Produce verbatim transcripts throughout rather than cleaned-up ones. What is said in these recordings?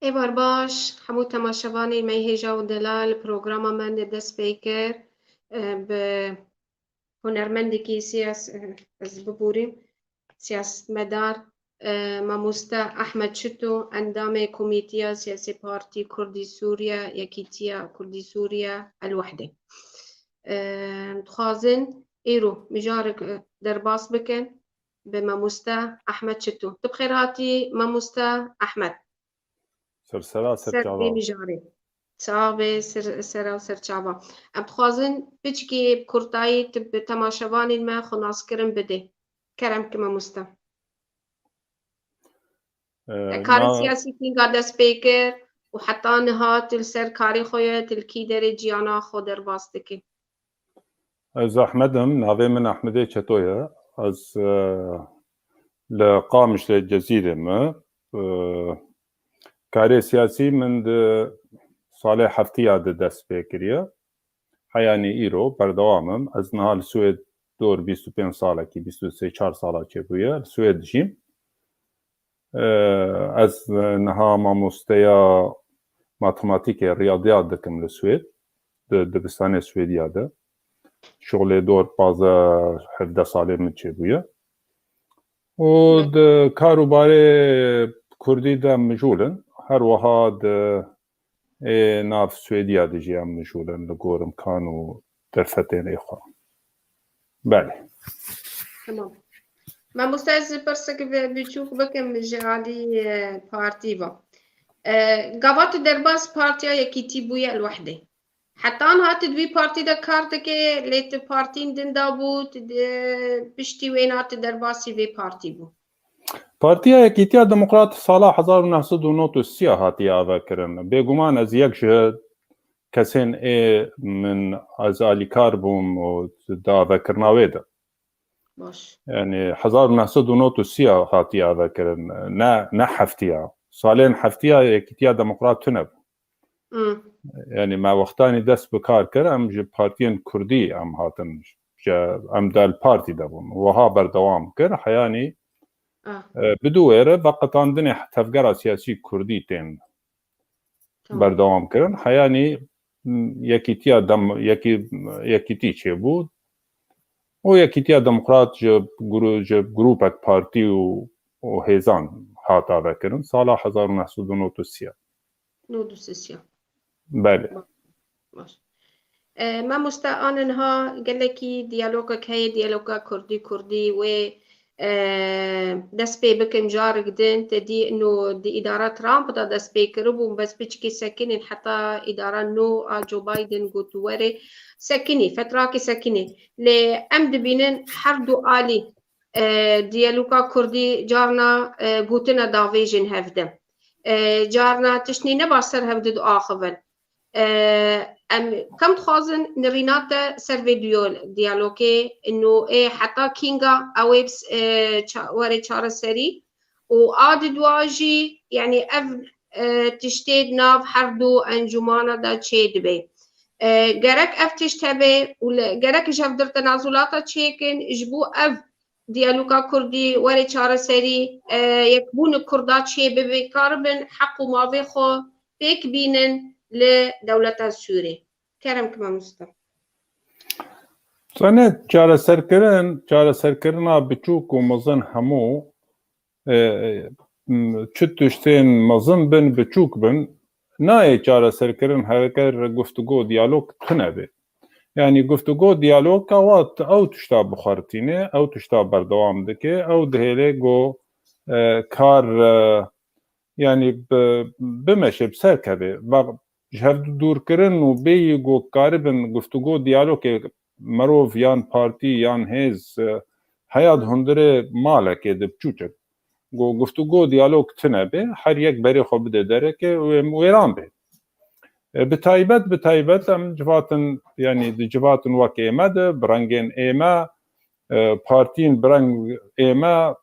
Êvar baş, hemû temaşevanên me hêja û delal, programa me ne dest pê kir, e, bi hunermendekî siyas-, e, ez bibûrîm, siyasetmedar, e, mamoste Ahmet Çito, endamê Komîtiya Siyasî Partî Kurdî Sûriye, Yekîtiya Kurdî Sûriye, El Wehde. E, dixwazin îro mijarek, e, derbas bikin bi mamoste Ahmet Çito. Tu bi xêr hatî, mamoste Ahmet. Ser sera, ser çava. Mijarê. Sax be, ser, sera û ser çava. Em dixwazin piçkî bi kurtayî tu bi temaşevanên me xwe naskirin bidê. Kerem ki mamoste. Ee, Te karê na- siyasî kînga dest pê kir û heta niha tu li ser karê xwe ye, tu li kî derê ciyana xwe derbas dikî? Ez Ahmed im, navê min Ahmedê Çeto ye. Ez, e, li Qamişlê Cezîrê me. E, karê siyasî min di salê heftiya de dest pê kiriye. Heyanî îro berdewam im. Ez niha li Swêd dor bîst û pênc salekî, bîst û sê çar sala çêbûye. Li Swêd dijîm. Ee, ez niha mamosteya matematîkê, riyadiyat dikim li Swêd. Di dibistanê Swêdiya de. Şixulê dor pazdeh hevdeh salê min çêbûye. Û di kar û barê kurdî de mijûl in. Her wiha di ê nav Swêdiya de jî em mijûl in li gor imkan û derfetên ê xwe. Belê. Tamam. Mamoste, ez pirsek bi-, biçûk bikim ji alî, e, partî ve. E, gava tu derbas Partiya Yekîtî bûye El Wehde. Heta niha tu di vî partî de kar dikê, lê tu partîn din de bû, tu di, piştî wêna tu derbasî vê partî bû. Partiya Yekîtiya Demokrat sala hezar û neh sed û nod û sê hatiye avekirin. Bêguman ez yek ji kesên ê min, ez alîkar bûm û di avekirina wê de. Baş. Yani hezar û neh sed û nod û sê hatiye avekirin. Ne, ne heftiya. Salên heftiya Yekîtiya Demokrat tune bû. Hmm. Yani me wextanî dest bi kar kir, em ji partiyên kurdî em hatin, ji, em del partî de bûn. Wiha berdewam kir, heyanî, Ah. e, bi dû wêre veqetandinê tevgera siyasî kurdî tên Tamam. berdewam kirin. Heyanî, m, yekîtiya dem-, yekî-, yekîtî çêbû. Û Yekîtiya Demokrat ji gru-, ji grûpek partî û, û hêzan hat avekirin. Sala hezar û neh sed û nod û sê. Nod û sê. Belê. Baş. E, mamoste, aniha gelekî diyalogek heye, diyaloga kurdî-kurdî wê, e, dest pê bikin, carek din te dî ino di îdara Trump de dest pê kiribû, bes piçkî sekinîn heta îdara nû a Joe Biden got werê sekinî, fetrakê sekinî. Lê em dibînin her du alî, e, diyaloga kurdî carna, e, gotina davêjin hevde. E, carna tiştnî neba ser hevdi diaxivin. E, em kam dixwazin nirîna te ser vê diyo-, diyalogê, ino ê heta kînga ew ê, e, ça-, were çareserî û a di dua jî, yani ev, e, tiştê di nav her du encûmana de çê dibe. E, gerek ev tişt hebe û li, gerek ji hev dir tenazulata çêkin, ji bo ev diyaloga kurdî were çareserî, e, yekbûn Kurda çê bibe, karibin heq û mavê xwe pêk bînin li dewleta Sûrê. Kerem ki mamoste. Zanî çareserkirin, çareserkirina biçûk û mezin hemû, e, m, çi tiştên mezin bin, biçûk bin, nayê çareserkirin heger guftûgo, diyalog tune be. Yani guftûgo, diyalog ewa t-, ew tişta bixwe re tîne, ew tişta berdewam dike, ew dihêle ku, e, kar, e, yani bi-, bimeşe, bi ser keve. Bak, ji hev dûrkirin û bêyî ku karibin guftûgo, diyalogê merov yan partî yan hêz, e, heya di hundirê malekê de biçûçek. Ku guftûgo, diyalog tune be, her yek berê xwe bide dereke û em wêran be. E, bi taybet, bi taybet em civatin, yani di civatin wek ême de, bi rengên ême, e, partiyên bi reng ême,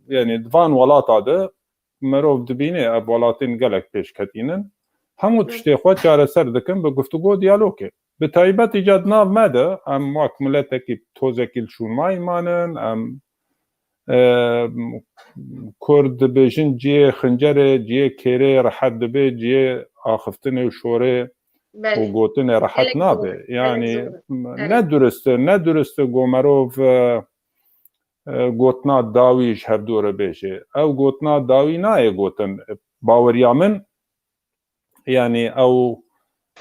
yani di van welata de, merov dibîne ev welatên gelek pêşketîn in. Hemû tiştê xwe çareser dikin bi guftûgo, diyalogê. Bi taybet îca di nav me de em wek miletekî tozekî li şûnmayî manin, em, e, Kurd dibêjin cihê xincerê, cihê kêrê rehet dibe, cihê axiftinê û şorê û gotinê rehet nabe. Yanî ne durist e, ne durist e ku merov, e, e, gotina dawî ji hevdû re bêje. Ew gotina dawî nayê gotin. Baweriya min, yanî ew,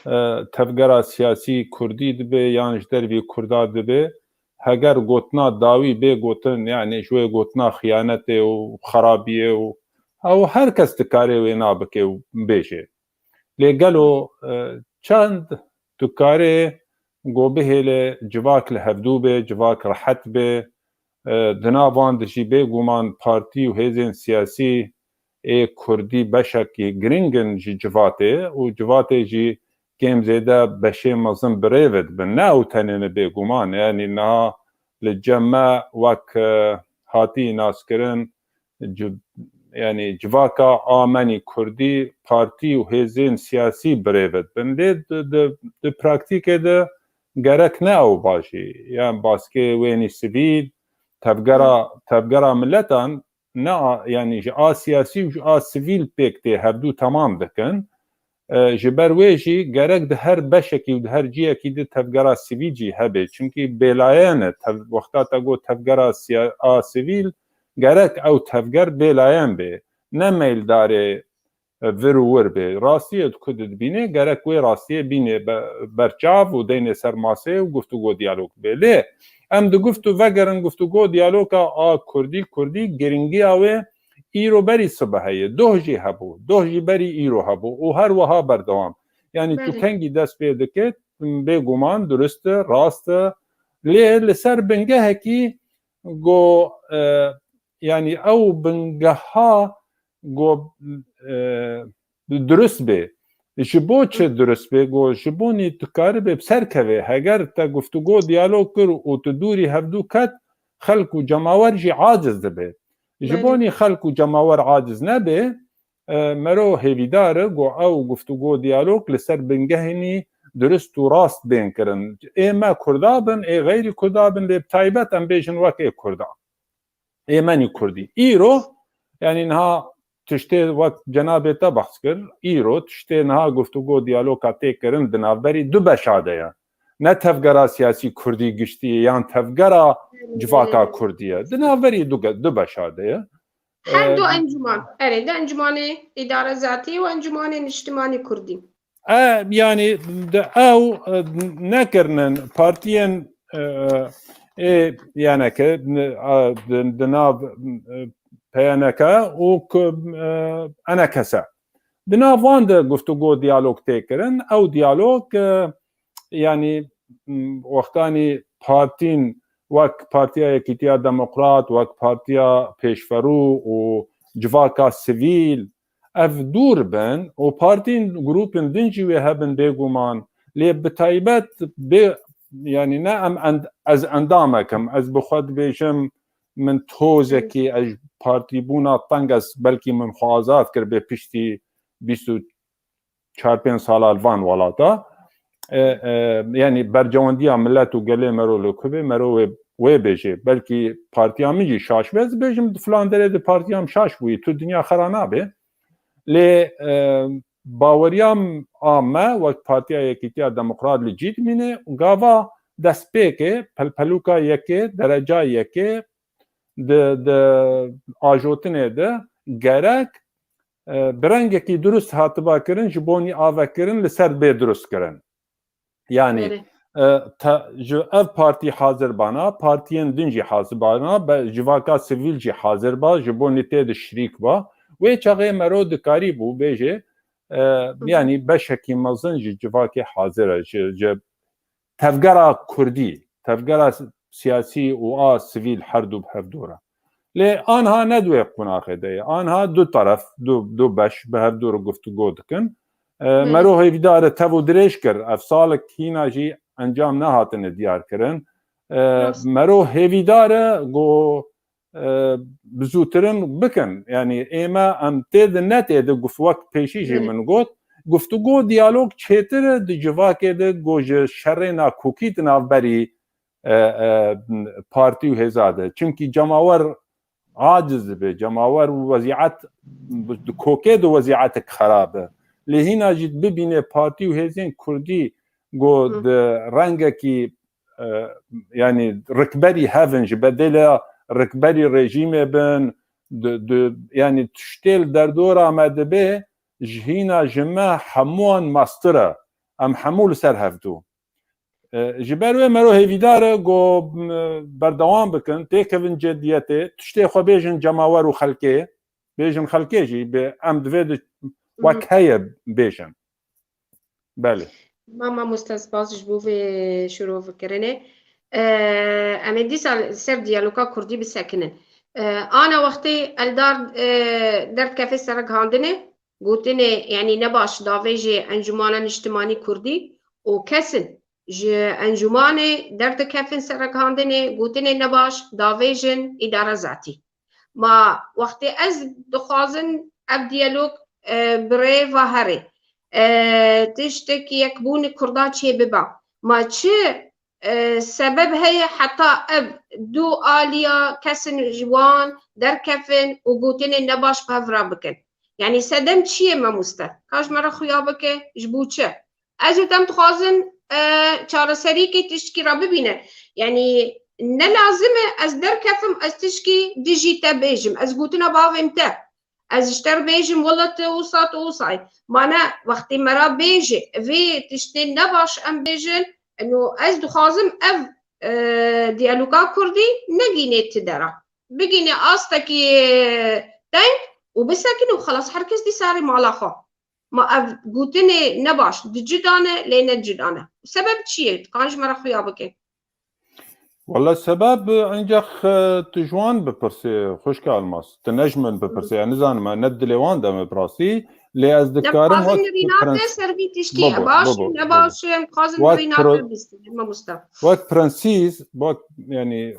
e, tevgera siyasî kurdî dibe yan ji dervî kurda dibe, heger gotina dawî bê gotin, yanî ji wê gotina xiyanetê û xerabiyê û ew her kes dikare wêna bike û bêje. Lê gelo, e, çend tu karê ku bihêle civak li hevdû be, civak rehet be, e, di nav wan de jî bêguman partî û hêzên siyasî ê kurdî beşekî giring in ji civatê û civatê jî kêm zêde beşê mezin bi rê ve dibin. Ne ew tenê ne bêguman, yanî niha li cem me wek, e, hatî naskirin, ci-, yanî civaka a menî kurdî partî û hêzên siyasî bi rê ve dibin. Lê di, di, di praktîkê de gerek ne ew bajî. Yan baskê wênî sivîl, tevgera, tevgera miletan ne a, yanî ji a siyasî û ji a sivîl pêk tê hevdû temam dikin. E, ji ber wê jî gerek di her beşekî û di her ciyekî de tevgera sivîl jî hebe. Çimkî bêlayen e, tev-, wexta te got tevgera siya-, a sivîl, gerek ew tevger bêlayen be. Ne meyildarê, e, vir û wir be. Rastiyê ku tu dibînê, gerek wê rastiyê bînê be-, berçav û deynê ser masê û guftûgo diyalog be. Lê em di guft û vegerin guftûgo diyaloga a kurdî, kurdî giringiya wê îro berî sibe heye. Doh jî hebû. Doh jî berî îro hebû û her wiha berdewam. Yanî tu Belê. kengî dest pê dike, bêguman durist e, rast e. Lê li ser bingehekî go, e, yanî ew bingeha go, e, durist bê. Ji bo çi durist bê? Go ji bo nî tu karibê bi ser kevê. Heger te guftûgo diyalog kir û tu dûrî hevdû ket, xelk û cemawer jî aciz dibe. Ji bo Belê. nî xelk û cemawer aciz nebe, e, mero hêvîdar e ku ew guftûgo diyalog li ser bingehê nî durist û rast bên kirin. Ê me kurda bin, ê xeyrî kurda bin, lê bi taybet em bêjin wek ê kurda. Ê menî kurdî. Îro, yanî niha tiştê wek cenabê te behs kir, îro tiştê niha guftûgo diyaloga tê kirin di navberî du beşa de ye. Ne tevgera siyasî kurdî giştî ye yan tevgera civaka kurdî ye. Di navberî du ge-, du beşa de ye. Her du Em, encûman, erê, di encûmanê îdare zatî û encûmanê niştimanî kurdî. E, yanî di ew, e, nekirinin partiyên, e, ê Y N K, e, di, di nav, e, P Y N K û ku, e, E N K S. Di nav wan de guftûgo diyalog tê kirin. Ew diyalog, e, yanî, m, wextanî partîn wek Partiya Yekîtiya Demokrat, wek Partiya Pêşverû û civaka sivîl, ev dûr bin û partîn, grûpên din jî wê hebin bêguman, lê bi taybet bê, yanî ne em end-, ez endamek im, ez bi xwe dibêjim, min tozekî, ez ji partîbûna teng, ez belkî min xwe azad kir bê piştî bîst û çar pênc sala li van welata. E, e, yanî bercewendiya milet û gelê mero li ku be, mero wê, wê bêje. Belkî partiya min jî şaş be, ez bêjim di filan derê de partiya min şaş bûyî, tu dinya xera nabe. Lê, e, baweriya m-, a me wek Partiya Yekîtiya Demokrat li cî dimîne û gava destpêkê, pelpelûka yekê, dereca yekê, di, di ajotinê de gerek, e, bi rengekî durust hatiba kirin, ji bo nî avekirin li ser bê durust kirin. Yanî, Erê. e, te, ji ev partî hazir bana, partiyên din jî hazir bana, be, civaka sivîl jî hazir ba, ji bo nî tê de şirîk ba. Wê çaxê mero dikarî bû bêje, e, Hı hı. yanî beşekî mezin ji civakê hazir e, ji, ji tevgera kurdî, tevgera siyasî û a sivîl her du bi hevdû re. Lê anha ne di wê qonaxê de ye. Anha du teref, du, du beş bi hevdû re guftûgo dikin. E, Belê. Mero hêvîdar e tev û dirêj kir. Ev salek hîna jî encam nehatine diyar kirin. E, Rast. Mero hêvîdar e ku, e, bi zûtirin bikin. Yanî ê me em tê de ne tê de guf-, wek pêşî jî Belê. min got, guftûgo, diyalog çêtir e di civakê de ku ji şerê nakokî di navberî, e, e, partî û hêza de. Çimkî cemawer aciz dibe, cemawer û wezîet di kokê de wezîetek xerab e. Lê hîna jî bibîne partî û hêzên kurdî ku di rengekî, e, yanî rikberî hev in, ji bedêla rikberî rejîmê bin, di, di, yanî tiştê li derdora me dibe, ji hîna ji me hemûyan mestir e. Em hemû li ser hev dû. E, ji ber wê mero hêvîdar e ku, m, berdewam bikin, têkevin cediyetê, tiştê xwe bêjin cemawer û xelkê, bêjin xelkê jî, bi, em divê di, wek heye bêjin. Belê. Ma mamoste, spas ji bo vê şirovikirinê. E, em ê dîsa li ser diyaloga kurdî bisekinin. E, ana wextê Eldar, e, derdikeve ser gihandinê, gotinê, yanî ne baş davêjê Encûmana Niştimanî Kurdî û kesin ji encûmanê derdikevin ser gihandinê, gotinê ne baş davêjin îdara zatî. Ma wextê ez dixwazin ev diyalog, e, bi rê ve here, e, tiştek yekbûn kurda çê biba. Ma çi, e, sebeb heye heta ev du aliya kesin ji wan derkevin û gotinên ne baş bi hev re bikin? Yanî sedem çi ye mamoste? Ka ji me re xuya bike, ji bo çi? Ez û te em dixwazin, e, çareserîkê tiştkî re bibîne. Yanî ne lazim e ez derkefim, ez tişkî dijî te bêjim. Ez gotina bavên te. Ez ji te re bêjim, wela tu wisa, tu wisa yî. Ma ne, wextê me re bêje, vê tiştên ne baş em bêjin, eno ez dixwazim ev, e, diyaloga kurdî negînê ti dera. Bigînê astekî, e, teng û bisekin û xelas, her kes dîsa rê mala xwe. Ma ev gotinê ne baş, di cuda ne, lê ne cuda ne. Sebeb çi ye? Dikan ji me re xuya bike. Wala sebeb, encax, e, tu ji wan bipirsê, xwişka Elmas. Tu ne ji min bipirsê, ez nizanim, e, ne dilê wan de me bi rastî. Lê ez dikarim wek rînate prens-, ser vî tiştî, bibo, e, baş bibo, e, ne bibo. Baş e, em dixwazin wek rînate pro-, bistînin, mamoste. Wek prensîz, wek, yanî,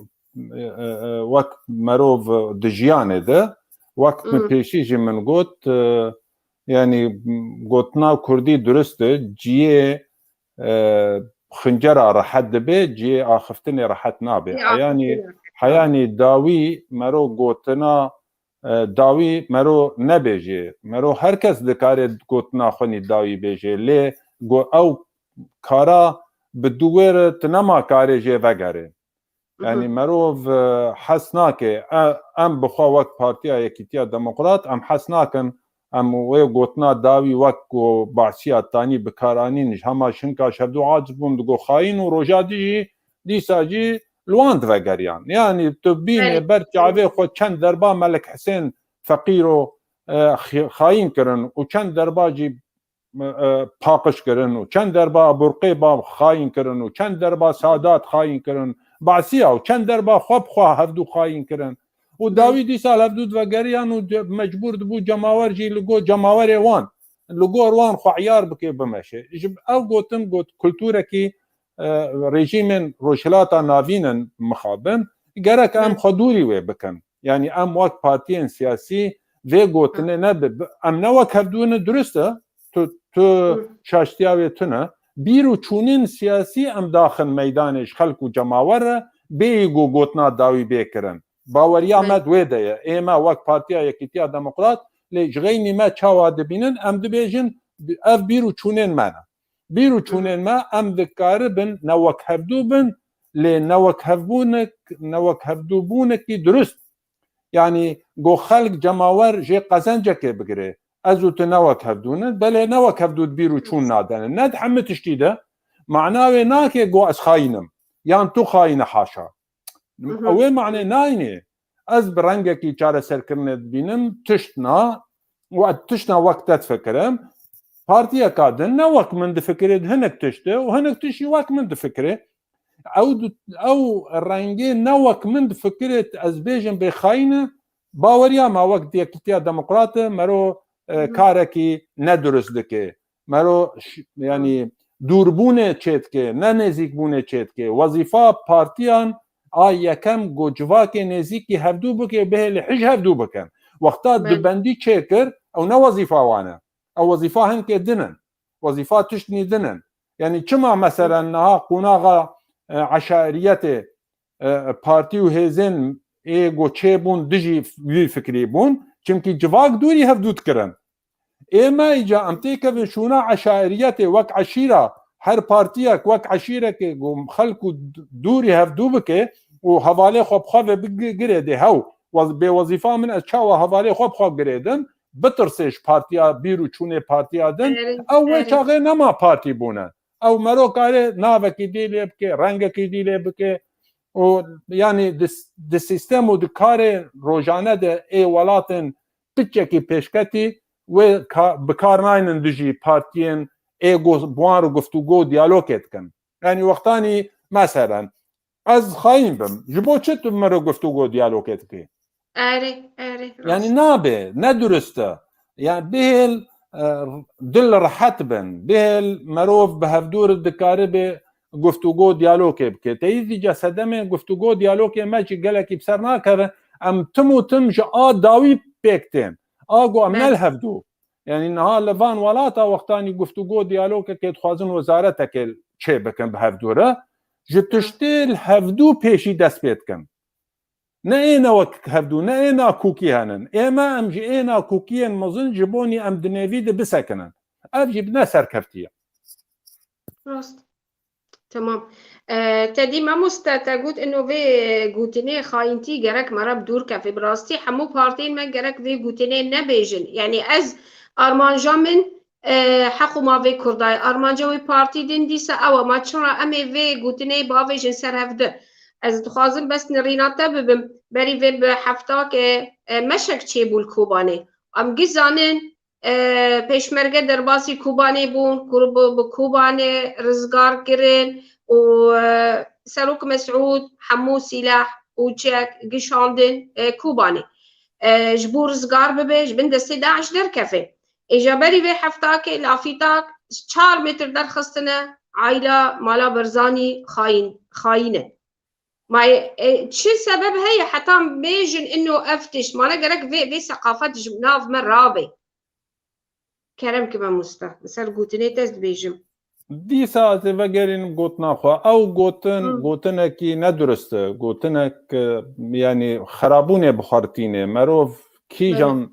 e, e, e, wek merov di jiyanê de, wek min pêşî jî min got, e, yanî, m, gotina kurdî durist e, ciyê, e, xincera rehet dibe, ciyê axiftinê rehet nabe. Ciyê axiftinê rehet nabe. Heyanî, heyanî dawî mero gotina, e, dawî mero nebêje. Mero her kes dikare gotina xwe nî dawî bêje. Lê go-, ew kara bi dû wê re tu nema karê jê vegere. Yanî merov, e, hes nake. E, em bi xwe wek Partiya Yekîtiya Demokrat, em hes nakin. Em wê gotina dawî wek ku Bahsiya Tanî bi kar anîn, ji hema şinka ji hevdû aciz bûn, digo xayîn û roja dijî dîsa jî li wan divegeriyan. Yanî tu bînê ber çavê xwe çend derba Melik Hisên Feqîro, e, xi-, xayîn kirin û çend derba jî e, paqij kirin û çend derba Burqê ba xayîn kirin û çend derba Sadat xayîn kirin, Basiya û çend derba xwe bi xwe hevdû xayîn kirin. Û dawî dîsa hevdû divegeriyan û ce-, mecbûr dibû cemawer jî li gor cemawerê wan, li gor wan xwe iyar bike bimeşe. Ji ev gotin got kulturekî, e, rejîmên Rojhilata Navîn in mixabin, gerek em xwe dûrî wê bikin. Yanî em wek partiyên siyasî vê gotinê nebe, em ne wek hevdû ne durist e, tu, tu şaştiya wê tune. Bîr û çûnên siyasî em daxin meydanê ji xelk û cemawer re, bêyî ku gotina dawî bê kirin. Baweriya me di wê de ye. Ê me wek Partiya Yekîtiya Demokrat, lê ji xeynî me çawa dibînin, em dibêjin, ev bîr û çûnên me ne. Bîr û çûnên me, em dikaribin ne wek hevdû bin, lê ne wek hevbûnek, ne wek hevdûbûnekî durist. Yanî, go xelk cemawer jê qezencekê bigire. Ez û tu ne wek hevdû ne, belê ne wek hevdû di bîr û çûn nadene. Ne di hemî tiştî de. Mana wê nake go ez xayîn im. Yan tu xayîn e, haşa. Ew ê manê nayînê. Ez bi rengekî çareserkirinê dibînim, tişt na, we tişt na wek te difikirim. Partiyeka din ne wek min difikirê, hinek tişt e û hinek tişt jî wek min difikirê. Ew du-, ew rengê ne wek min difikirê, ez bêjim bê xayîn e, baweriya me wek Yekîtiya Demokrat e, mero, e, karekî nedurist dike. Mero ş-, yanî dûrbûnê çêdike, ne nêzîkbûnê çêdike. Wezîfa partiyan a yekem go civakê nêzîkî hevdû bike, bihêlê hij hevdû bikin. Wexta dubendî çêkir, ew ne wezîfa wan e. Ew wezîfa hinkê din in. Wezîfa tiştnî din in. Yanî çima meselen niha qonaxa, e, eşairiyetê, e, partî û hêzên ê ku çêbûn dijî wî fikrî bûn, çimkî civak dûrî hevdû dikirin. Ê me îca em têkevin şûna eşairiyetê wek eşîra, her partiyek wek eşîrekê ku xelk û dûrî hevdû bike û hevalê xwe bi xwe ve bigirêdê hew, wez-, bê wezîfa min ez çawa hevalê xwe bi xwe girêdim, bitirsê ji partiya bîr û çûnê partiya din, Erê, ew wê erê. çaxê nema partî bûne. Ew mero kare navekî dî lê bike, rengekî dî lê bike. Û yanî di, di sîstem û di karê rojane de ê welatên piçekî pêşketî wê ka-, bi kar naynin dijî partiyên ê gu-, bi wan re guftûgo û diyalogê dikin. Yanî wextanî meselen ez xayîn bim. Ji bo çi tu min re guftûgo û diyalogê dikî? Erê, erê, rast. Yanî nabe, ne durist e. Yani bihêl, e, dil rehet bin, bihêl merov bi hevdû re dikaribe guftûgo diyalogê bike. Te yî zî ca sedemê guftûgo diyalogê me jî gelekî bi ser nakeve. Em tim û tim ji a dawî pêk tên. A ku em ne Belê. li hevdû. Yani niha li van welata wextanî guftûgo diyalogekê dixwazin wezaretekê çê bikin bi hevdû re. Ji tiştê li hevdû pêşî dest pê dikin. Ne ê ne wek hevdû, ne ê nakokî henin. Ê me em ji ê nakokiyên mezin ji bonî em di nêvî de bisekinin. Ev jî ne serkevtî ye. Rast. Tamam. E, te dî mamoste, te got ino vê gotinê xayîntî gerek me re bi dûr keve. Bi rastî hemû partiyên me gerek vê gotinê nebêjin. Yani ez armanja min, e, heq û mavê Kurda ye. Armanca wê partî din dîsa ew e. Ma çira em ê vê gotinê bavêjin ser hevdû? Ez dixwazim bes nirîna te bibim. Berî vê bi heftakê, e, meşek çêbû li Kobanê. Em giş zanin, e, pêşmerge derbasî Kobanê bûn, ku bi, bi Kobanê rizgar kirin û, e, Serok Mesûd hemû sîleh û çek gişandin, e, Kobanê. E, ji bo rizgar bibe, ji bin destê DAIŞ derkeve. Ê, ji berî vê heftakê lafîtak çar metr derxistine, aîla mala Barzanî xayîn, xayîn e. Ma, e, çi sebeb heye heta em bêjin ino ev tişt? Ma ne gerek vê, vê seqafet ji nav me rabe? Kerem ki mamoste, li ser gotinê te ez dibêjim. Dîsa ez ê vegerînim gotina xwe. Ew gotin, Hı. gotinekî nedurist e. Gotinek, e, yanî xerabûnê bi xwe re tîne. Merov kîjan, Belê.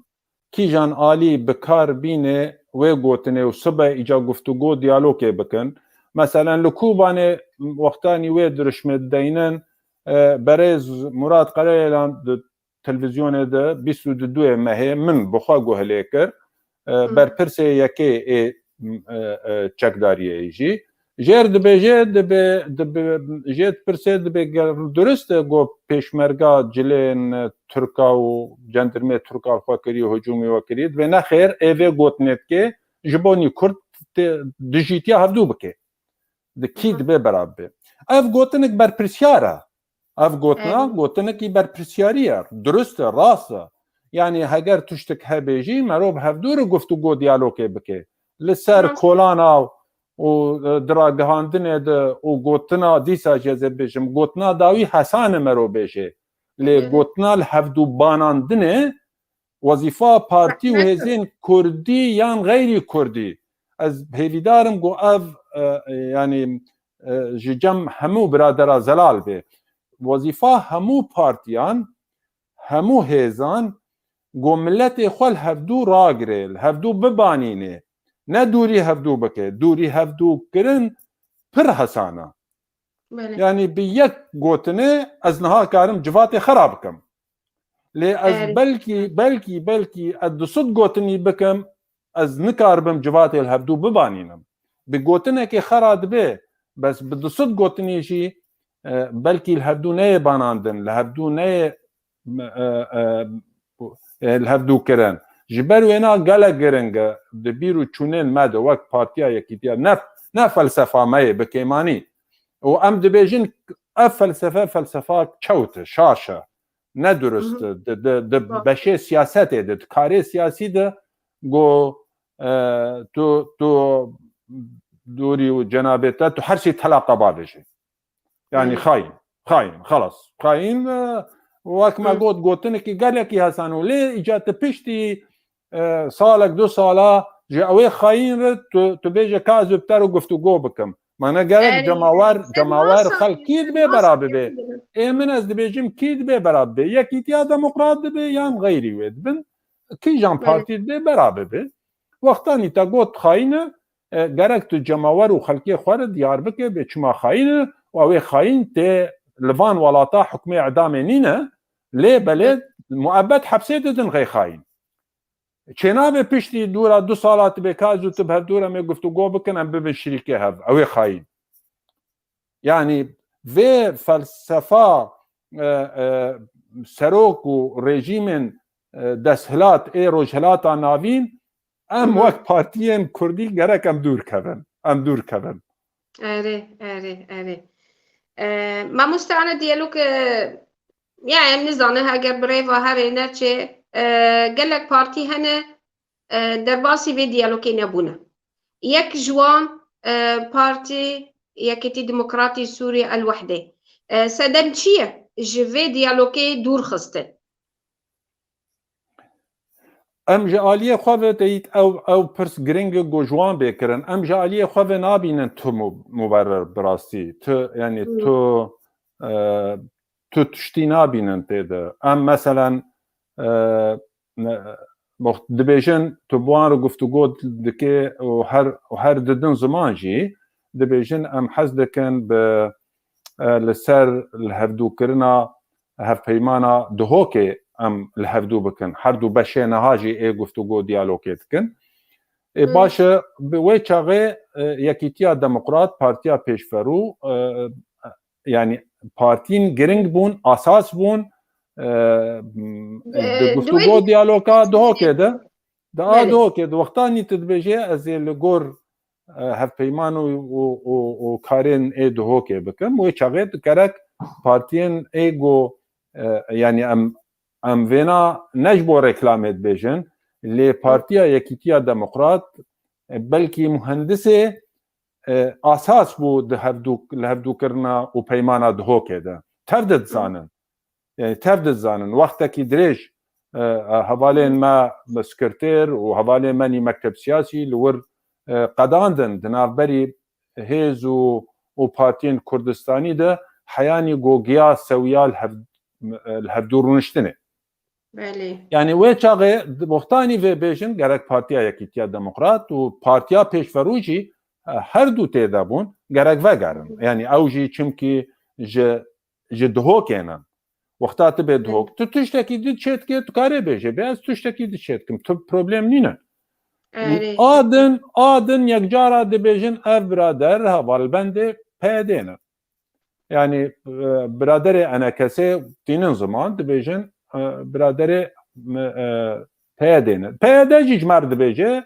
kîjan alî bi kar bîne wê gotinê û sibe îca guftûgo diyalogê bikin. Meselen li Kobanê wextanî wê dirişmê dideynin, e, berêz Murat Karayelan di televîzyonê de bîst û du mehê min bi xwe guhilê kir. E, Hı. berpirsê yekê ê, e, e, çekdariyê jî. Jêr dibêje, dibe, dibe, jê dipirsê, dibe, ger durist e, got, pêşmerga cilên, e, Tirka û cendirmê Tirka xwe kiriye, hicûmê we kiriye. Dibe, nexêr, ê vê gotinê dike, ji bo nî Kurd tê, dijîtiya hevdû bike. Di kî Hı. dibe bera bibe. Ev gotinek berpirsyar e. Ev gotina, Ev. gotinekî berpirsyarî ye. Durist e, rast e. Yani heger tiştek hebe jî, merov hevdû re guftûgo diyalogê bike. Li ser Rast. kolana û, e, diragihandinê de û gotina dîsa jî ez ê bêjim, gotina dawî hesan e merov bêje. Lê Evet. gotina li hevdû banandinê wezîfa partî û Zehmet e. hêzên kurdî yan xeyrî kurdî. Ez hêvîdar im ku ev, e, e, yanî, e, ji cem hemû biradera zelal be. Wezîfa hemû partiyan, hemû hêzan ku miletê xwe li hevdû ragire, li hevdû bibanîne. Ne dûrî hevdû bike. Dûrî hevdû kirin pir hesan e. Belê. Yanî bi yek gotinê ez niha karim civatê xera bikim. Lê ez Erê. belkî, belkî, belkî ez du sed gotinî bikim, ez nikaribim civatê li hevdû bibanînim. Bi gotinekê xera dibe, bes bi du sed gotinî jî, e, belkî li hevdû neyê banandin, li hevdû neyê, e, e, e, li hevdû kirin. Ji ber wêna gelek giring e di bîr û çûnên me de wek Partiya Yekîtiya, ne, ne felsefa me ye bi kêmanî. Û em dibêjin ev felsefe, felsefa çewt e, şaş e. Ne durist Hı hı. e. Di, di, di Bak. beşê siyasetê de, di karê siyasî de got, e, tu, tu dûrî û cenabê te, tu her şey telaqa bavêjî. Yani Hı. xayîn, xayîn, xelas. Xayîn, e, wek me Hı. got, gotinekî gelekî hesan û lê îca tu piştî, e, salek, du sala ji ewê xayîn re tu, tu bêje ka ez bi te re guftûgo bikim. Mane gerek cemawer, cemawer xelk kî dibe bera bibe? Ê min ez dibêjim kî dibe bera bibe? Yekîtiya Demokrat dibe yan xeyrî wê dibin? Kîjan partî dibe bera bibe? Wextanî te got xayîn e, e, gerek tu cemawer û xelkê xwe re diyar bike bê çima xayîn e û ew ê xayîn tê li van welata hukmê idamê nîne, lê belê muebbet hepsê didin xey xayîn. Çênabe piştî dûra du sala tu bê ka ez û tu bi hevdû re em ê guftûgo bikin, em bibin şirîkê hev. Ew ê xayîn. Yanî vê felsefa, e, e, serok û rejîmên, e, desthilat ê Rojhilata Navîn, em wek partiyên Kurdî gerek em dûr kevin. Em dûr kevin. Erê, erê, erê. E, mamoste, ana diyalog, e, ya em nizanin heger bi rêva herê neçê, e, gelek partî hene, e, derbasî vê diyalogê nebûne. Yek ji wan, e, Partî Yekîtî Demokratî Sûrî El Wehdê. E, sedem çi ye ji vê diyalogê dûr xistin? Em ji aliyê xwe ve teyît ew, ew pirs giring e ku ji wan bê kirin. Em ji aliyê xwe ve nabînin tu mu-, muberir bi rastî. Tu, yanî Hmm. tu, e, tu tiştî nabînin tê de. Em meselen, e, ne, moxt-, dibêjin tu bi wan re guftûgo dike û her, û her didin ziman jî, dibêjin em hez dikin bi, e, li ser li hevdûkirina hevpeymana Duhokê em li hevdû bikin. Her du beşê niha jî ê guftûgo diyalogê dikin. Ê, Hmm. baş e, bi wê çaxê, e, Yekîtiya Demokrat, Partiya Pêşverû, e, yanî partîn giring bûn, asas bûn, e, m, Di, di guftûgo diyaloga Duhokê de, di a Duhokê de, wextanî tu dibêjê ez ê li gor, e, hevpeyman û, û, û, û karên ê Duhokê bikim, wê çaxê tu gerek partiyên ê go, e, yanî em, em vêna ne ji bo reklamê dibêjin, lê Partiya Yekîtiya Demokrat, e, belkî muhendisê, e, asas bû di hevdû-, li hevdûkirina û peymana Duhokê de. Tev de dizanin. Yani tev dizanin. Wextekî dirêj, e, e, hevalên me, me sekreter û hevalên me nî mekteb siyasî li wir, e, qedandin di navberî hêz û, û partiyên Kurdistanî de heyanî gogiya sewiya li hev-, e, li hevdû rûniştinê. Belê. Yani wê çaxê di boxtanî vê bêjin gerek Partiya Yekîtiya Demokrat û Partiya Pêşverû jî, e, her du tê de bûn, gerek vegerin. Yani ew jî çimkî ji, ji Duhokê ne. Wexta tu bê Duhok, tu tiştekî di çêdikê, tu karê bêjê, bê ez tiştekî di çêdikim. Tu problem nîne. Erê. A din, a din yekcara dibêjin ev birader hevalbendê P Y D'ê ne. Yani, e, biraderê E N K S'ê tînin ziman, dibêjin, e, biraderê, e, P Y D'ê ne. P Y D jî ji me re dibêje,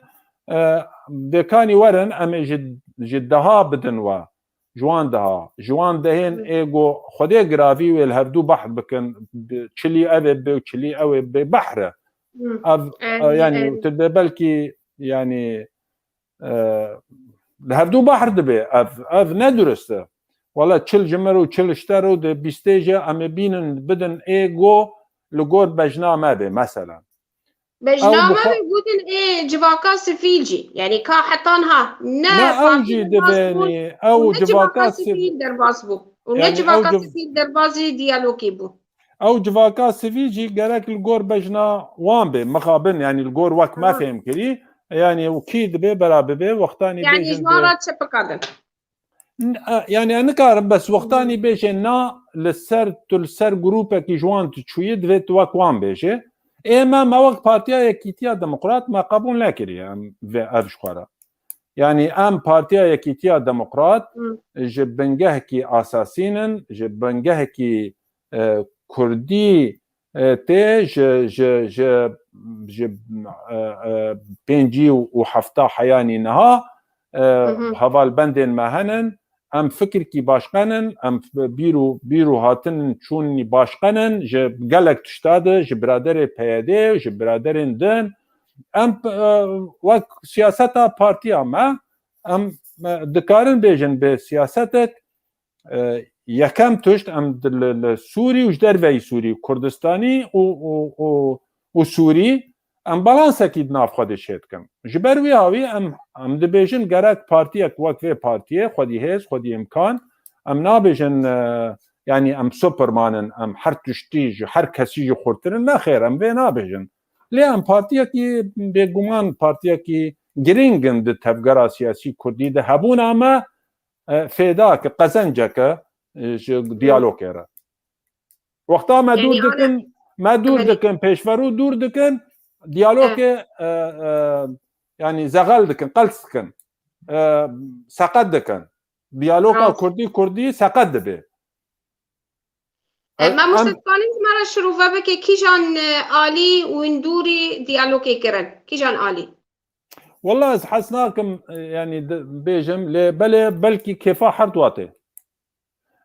e, dêkanî werin, em ê ji, ji deha bidin we. Ji wan deha. Ji wan dehên Hı. ê go Xwedê giravî wê li hevdû behr bikin. Bi çilî ev ê bê û çilî ew ê bê behr e. Hı. Ev, Erê, e, yani, erê. tu dê belkî, yani, e, li hevdû behr dibe. Ev, ev ne durist e. Wala çil ji mir û çil ji te re û di bîstê jî em ê bînin bidin ê go li gor bejna me be, mesela. Bejna me be gotin ê civaka sivîl jî. Yani ka heta niha ne Ne ew partî jî derbas bûn dibênî, û ew ne civaka civaka siv-, sivîl derbas bû. Û ne yani ew civaka civ-, sivîl derbazî diyalogî bû. Ew civaka sivîl jî gerek li gor bejna wan bê, mixabin, yani li gor wek me Ha. fêm kirî, yani û kî dibe bera bibe, wextanî Yani bêjin ji wan bê re çi bikadin? N-, e, yani e nikarin bes wextanî bêje na li ser, tu li ser grûpekî ji wan tu çûyî, divê tu wek wan bêje. Ê me, me wek Partiya Yekîtiya Demokrat me qebûl nekiriye em vê ev ji xwe re. Yani em Partiya Yekîtiya Demokrat Hı. ji bingehekî asasîn in, ji bingehekî, e, Kurdî, e, tê ji, ji, ji, ji, e, e, pêncî û hefta heyanî niha, e, Hı hı. hevalbendên me henin, em fikirkî başqe nin, em bîr û, bîr û hatin çûnî başqe nin, ji gelek tişta de, ji biraderê P Y D, ji biraderên din, em, e, wek siyaseta partiya me, em, e, dikarin bêjin bi siyasetek, e, yekem tişt em di, li, li Sûrî û ji derveyî Sûrî, Kurdistanî û, û, û, û Sûrî, Em balansekî di nav xwe de çêdikin. Ji ber wî hawî em, em dibêjin gerek partiyek wek vê partiyê, xwedî hêz, xwedî îmkan, em nabêjin, e, yanî em Superman in, em her tiştî ji her kesî jî xurtir in. Nexêr, em vê nabêjin. Lê em partiyekî bêguman, partiyekî girîng in di tevgera siyasî kurdî de. Hebûna me, e, fêdake, qezenceke, e, ji diyalogê re. Wexta me Yanî dûr ana- dikin, me dûr Belê. dikin, pêşverû dûr dikin, diyalogê, e, e, yanî zexel dikin, qels dikin, e, seqet dikin. Diyaloga Rast. kurdî kurdî seqet dibe. E, E, mamoste, em- dikanî ji me re şirove bike, kîjan, e, alî û hindûrî diyalogê kirin? Kîjan alî? Walla ez hez nakim, e, yanî di-, bêjim, lê belê belkî kêfa her duwa tê.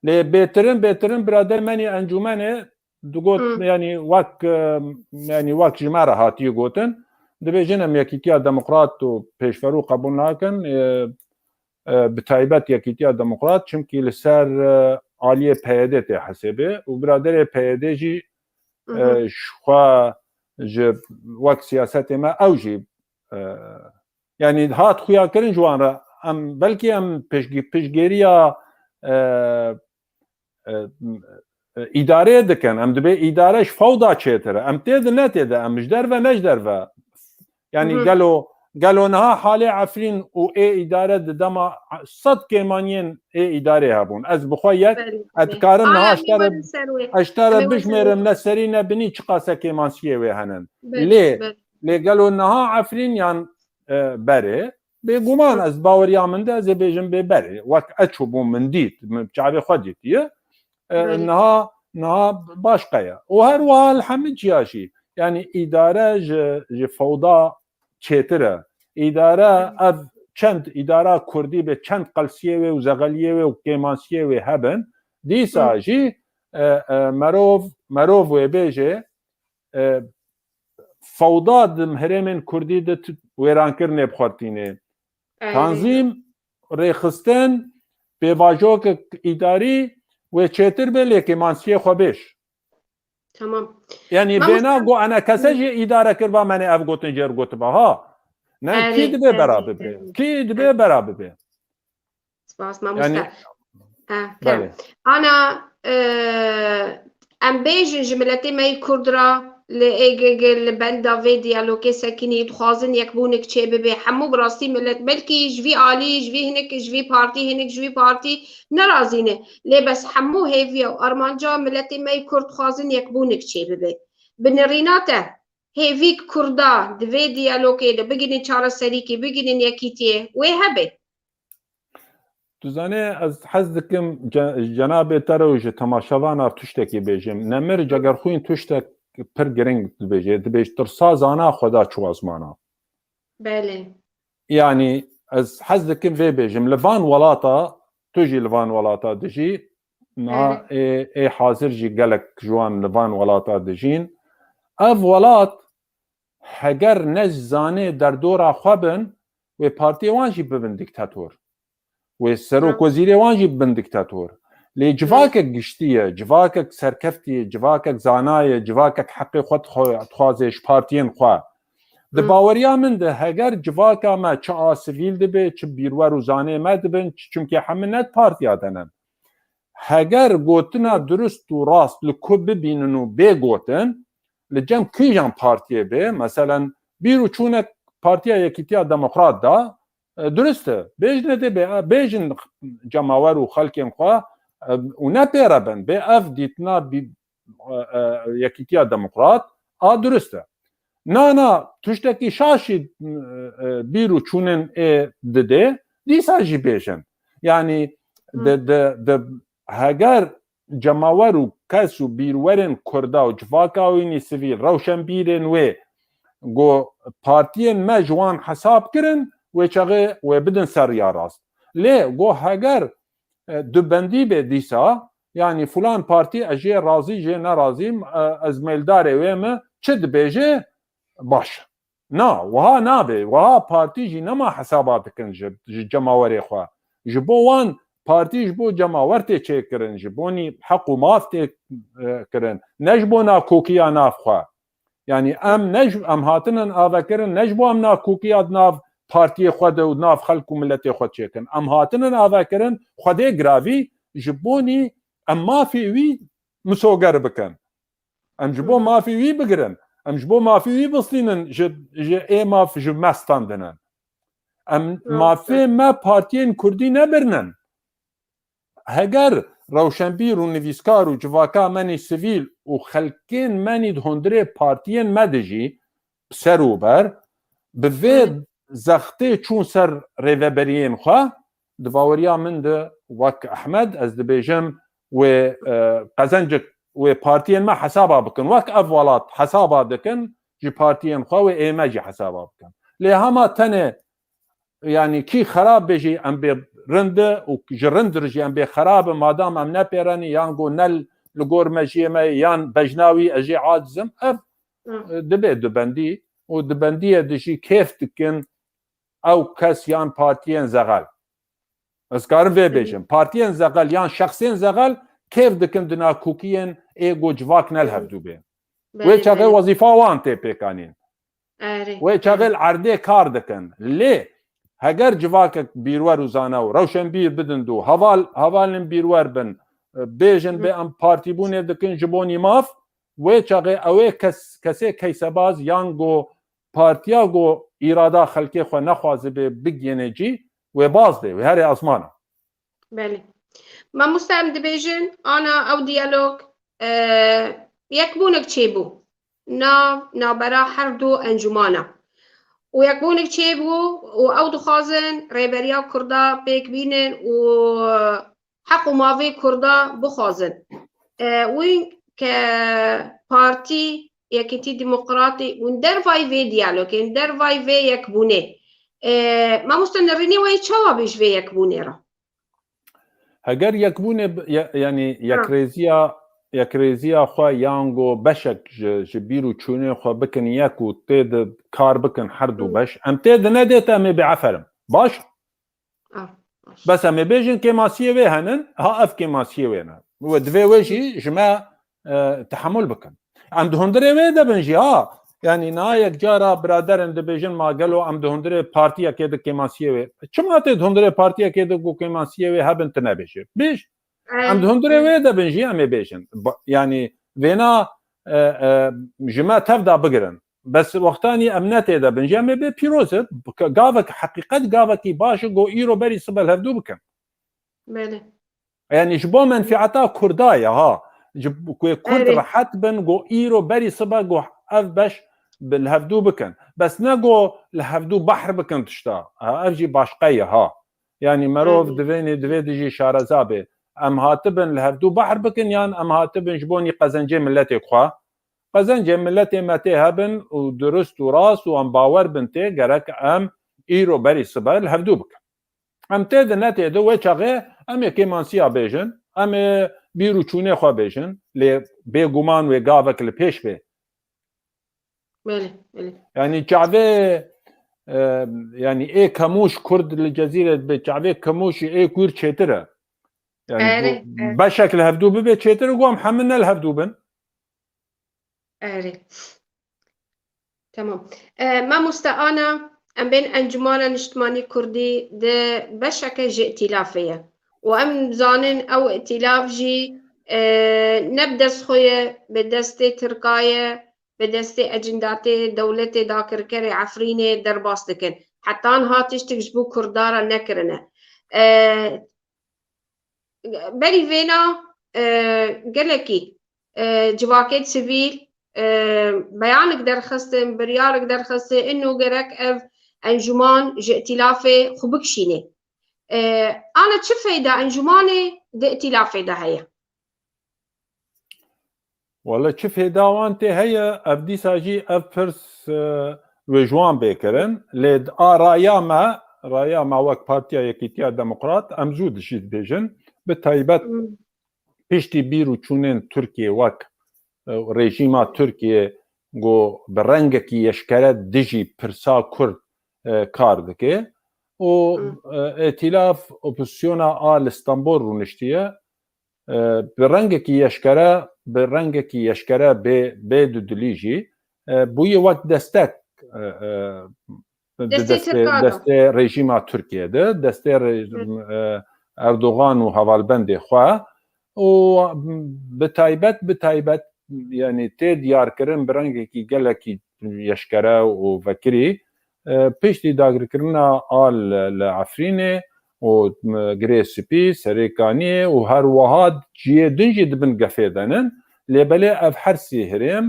Lê bêtirin, bêtirin birader menî encûmenê digot, Hı. yanî wek, e, yanî wek ji me re hatiye gotin, dibêjin em Yekîtiya Demokrat û Pêşverû qebûl nakin, e, e, bi taybet Yekîtiya Demokrat, çimkî li ser, e, aliyê P Y D tê hesêbê û biraderê P Y D jî, Hı hı. e, ji xwe ji wek siyasetê me ew jî, e, yanî hat xuyakirin ji wan re. Em belkî em piştgî-, piştgêriya, e, e, e, îdareyê dikin. Em dibê îdare ji fewda çêtir e. Em tê de ne tê de, em ji derve ne ji derve. Yanî Hı hı. gelo, gelo niha halê Efrîn û ê îdare di dema sed kêmaniyên ê îdarê hebûn. Ez bi xwe yek, Belê, ez belê. dikarim Aya niha ji te re, me werin ser wê. ez ji te re Me werin ser bijmêrim wê. ne serî ne binî çiqase kêmansiyê wê henin. Belê, Lê, belê. lê gelo niha Efrîn yan, e, berê, bêguman Hı. ez baweriya min de ez ê bêjim bê berê. Wek ez çûbûm min dît, min bi çavê xwe dîtiye. E, Belê. niha, niha başqa ye. Û her wiha li hemî ciya jî. Yanî îdare ji, ji fewda çêtir e. Îdare Hı. ev çend îdara kurdî be, çend qelsiyê wê û zexeliyê wê û kêmansiyê wê hebin, dîsa Hı. jî, e, e, merov, merov wê bêje, e, fewda di herêmên kurdî de tu-, wêrankirinê bi xwe tîne. Erê. Tanzîm, rêxistin, pêvajoyek îdarî wê çêtir be, lê kêmansiyê xwe bêj. Tamam. Yanî Mamoste vêna got, ene kese jî îdare kiriba, me ne ev gotin jê re gotiba, ha. Ne, Erê, kî dibe erê, bera bibe? erê. Kî dibe Erê. bera bibe? Spas, mamoste. Yanî, Ha, belê. Ana, e, em bêjin ji miletê me yê Kurd re li ê ge ge li benda vê diyalogê sekinî dixwazin yekbûnik çêbibe. Hemû bi rastî milet, belkî ji vî alî, ji vî hinek, ji vî partî, hinek ji vî partî nerazî ne. Lê bes hemû hêviya û armanca miletê me yê Kurd dixwazin yekbûnik çêbibe. Bi nirîna te, hêvîk Kurda di vê diyalogê de bigihînin çareserîkê, bigihînin yekîtiyê, wê hebe? Tu zanî, ez hez dikim ce-, cenabê te re û ji temaşevana tiştekî bêjim. Nemir Cegerxwîn tiştek pir giring dibêje. Dibêj, tirsa zana xwe da çû azmana. Belê. Yanî ez hez dikim vê bêjim. Li van welata, tu jî li van welata dijî, niha Evet. ê, ê hazir jî gelek ji wan li van welata dijîn. Ev welat heger ne ji zanê derdora xwe bin, wê partiyê wan jî bibin diktator. Wê serokwezîrê wan jî bibin diktator. Lê civakek giştî ye, civakek serkeftî ye, civakek zana ye, civakek heqê xwe dixwe-, dixwaze ji partiyên xwe. Di Hı. baweriya min de heger civaka me çi a sivîl dibe, çi bîrwer û zanê me dibin, ç-, çimkî hemû ne di partiya de ne. Heger gotina Hı. dirust û rast li ku bibînin û bê gotin, li cem kîjan partiyê be, meselen, bîr û çûnek Partiya Yekîtiya Demokrat da, e, dirust e. Bêjine dê bê, e, bêjin cemawer û xelkên xwe, e, û ne pê re bin. Bê ev dîtina bî-, e, e, Yekîtiya Demokrat a dirust e. Na, na, tiştekî şaş jî, e, e, bîr û çûnên ê didê, dîsa jî bêjin. Yanî, Hı. di, di, di, heger cemawer û kes û bîrwerên Kurda û civaka wînî sivîl, rewşenbîrên wê, go partiyên me ji wan hesab kirin, wê çaxê wê bidin ser riya rast. Lê go heger, e, dubendî bê dîsa, yanî filan partî ez jê razî, jê nerazîm, e, ez mêldarê wê me, çi dibêje, baş. Na, wiha nabe. Wiha partî jî nema hesaba dikin ji, ji cemawerê xwe. Ji bo wan partî ji bo cemawer tê çêkirin, ji bonî heq û maf tê, e, kirin. Ne ji bo nakokiya nav xwe. Yanî em ne ji, em hatinin avekirin ne ji bo em nakûkiya di nav partiyê xwe de û di nav xelk û miletê xwe çêkin. Em hatinin avekirin Xwedê giravî ji bonî em mafê wî misoger bikin. Em ji bo mafê wî bigirin. Em ji bo mafê wî bistînin ji, ji ê maf ji me standinin. Em mafê me partiyên kurdî nebirinin. Heger rewşenbîr û nivîskar û civaka me nî sivîl û xelkên me nî di hundirê partiyên me de jî bi ser û ber bi vê zextê çûn ser rêveberiyên xwe, di baweriya min de wek Ehmed ez dibêjim wê, e, qezencik wê partiyên me hesaba bikin. Wek ev welat hesaba dikin ji partiyên xwe wê ê me jî hesaba bikin. Lê hema tenê yanî kî xerab be jî em bê rind e û ji rind re jî em bê xerab e, madam em nepêrenî yan go ne li gor mejiyê me yan bejna wî ez jê aciz im, ev, Hı. e, dibe dubendî û dubendiyê de jî kêf dikin ew kes yan partiyên zexel. Ez karim vê bêjim. Partiyên zexel yan şexsên zexel kêf dikin di nakokiyên ê go civak ne li hevdû bê. Wê çaxê wezîfa wan tê pêkanîn. Erê. Wê çaxê li erdê kar dikin. Lê heger civakek bîrwer û zana û rewşenbîr bidin dû, heval, hevalên bîrwer bin, e, bêjin bê em partîbûnê dikin ji bo nîmaf, wê çaxê ew ê kes, kesê keysebaz yan go partiya go îrada xelkê xwe nexwazibê bigihêne cî, wê baz dê, wê herê ezmana. Belê. Mamoste, em dibêjin, ana ew diyalog, e, yekbûnek çêbû nav navbera her du encûmana. Û yekbûnek çêbû û ew dixwazin rêberiya Kurda pêk bînin û heq û mavê Kurda bixwazin. E, wî ke partî Yekîtî Demokratî û dervayî vê diyalogê, dervayî vê yekbûnê. E, mamoste, nerînê we yê çawa bê ji vê yekbûnê re? Heger yekbûnê bi-, ye-, yanî Ha. yekrêziya, yekrêziya xwe yan go beşek ji, ji bîr û çûnê xwe bikin yek û tê de kar bikin her du Hı. beş. Em tê de nedê te em ê bêeferin. Baş? Ah, baş. Bes em ê bêjin kêmasiyê wê henin, ha ev kêmasiyê wê ne. We divê wê jî ji me, e, tehemul bikin. Em di hundirê wê de bin jî ha. Yanî niha yek cara biraderin dibêjin ma gelo em di hundirê partiyekê de kêmasiyê wê. Çima tê di hundirê partiyekê de ku kêmasiyê wê hebin tu nebêjî? Bêj. Em di hundirê wê de bin jî em ê bêjin. Ba-, yanî vêna, e, e, ji me tev da bigirin. Bes wextanî em ne tê de bin jî em ê bê pîroz e. Gavek heqîqet gavekî baş e go îro berî sibe li hevdû bikin. Belê. Yanî ji bo menfieta Kurda ye ha. Ji ku Kurd Erê. rehet bin go îro berî sibe go ev beş bi li hevdû bikin. Bes ne go li hevdû behr bikin tişta. Ha, ev jî başqe ye ha. Yanî merov Erê. divênê divê dijî şareza bê. Em hatibin li hevdû behr bikin yan em hatibin ji bo nî qezencê miletê xwe? Qezencê miletê me tê hebin û durust û rast û em bawer bin tê, gerek em îro berî sibe li hevdû bikin. Em tê de ne tê de wê çaxê em ê kêmansiya bêjin, em ê bîr û çûnê xwe bêjin, lê bêguman wê gavek li pêş bê. Belê, belê. Yanî çavê, e, yanî ê Kemûş Kurd li Cezîrê dibe, çavê Kemûşî ê Kûr çêtir e. Yanî Erê, bu erê. beşek li hevdû bibe çêtir e, ku em hemû ne li hevdû bin. Erê. Tamam. E, mamoste Ana, em bên Encûmana Niştimanî Kurdî di beşeke ji îtîlafê ye. Û em zanin ew îtîlaf jî, e, ne bi dest xwe ye, bi destê Tirka ye, bi destê ecindatê dewletê dagirkerê Efrînê derbas dikin. Heta niha tiştek ji bo Kurda re nekirine. E, Berî vêna, e, gelekî, e, civakê sivîl, e, beyanek derxistin, biryarek derxistin, ino gerek ev encûman ji îtîlafê xwe bikişînê. E, ana çi feyda encûmanê di îtîlafê de heye? Wele çi fêda wan tê heye, ev dîsa jî ev pirs, e, wê ji wan bê kirin. Lê a raya me, raya me wek Partiya Yekîtiya Demokrat, em zû dijî dibêjin. Bi taybet Hmm. piştî bîr û çûnên Tirkiyê wek, e, rejîma Tirkiyê ku bi rengekî yeşkere dijî pirsa Kurd, e, kar dike. Û, Hmm. e, îtîlaf opozisyona a li Stenbol rûniştiye. E, bi rengekî yeşkere, bi rengekî yeşkere bê, bê dudilî jî, e, bûye wek destek, e, e, di Destê destê, Tirkan de. destê rejîma Tirkiye de, destê re-, Hı. e, Erdogan û hevalbendê xwe û bi taybet, bi taybet, yani tê diyarkirin bi rengekî gelekî yeşkere û vekirî, e, piştî dagirkirina a li, li Efrînê û, m, Girê Spî, Serê Kaniyê û her wiha cihê din jî di bin gefê de nin. Lê belê ev her sê herêm,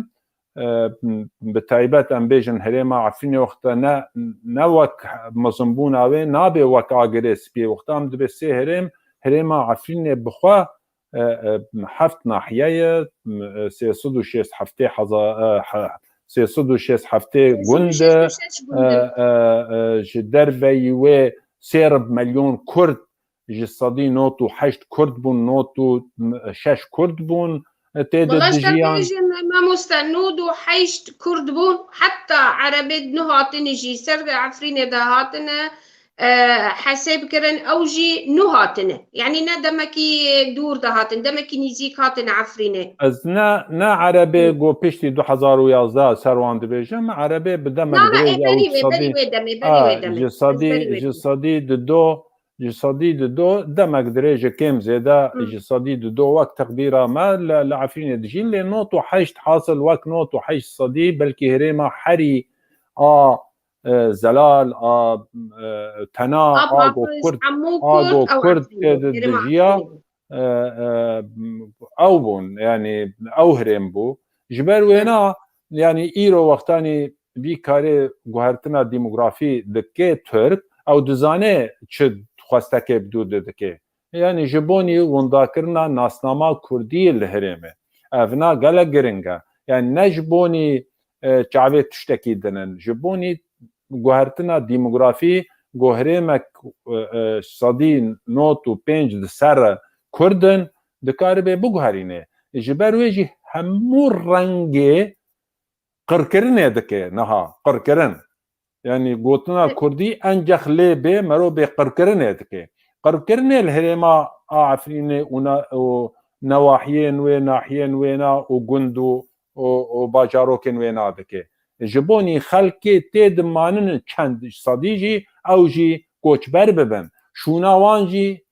e, m, bi taybet em bêjin herêma Efrînê wexta ne, ne wek mezinbûna wê, nabe wek a Girê Spî. Wexta em dibê sê herêm, herêma Efrînê bi xwe, e, e, heft nahiye ye, m, e, sê sed û şêst heftê heza-, e, he-, sê sed û şêst heftê gund e, sê sed û şêst heftê gund e, e, e, ji derveyî wê sê rib milyon Kurd, ji sedî nod û heşt Kurd bûn, nod û şeş Kurd bûn, e, tê de Wala ez te dijiyan. bêjim, mamoste, nod û heşt Kurd bûn, heta Erebê nuh hatine jî, ser Efrînê de hatine, e, hesêb kirin, ew jî nuh hatine. Yani ne demekî dûr de hatin, demekî nîzîk hatine Efrînê. Ez ne, ne Erebê Hı. go piştî du hezar û yazdeh ser wan dibêjim, Erebê bi demek Na, na, dirêj ê ew berî wê, berî sedî, wê demê, berî a, wê demê. ji sedî, Ez berî wê ji demê. sedî dido, ji sedî dido, demek dirêj e kêm zêde, Hı. ji sedî dido wek teqdîra me li, li Efrînê dijîn, lê nod û heşt hasil wek nod û heşt sedî, belkî herêma herî a, e, zelal, a, e, tena, A a go Bakiz, Kurd, hemû a Kurd, go ew Kurd Efrînê, tê de herêma dijiya, Efrînê. e, e, ew bûn, yani ew herêm bû. Ji ber Hı. wêna, yani îro wextanî vî karê guhertina demografî dike Tirk, ew dizane çi xwestekê bi dû de dike. Yani ji bonî windakirina nasnama Kurdî li herêmê. Evna gelek giring e. Yani ne ji bonî, e, çavê tiştekî din in. Ji bonî guhertina demografî, ku herêmek, e, e, sedî nod û pênc di ser Kurd in, dikaribe biguherîne. Ji ber wê jî hemû rengê qirkirinê dike niha, qirkirin. Yani gotina Kurdî encex lê bê, mero bê qirkirinê dike. Qirkirinê li herêma a Efrînê û na-, û newahiyên wê, nahiyên wêna û gund û, û, û bajarokên wêna dike. Ji bonî xelkê tê dimanin çend sedî jî ew jî koçber bibin. Şûna wan jî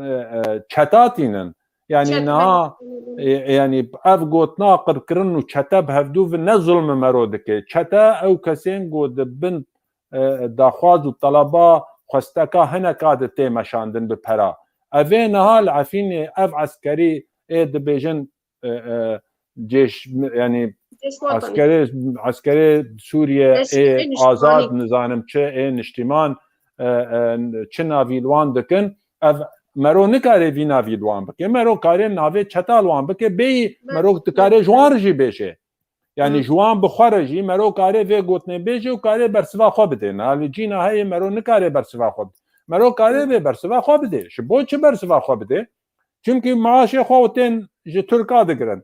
e, e, çeta tînin. Yani Çet niha, ben- e, e, yani ev gotina qirkirin û çete bi hevdû ve ne zulmê mero dike. Çete ew kesên ku di bin, e, daxwaz û talaba xwesteka hineka de tê meşandin bi pera. Evê niha li Efrînê ev eskerî ê dibêjin, e, e, cêş, yani Cêş Watanî. eskerê, eskerê Sûriye Cêş ê ê niştimanî. azad, nizanim çi ê niştiman, e, e, çi navî li wan dikin, ev mero nikare vî navî li wan bike. Mero kare navê çeta li wan bike, bêyî Be- mero dikare ji wan re jî bêje. Yani Hı. ji wan bi xwe re jî mero kare vê gotinê bêje û kare bersiva xwe bide. Niha li cîna heye mero nikare bersiva xwe bide. Mero kare Hı. vê bersiva xwe bide. Ji bo çi bersiva xwe bide? Çimkî maaşê xwe û tên ji Tirka digirin.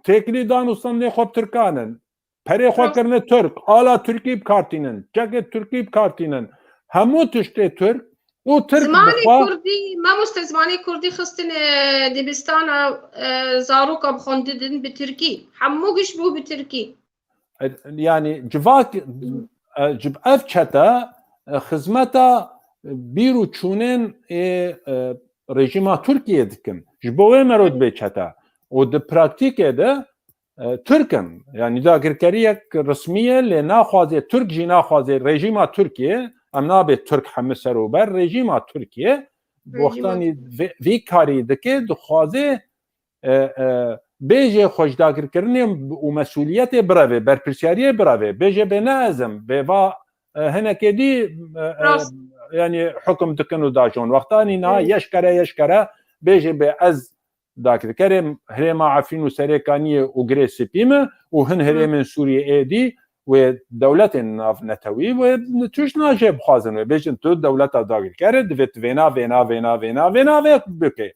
Têkilî dan û standê xwe bi Tirkan in. Perê xwe Rast. kirine Tirk. Ala Tirkî bi kar tînin. Çekê Tirkî bi kar tînin. Hemû tiştê Tirk û Tirk Zimanê bi xwe Kurdî, mamoste, zimanê Kurdî xistin, e, dibistana, e, zaroka bi xwendidin bi Tirkî. Hemû giş bû bi Tirkî. Yani civak, e, civ-, ev çete, e, xizmeta, e, bîr û çûnên ê, e, rejîma Tirkiye dikin. Ji bo wê mero dibê çete. Û di praktîkê de, e, Tirk in. Yani dagirkeriyek resmî ye, lê naxwaze, Tirk jî naxwaze, rejîma Tirkiye, em nabê Tirk hemî serober, rejîma Tirkiye, Rejîma wextanî Tirkiye. vê, vî karî dike, dixwaze, e, e, bêje xwe ji dagirkirinê û mesûliyetê bireve, berpirsiyariyê bireve, bêje bê ne ez im, bê va, e, hinekê dî, e, e, Rast. yani hukum dikin û dajon. Wextanî niha Hı. yeşkere, yeşkere bêje bê ez dagirkerê herêma Efrîn û Serê Kaniyê û Girê Spî me û hin Hı. herêmên Sûriyê ê dî wê dewletên navnetewî wê tişt najê bixwazin wê bêjin tu dewleta dagirker e, divê tu vêna, vêna, vêna, vêna, vêna vê bike.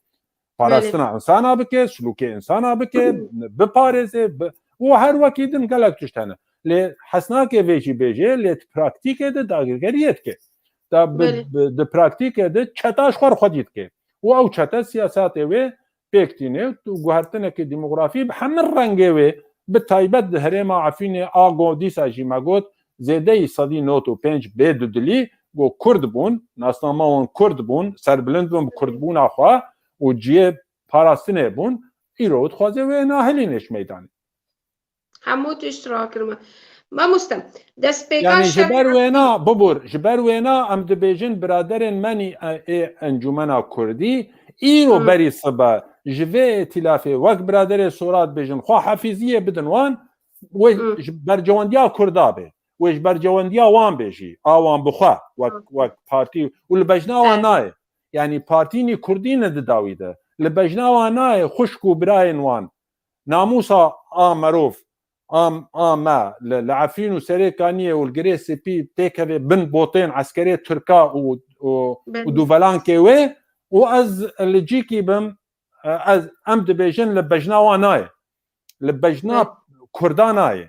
Parastina Belê. insana bike, silûkê insana bike, biparêze, bi-, û her wekî din gelek tişt hene. Lê hes nake vê jî bêje, lê di praktîkê de dagirkeriyê dike. Da bi, Belê. bi, di praktîkê de çeta ji xwe re xwedî dike. Û ew çete siyasetê wê pêk tîne û guhertinekê demografî bi hemî rengê wê bi taybet di herêma Efrînê a go dîsa jî me got, zêdeyî sedî nod û pênc bê dudilî go Kurd bûn, nasnama wan Kurd bûn, serbilind bûn bi Kurdbûna xwe û cihê parastinê bûn, îro dixwaze wê nahilîne ji meydanê. Hemû tişt rakirime. Mamoste, destpêka Yani ji ber şerê wêna, bibûr, ji ber wêna em dibêjin biraderên me nî, e, ê Encûmena Kurdî, îro Hı. berî sibe ji vê îtîlafê wek biraderê Sora dibêjin, xwe hafîziyê bidin wan, wê Hı. ji bercewendiya Kurda bê, wê ji bercewendiya wan bê jî, a wan bi xwe, wek, Hı. wek partî û li bejna wan Evet. nayê. Yani partî nî Kurdî ne di dawî de. Li bejna wan nayê xwişk û birayên wan. Namûsa a merov, a, a me, li, li Efrîn û Serêkaniyê û li Girê Spî têkeve bin botên eskerê Tirka û, û, û Belê. dûvelankê wê û ez li cîkî bim, e, ez, em dibêjin li bejna wan nayê. Li bejna Belê. Kurda nayê.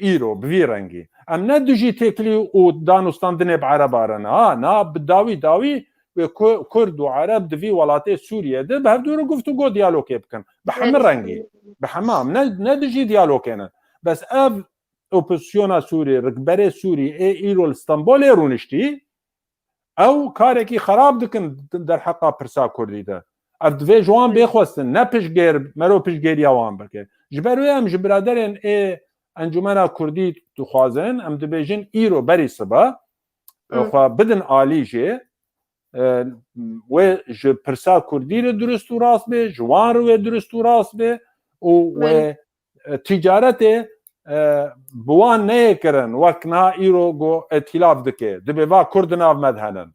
Îro, bi vî rengî. Em ne dijî têkilî û danûstandinê bi Ereba re ne. Ha, na, bi dawî dawî wê Ku-, Kurd û Ereb di vî welatê Sûriyê de bi hevdû re guftûgo diyalogê bikin. Bi hemî Belê. rengî. Bi hema, em ne, ne dijî diyalogê ne. Bes ev opozisyona Sûrî, rikberê Sûrî ê îro li Stenbolê rûniştî, ew karekî xerab dikin derheqa pirsa Kurdî de. Ev divê ji wan bê xwestin, ne piştgêr, mero piştgêriya wan bike. Ji ber wê em ji biraderên ê Encûmena Kurdî dixwazin, em dibêjin îro berî sibe, Hı. xwe bidin alî jê, e, wê ji pirsa Kurdî re dirust û rast bê, ji wan re wê dirust û rast bê û wê, Belê. e, ticaretê, e, bi wan neyê kirin, wek niha îro go îtîlaf dike. Dibê va Kurd di nav me de henin.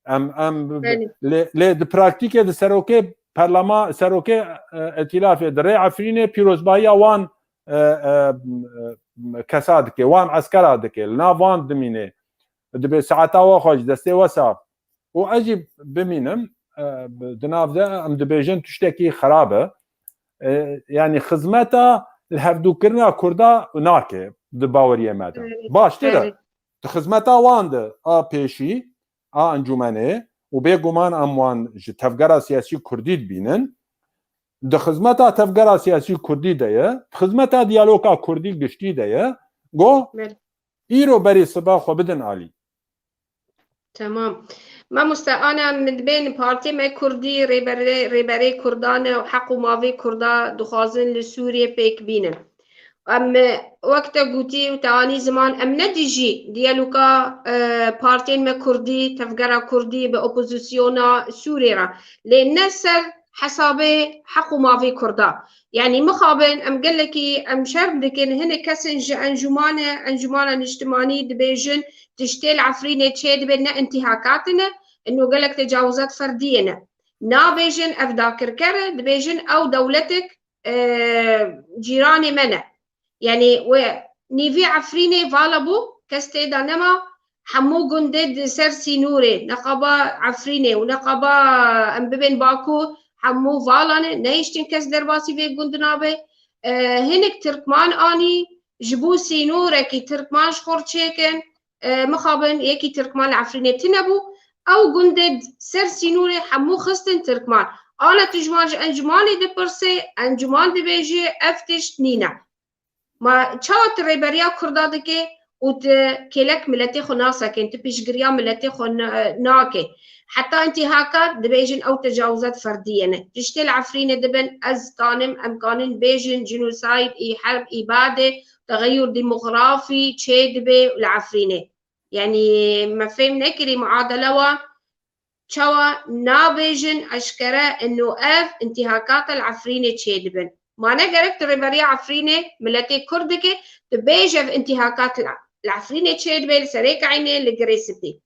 Em, em, Belê. lê, lê di praktîkê di serokê perlema-, serokê, e, îtîlafê di rê Efrînê pîrozbahiya wan, e, e, e, kesa dike, wan eskera dike, li nav wan dimîne. Dibê saeta we xweş, destê we sax. Û ez jî bimînim, e, di nav de em dibêjin tiştekî xerab e. E, yani xizmeta li hevdûkirina Kurda nake di baweriyê me de. Evet, baştir e. Evet. Di xizmeta wan de a pêşî, a encûmenê û bêguman em wan ji tevgera siyasî Kurdî dibînin. Di xizmeta tevgera siyasî Kurdî de ye, di xizmeta diyaloga Kurdî giştî de ye. Go, evet. Îro berî siba xwe bidin alî. Tamam. Mamoste, ana min dibên partê me Kurdî, rêberê, rêberê Kurdan e û heq û mavê Kurda dixwazin li Sûriyê pêk bînin. Em, e, wek te gotî û te anî ziman, em ne dijî diyaloga, e, partên me Kurdî, tevgera Kurdî bi opozisyona Sûriyê re. Lê ne ser hesabê heq û mavê Kurda. Yanî mixabin em gelekî em şerm dikin, hinek kesên ji encûmane, encûmana niştimanî dibêjin, tiştê li Efrînê çêdibe ne intîhakat in, ino gelek tecawizat ferdiyê ne. Nabêjin ev dakirker e, dibêjin ew dewletek, e, cîranê me ne. Yanî we nîvî Efrînê vala bû, kes tê de nema, hemû gundê di ser sînorê, neqaba Efrînê û neqaba em bibên Baku, hemû vala ne, nehiştin kes derbasî vê gund nabe. E, hinek Tirkman anî, ji bo sînorekî Tirkman ji xwe re çêkin, e, mixabin yekî Tirkman li Efrînê tune bû. Ew gundê ser sînorê hemû xistin Tirkman. Ana tu ji wan ji encûmanê dipirsê, encûman dibêje ev tişt nîne. Ma çawa tu rêberiya Kurda dike û tu kêlek miletê xwe nasekin, tu piştgiriya miletê xwe na-, nake. Heta intîhaka dibêjin ew tecawizat ferdiyê ne. Tiştê li Efrînê dibin, ez kanim, em kanin bêjin jînosayd, î herb, îbade, texeyur demografî çê dibe li Efrînê. Yanî me fêm nekirî muadele wan çawa nabêjin eşkere ino ev intîhakata li Efrînê çêdibin. Ma ne gerek tu rêberiya Efrînê miletê Kurd dike, tu bêje ev intîhakat li, li Efrînê çêdibe, li Serêkaniyê, li Girê Spî.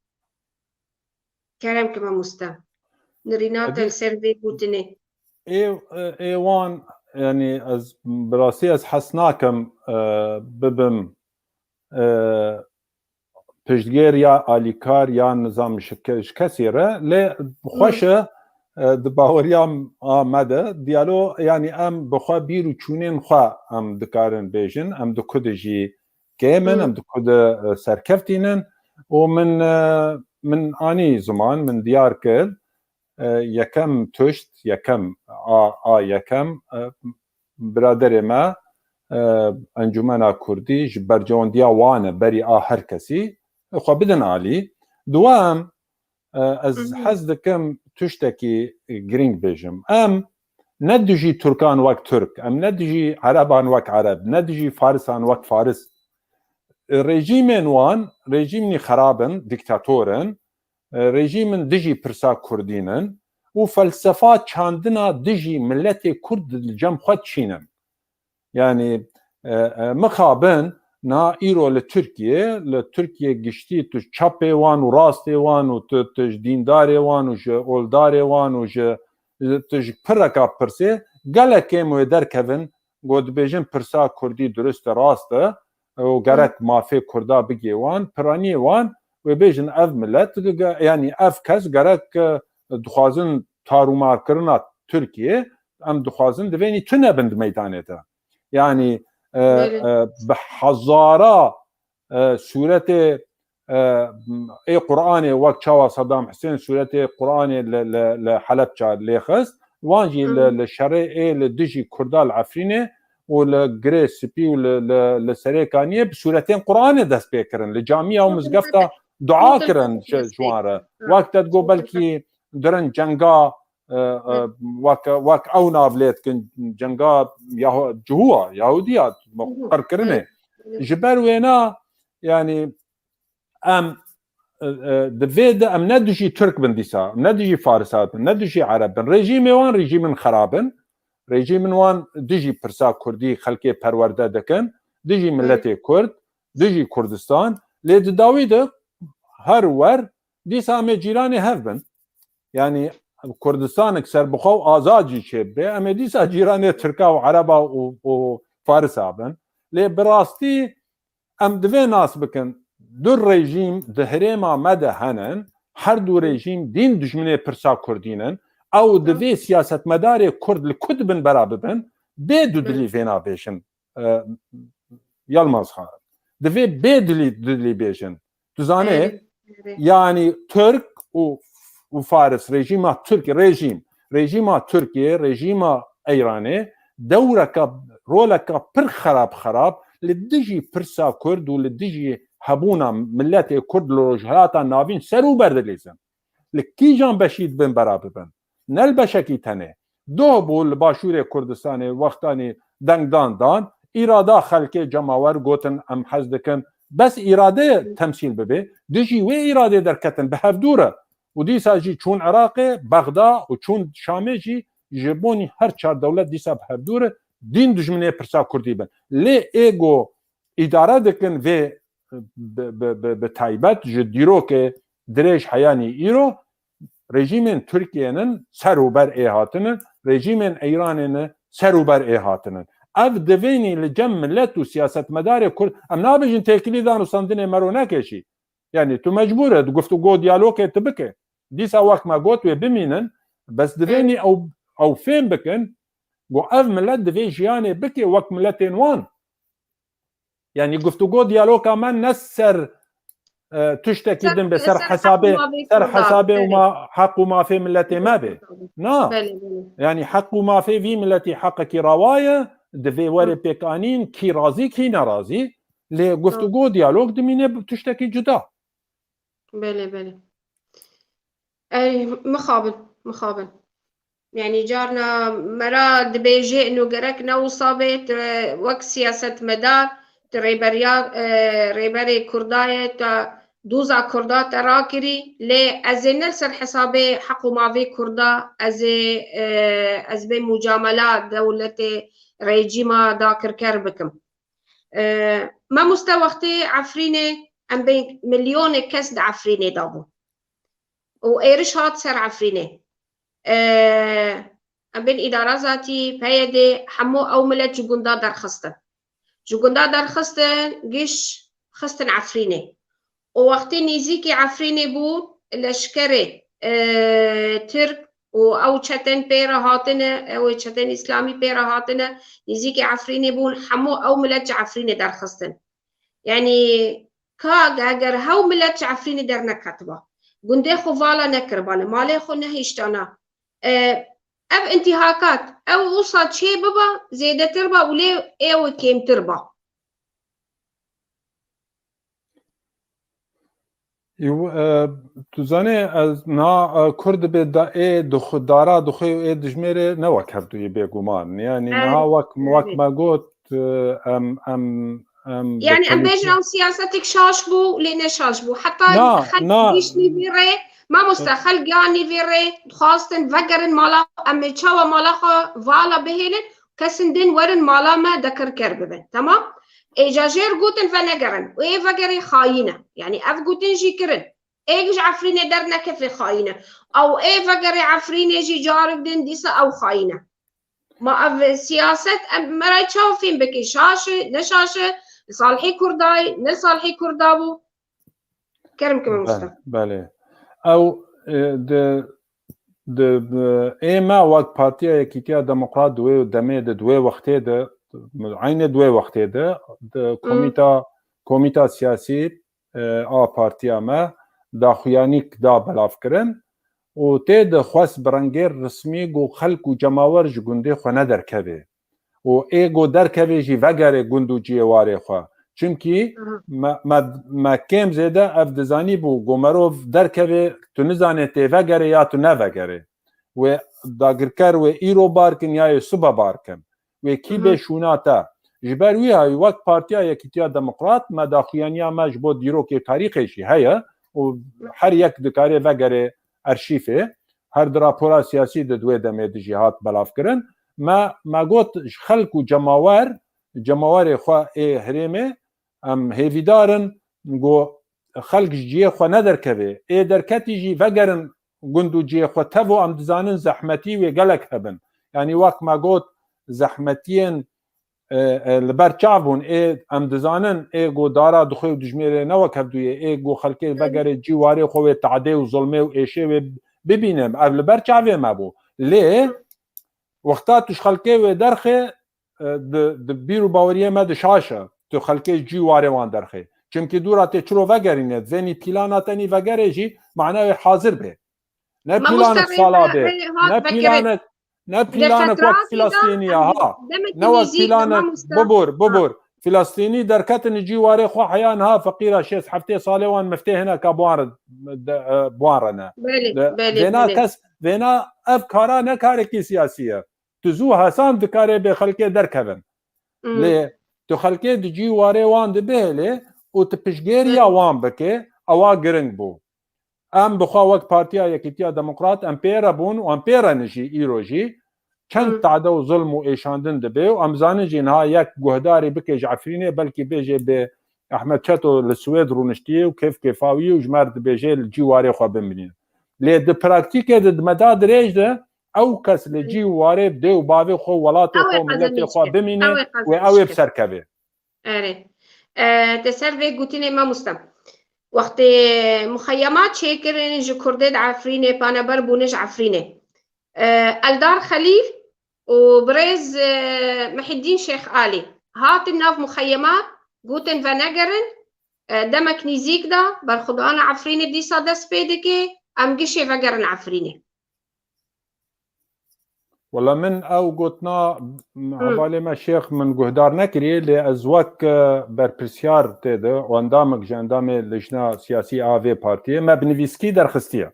Kerem ki mamoste. Nirîna te li ser vê gotinê. Ê, ê wan, yanî ez bi rastî ez hes nakim, e, bibim, e, piştgêr ya alîkar ya nizam ji ke-, ji kesî re, lê xweş e, e, di baweriya me de diyalo, yanî em bi xwe bîr û çûnên xwe em dikarin bêjin, em di ku de jî kêm in, em di ku de, e, serkeftî nin û min, e, min anî ziman, min diyar kir, e, yekem tişt, yekem a, a yekem, e, biraderê me, e, Encûmena Kurdî ji bercewendiya wan e, berî a her kesî, xwe bidin alî. Duwem, e, ez hez dikim tiştekî girîng bêjim. Em ne dijî Tirkan wek Tirk, em ne dijî Ereban wek Ereb, ne dijî Farisan wek Faris. Rejîmên wan, rejîmnî xerab in, dîktator in, e, rejîmin dijî pirsa Kurdî nin û felsefa çandina dijî miletê Kurd di cem xwe çînin. Yanî, e, e, mixabin, na îro li Tirkiye, li Tirkiye giştî tu çapê wan û rastê wan û tu, tu ji dîndarê wan û ji oldarê wan û ji, tu ji pireka pirsê, gelek kêm wê derkevin, ku dibêjin pirsa Kurdî durist e, rast e, û gerek mafê Kurda bigê wan, piraniyê wan, wê bêjin ev milet, ge-, ge-, yanî ev kes gerek, e, dixwazin tarûmarkirina Tirkiye, em dixwazin divênî tune bin di meydanê de. Yanî, e, Belê. e, bi hezara, e, sûretê, e, ê Qur'anê wek çawa Saddam Husên sûretê Qur'anê li, li, li Helebça lêxist, wan jî li, Hı. li şerê ê li dijî Kurda li Efrînê û li Girê Spî û li, li, li Serêkaniyê bi sûretên Qur'anê dest pê kirin. Li camiya û mizgefta dua kirin ji, ji wan re. Hı. Wek te digot belkî dirin cenga, e, e, Hı. wek, wek ew nav lê dikin, cenga Yahu-, cihû ya, Yahûdiya, Hı hı. qirkirinê. Hı. Ji ber wêna, yanî, em, e, e, di vê de em ne dijî Tirk bin dîsa, em ne dijî Farisa bin, ne dijî Ereb bin. Rejîmê wan rejîmin xerab in. Rejîmin wan dijî pirsa Kurdî xelkê perwerde dikin, dijî Hı. miletê Kurd, dijî Kurdistan. Lê di dawî de her wer dîsa em ê cîranê hev bin. Yanî Kurdistanek serbixwe û azad jî çêbibe, em ê dîsa cîranê Tirka û Ereba û, û Farisa bin. Lê bi rastî em divê nas bikin, du rejîm di herêma me de henin, her du rejîm dîn dijminê pirsa Kurdî nin, ew divê siyasetmedarê Kurd li ku dibin bera bibin, bê dudilî vêna bêjin, e, Yilmaz Xan. Divê bê dilî, dudilî bêjin. Tu zanê, Erê, erê. yanî Tirk û, û Faris, rejîma Tirk, rejîm, rejîma Tirkiye, rejîma Eyranê, dewreka, roleka pir xerab xerab li dijî pirsa Kurd û li dijî hebûna miletê Kurd li Rojhilata Navîn ser û ber dilîzin. Li kîjan beşî dibin bera bibin? Ne li beşekî tenê. Doh bû li Başûrê Kurdistanê wextanî dengdan dan, îrada xelkê cemawer gotin em hez dikin, bes îrade temsîl bibe, dijî wê îradê derketin bi hevdû re. Û dîsa jî çûn Iraqê, Bexda û çûn Şamê jî ji bonî her çar dewlet dîsa bi hevdû re dîn dijminê pirsa Kurdî bin. Lê ê go îdare dikin vê bi, bi, bi, bi taybet ji dîrokê dirêj heyanî îro, rejîmên Tirkiyê nin ser û ber ê hatinin, rejîmên Eyranê ne ser û ber ê hatinin. Ev divênî li cem milet û siyasetmedarê Kurd, em nabêjin têkilî dan û sandinê mero nekêşî. Yanî tu mecbûr e, di guftûgo diyalogê tu bike. Dîsa wek me got wê bimînin, bes divênî ew, ew fêm bikin, ku ev milet divê jiyanê bike wek miletên wan. Yanî guftûgo diyaloga me ne ser, e, tiştekî Ser, din be, ser ser heq û hesabê, mafê ser Kurdan, hesabê û erê. ma, heq û mafê miletê me be. Na. Belê, belê. Yanî heq û mafê vî miletî heqekî rewa ye, divê were Hı. pêkanîn, kî razî, kî nerazî. Lê guftûgo, diyalog dimîne bi tiştekî cuda. Belê, belê. Ey, mixabin, mixabin. Yanî carna me ra dibêje, ino gerek ne wisa be, tu wek siyasetmedar, tu rêberiya, e, rêberê Kurda ye, tu doza Kurda te rakirî, lê ez ê ne li ser hesabê heq û mavê Kurda, ez ê, e, ez bê mucamela dewletê rejîma dagirker bikim. E, mamoste, wextê Efrînê em bê milyonê kes di Efrînê de bû. Û êriş hat ser Efrînê. E, em bên îdara zatî, P Y D, hemû ew milet ji gunda derxistin. Ji gunda derxistin, giş xistin Efrînê. Û wextê nêzîkî Efrînê bû, leşkerê, e, Tirk û ew çetên pê re hatine, ew çetên îslamî pê re hatine, nêzîkî Efrînê bûn, hemû ew milet ji Efrînê derxistin. Yanî, ka eger hew milet ji Efrînê derneketiba, gundê xwe vala nekiriba, li malê xwe nehiştana, e, ev intîhakat, ew wisa çê biba, zêdetir ba û lê ew kêmtir ba. Yu, e, tu zanê ez niha, e, kur dibê da ê dixu-, dara dixwê û ê dijmêrê ne wek hevduyê bêguman. Yani niha wek, wek me got, e, em, em, em Yani em bêjin ew siyasetek şaş bû, lê ne şaş bû. Heta xelk gihişt nîvê rê, mamoste, xelk gihanî vê rê, dixwastin vegerin mala, em ê çawa mala xwe vala bihêlin, kesin din werin mala me dekirker bibin. Temam? Ê ca jêr gotin venegerin. Û ê vegerê xayîn e. Yani ev gotin jî kirin. Ê ji Efrînê dernekeve xayîn e. Ew ê vegerê Efrînê jî carik din dîsa ew xayîn e. Ma ev siyaset em me re çawa fêm bike? Şaş e, ne şaş e? Salihê Kurda ye, ne salihê Kurda bû? Kerem ke mamoste. Belê. Ew, e, di, di, di, ê me wek Partiya Yekîtiya Demokrat di wê demê de, di wê wextê de, eynê di wê wextê de, di komîta, komîta siyasî, e, a partiya me daxuyanîk da belavkirin û tê de xwest bi rengê resmî ku xelk û cemawer ji gundê xwe nederkevê. û ê ku derkevê jî vegerê gund û ciyê warê xwe. Çimkî me, me, me kêm zêde ev dizanîbû ku merov derkevê, tu nizanê tê vegerê ya tu nevegerê. Wê dagirker wê îro bar kin ya yê sibe bar kin. Wê kî bê şûna te. Ji ber wî hayî wek Partiya Yekîtiya Demokrat me daxuyaniya me ji bo dîrokê tarîxê jî heye û her yek dikare vegerê erşîfê. Her di rapora siyasî de di wê demê de jî hat belavkirin. Me, me got ji xelk û cemawer, cemawerê xwe ê herêmê, em hêvîdar in ku xelk ji ciyê xwe nederkeve. Ê derketî jî vegerin gund û ciyê xwe. Tevo em dizanin zehmetî wê gelek hebin. Yanî wek me got zehmetiyên, e, e, li ber çav bûn. Ê em dizanin ê ku dara dixwê û dijmêrê ne wek hevdû ye. Ê ku xelkê vegerê cî warê xwe wê tadê û zilmê û êşê wê bibîne. Ev li ber çavê me bû. Lê wexta tu ji xelkê wê derxê, e, di, di bîr û baweriyê me de şaş e. Tu xelkê cî warê wan derxê. Çimkî dûra tê çiro vegerîne, venî pîlana tenî vegerê jî manewê hazir bê. Ne pîlanek sala bê, ne pîlanek, ne pîlanek wek Filistînî ya ha. Ne wek pîlanek, bibur, bibur. Filistînî derketin cî warê xwe heya niha feqîra şêst heftê salê wan miftê hineka bi wan re, de, e, bi wan re ne. Vêna kes, vêna ev kara ne karekî siyasî ye. Tu zû hesan dikare bê xelkê derkevin. Lê tu xelkê di cî warê wan de bihêlê û tu piştgêriya wan bike, ewa giring bû. Em bi xwe wek Partiya Yekîtiya Demokrat em pê re bûn û em pê re ne jî îro jî. Çend tade û zilm û êşandin dibe û em zanin jî niha yek guhdarî bike ji Efrînê, belkî bêje bê Ehmed Çeto li Swêd rûniştiye û kêf kêfa wî û ji me re dibêje li cî warê xwe bimînin. Lê di praktîkê de di meda dirêj de ew kes li cî û warê dê û bavê xwe, welatê xwe, miletê xwe bimîne û ew ê bi ser keve. Erê. E, te ser vê gotinê mamoste. Wextê muxeyemat çêkirin ji Kurdê di Efrînê, paneber bûne ji Efrînê. E, Eldar Xelîl û birêz, e, Mihiddîn Şêx Alî hatin nav muxeyemat, gotin venegerin, e, demek nîzîk de berxwedana Efrînê dîsa dest pê dike, em gişê vegerin Efrînê. Wela min ew gotina hevalê me Şêx min guhdar nekiriye, lê ez wek, e, berpirsiyar tê de û endamek ji endamê lijna siyasî a vê partiyê me bi nivîskî derxistiye.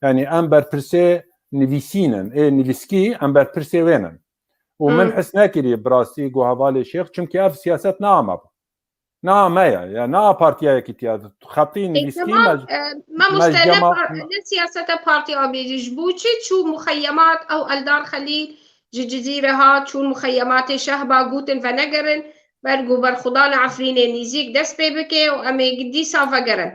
Yanî em berpirsê nivîsîn in, ê nivîskî em berpirsê wê nin. Û min his nekiriye bi rastî ku hevalê Şêx, çimkî ev siyaset ne a me bû. Ne a me ye, ya ne a Partiya Yekîtiya. Xetî nivîskî me, me mamoste, ne siyaseta partî a bêjî. Ji bo çi çû muxeyemat ew Eldar Xelîl ji Cizîre hat, çûn muxeyematê Şehba, gotin venegerin, ber ku berxwedana Efrînê nîzîk dest pê bike û em ê dîsa vegerin.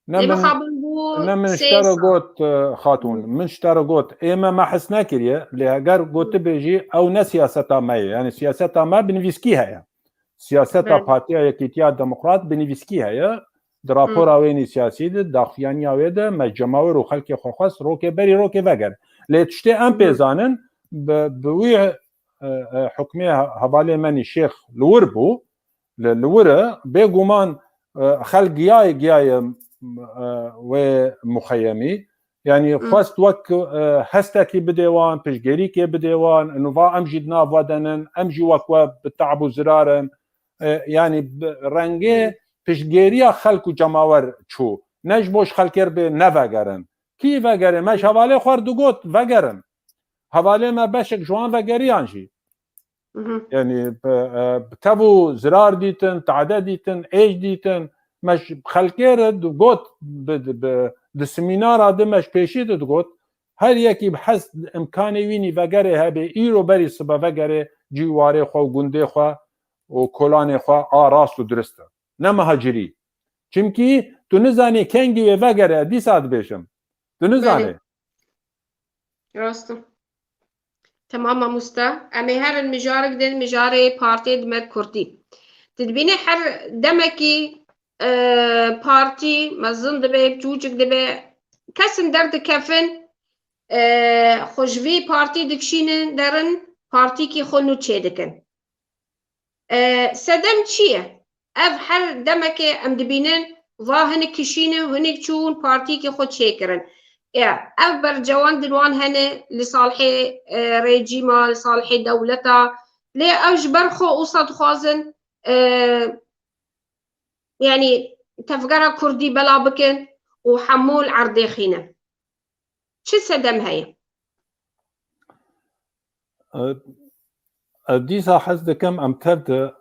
Ne min, ne min ji te re got, e, Xatûn, min ji te re got, ê me me hez nekiriye, lê heger gotibê jî ew ne siyaseta me ye. Yani siyaseta me bi nivîskî heye. Siyaseta Partiya Yekîtiya Demokrat bi nivîskî heye. Di rapora wênî siyasî de, daxuyaniya wê de, me cemawer û xelkê xwe xwest rokê berî rokê veger. Lê tiştê em pê zanin, bi, bi wî, e, e, hukmê he-, hevalê me nî Şêx li wir bû, li, li wir e, bêguman, e, xelk giyaye, giyaye, e, wê muxeyemî, Yanî xwest wek, e, hestekî bidê wan, piştgêrîkê bidê wan, û va em jî di nav we de nin, em jî wek we bi te'b û zirar in. E, yanî bi rengê piştgêriya xelk û cemawer çû. Ne ji bo ji xelkê re bê nevegerin. Kî vegerê? Me ji hevalê xwe re digot vegerin. Hevalê me beşek ji wan vegeriyan jî. Yanî bi, e, bi tev û zirar dîtin, tade dîtin, êş dîtin. Me ji xelkê re digot, bi, bi, di semînara de me ji pêşî de digot, her yekî bi hez imkanê wînî vegerê hebe, îro berî sibe vegerê cî û warê xwe û gundê xwe û kolanê xwe a rast û dirist e. Ne mihacirî. Çimkî tu nizanî kengî wê vegere, dîsa dibêjim. Tu nizanî. Belê. Rast e. Temam mamoste. Em ê herin mijarek din, mijarê partiyê di me kurdî. Tu dibînî her demekî, e, partî mezin dibe, çûçik dibe, kesin derdikefin, e, xwe ji vî partî dikişînin derin, partîkî xwe nû çêdikin. E, sedem çi ye? Ev her demekê em dibînin, va hinik kişînin, hinik çûn, partîkê xwe çêkirin. E, ev bercewan din wan hene li salhê, e, rejîma, li salhê dewleta. Lê ew ji ber xwe wisa dixwazin, e, yanî tevgera kurdî bela bikin û hemû li erdê xînin. Çi sedem heye? E, e, dîsa hez dikim em tev di,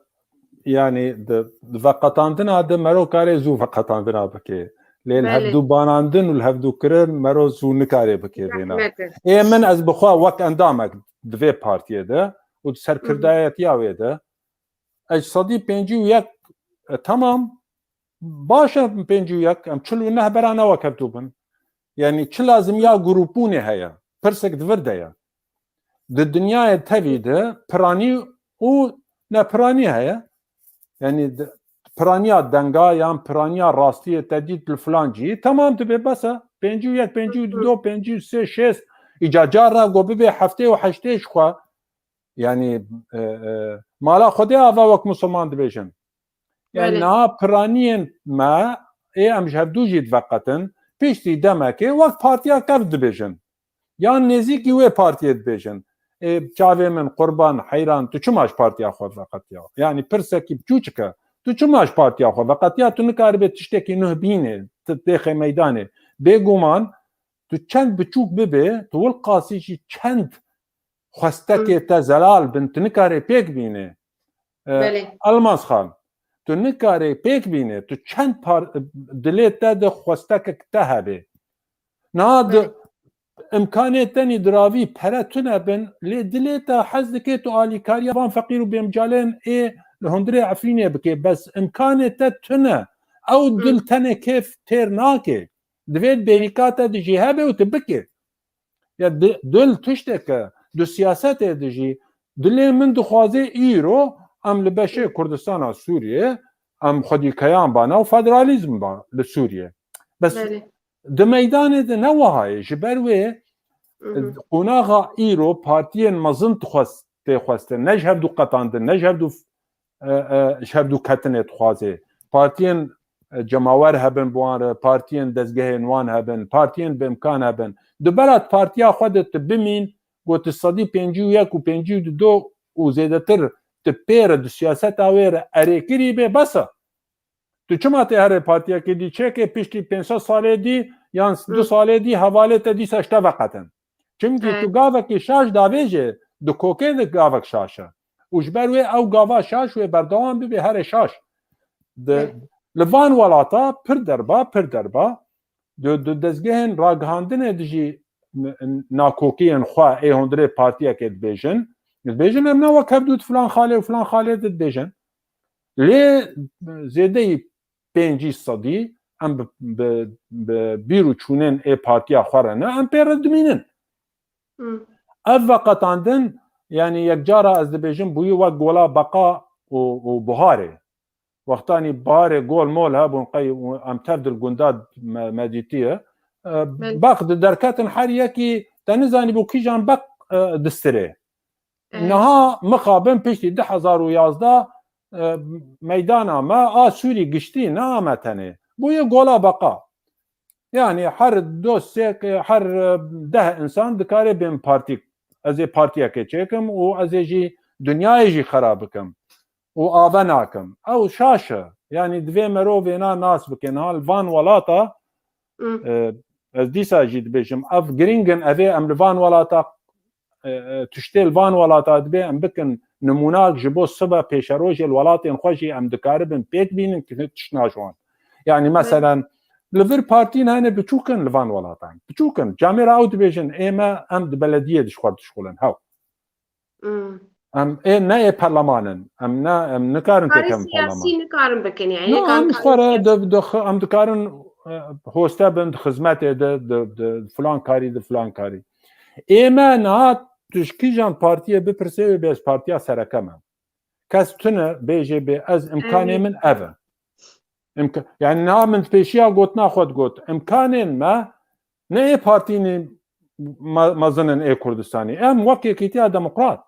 yanî di, di veqetandina de mero karê zû veqetandina bike. Lê li Belê. hevdû banandin û li hevdû kirin mero zû nikare bike vêna. Zehmet e. Ê min ez bi xwe wek endamek di vê partiyê de û di Hı hı. serkirdayetiya wê de ez sedî pêncî û yek, e, tamam, baş e, pêncî û yek, em çil û neh bera ne wek hevdû bin. Yanî çi lazimiya grûpûnê heye? Pirsek di vir de ye. Di dinyayê tevî de piranî û nepiranî heye. Yanî di, piraniya denga yan piraniya rastiyê te dît li filan cî, temam dibe, bes e. Pêncî û yek, pêncî û du, pêncî û sê, şêst, îca cara go bibe heftê û heştê ji xwe. Yanî, e, e, mala Xwedê ava wek Musulman dibêjin. Yanî Belê. niha piraniyên me ê em ji hevdû jî diveqetin, piştî demekê wek partiya kev dibêjin. Yan nêzîkî wê partiyê dibêjin. Ê, çavê min qurban, heyran, tu çima ji partiya xwe veqetiya? Yanî pirsekî biçûçik e. Tu çima ji partiya xwe veqetiya? Tu nikaribê tiştekî nuh bînê, tu têxê meydanê. Bêguman, tu çend biçûk bibê, tu wil qasî jî çend xwestekê Hı. te zelal bin, tu nikarê pêk bînê. E, Belê. Elmas Xan, tu nikarê pêk bînê, tu çend par-, dilê te de xwestekek te hebê. Niha di Belê. imkanê tenî diravî pere tune bin, lê dilê te hez dike tu alîkariya van feqîr û bêmcalên ê li hundirê Efrînê bike. Bes imkanê te tune. Ew Hı. dil tenê kêf têr nake. Divê bêrîka te dijî hebe û tu bike. Ya di-, dil tiştek e, di siyasetê de jî dilê min dixwaze îro em li beşê Kurdistana Sûriyê em xwedîkeyan bana û federalîzm ba li Sûriyê. Bes Belê. di meydanê de ne wiha ye. Ji ber wê Hı hı. qonaxa îro partiyên mezin dixwest-, tê xwestin. Ne ji hevdû qetandin, ne ji hevdû e, e, ji hevdû ketinê dixwaze. Partiyên, e, cemawer hebin bi wan re, partiyên dezgehên wan hebin, partiyên bi imkan hebin. Di bera partiya xwe de tu bimîn, got tu sedî pêncî û yek û pêncî û du û zêdetir tu pê re di siyaseta wê re erêkirî bê, bes e. Tu çima tê herê partiyekê dî çêkê piştî pênc sed salê dî yan Hı. du salê dî hevalê te dîsa ji te veqetin? Çimkî Evet. tu gavekî şaş davêjê, di kokê de gavek şaş e. Û ji ber wê ew gava şaş wê berdewam bibe herê şaş. Di, Evet. li van welata pir derba, pir derba, di, di dezgehên ragihandinê dijî n-, n-, nakokiyên xwe ê hundirê partiyekê dibêjin. Dibêjin em ne wek hevdû di filan xalê û filan xalê de dibêjin. Lê zêdeyî pêncî sedî em bi, bi, bi bîr û çûnên ê partiya xwe re ne, em pê re dimînin. Hı. Ev veqetandin, yanî yekcara ez dibêjim, bûyî wek gola beqa û, û buharê. Wextanî buharê gol mol hebûn, qey û em tev dil gunda me, me dîtiye. E, Belê. beq di derketin her yekî te nizanî bû kîjan beq, e, distirê. Evet. Niha mixabin piştî du hezar û yazdeh, e, meydana me a Sûrî giştî ne a me tenê. Bûye gola beqa. Yani her dostek, her deh insan dikare bên partî. Ez ê partiyekê çêkim û ez ê jî dinyayê jî xera bikim û ave nakim. Ew şaş e. Yani divê merov êna nas bikin. Ha li van welata, e, ez dîsa jî dibêjim, ev girîng in, ev ê em li van welata, e, e, tiştê li van welata dibê em bikin nimûnak ji bo sibe pêşerojê li welatên xwe jî em dikaribin pêk bînin ki tişt naşwan. Yani meselen li vir partîn hene biçûk in li van welatan. Biçûk in. Camêra ew dibêjin ê me em di belediyê de ji xwe dişxulin. Hew. Hmm. Em ê ne ê perleman in. Em ne, em nikarin Karê têkevin perleman. Siyasî nikarin bikin yani. No, nikarin em ji xwe re karê siyasî. Di, di, em dikarin, e, hoste bin di xizmetê de, di, di filan karî, di filan karî. Ê me niha tu ji kîjan partiyê bipirse wê bê ez partiya sereke me. Kes tune bêjê bê ez imkanê Ew. min ev e. Imka-, yani niha min pêşiya gotina xwe digot. Imkanên me ne ê partînî me-, mezin in ê Kurdistanî. Em wek Yekîtiya Demokrat.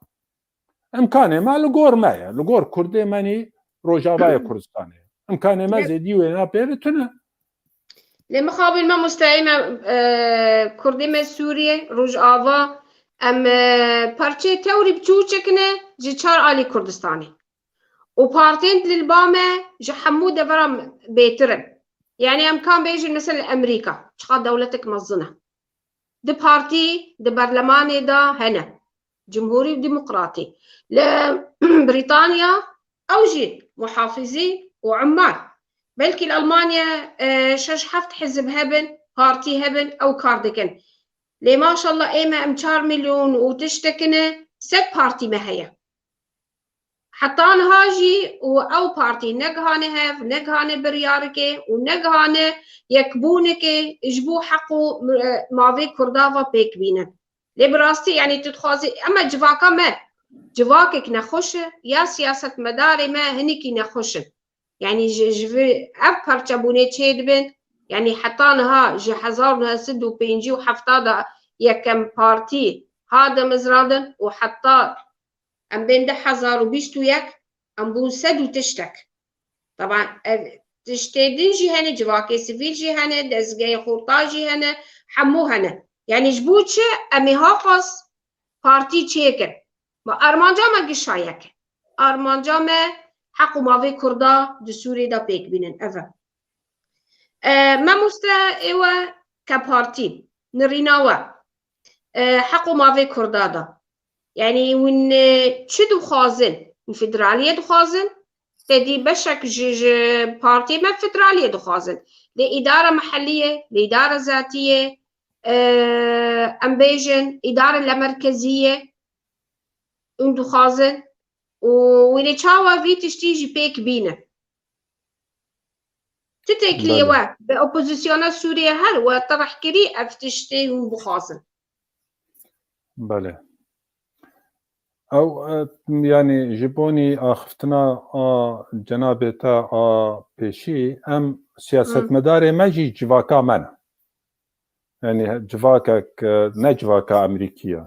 Imkanê me li gor me ye. Li gor Kurdê me nî Rojavayê Kurdistanê ye. Imkanê me Lê zêdî wêna pê re tune. Lê mixabin me musteyê me, e, Kurdê me Sûriyê, Rojava, em, e, parçeyê tewrî biçûçik ne ji çar alî Kurdistanê. Û partên li ba me ji hemû devera bêtir in. Yani em kan bêjin mesela li Amerîka, çiqa dewletek mezin e. Di partî, di berlemanê de hene. Cumhurî û demokratî. Li Brîtanya ew jî muhafizî û ummal. Belkî li Almanya, e, şeş heft hizib hebin, partî hebin, ew kar dikin. Lê maşallah ê me em çar milyon û tiştekine sed partî me heye. Heta niha jî û ew partî negihane hev, negihane biryarikê û negihane yekbûnikê ji bo heq û, e, mavê Kurda ve pêk bînin. Lê bi rastî, yani tu dixwazî, ema civaka me civakek nexweş e, ya siyasetmedarê me hinekî nexweş in. Yani ji, ji vî ev parçebûnê çêdibin, yani heta niha ji hezar û neh sed û pêncî û heft de yekem partî hat demezrandin û heta em bên du hezar û bîst û yek, em bûn sed û tiştek. Taban, ev tiştê din jî hene, civakê sivîl jî hene, dezgehê xurta jî hene, hemû hene. Yani ji bo çi em ê haqas partî çêkin? Ma armanca me gişa yek e. Armanca me heq û mavê Kurda di Sûriyê de pêk bînin. Ev e. E, mamoste ê we ke partî, nirîna we, e, heq û mavê Kurda de. Yani hûn, e, çi dixwazin? Hûn federaliyê dixwazin? Tedî beşek ji, ji partiyê me federaliyê dixwazin. Lê îdara mehellî ye, lê îdara zatî ye, e, em bêjin, îdara lemerkezî ye. Hûn dixwazin. Û wî lê çawa vî tiştî jî pêk bînin? Tu têkiliyê Belê. we, bi opozisyona Sûriyê her we tereh kirî ev tiştê hûn bixwazin. Belê. Ew, e, yani ji bonî axiftina a cenabê te a pêşî, em Hı. siyasetmedarê me jî civaka me ne. Yani civakek, e, ne civaka Amerîkî ye.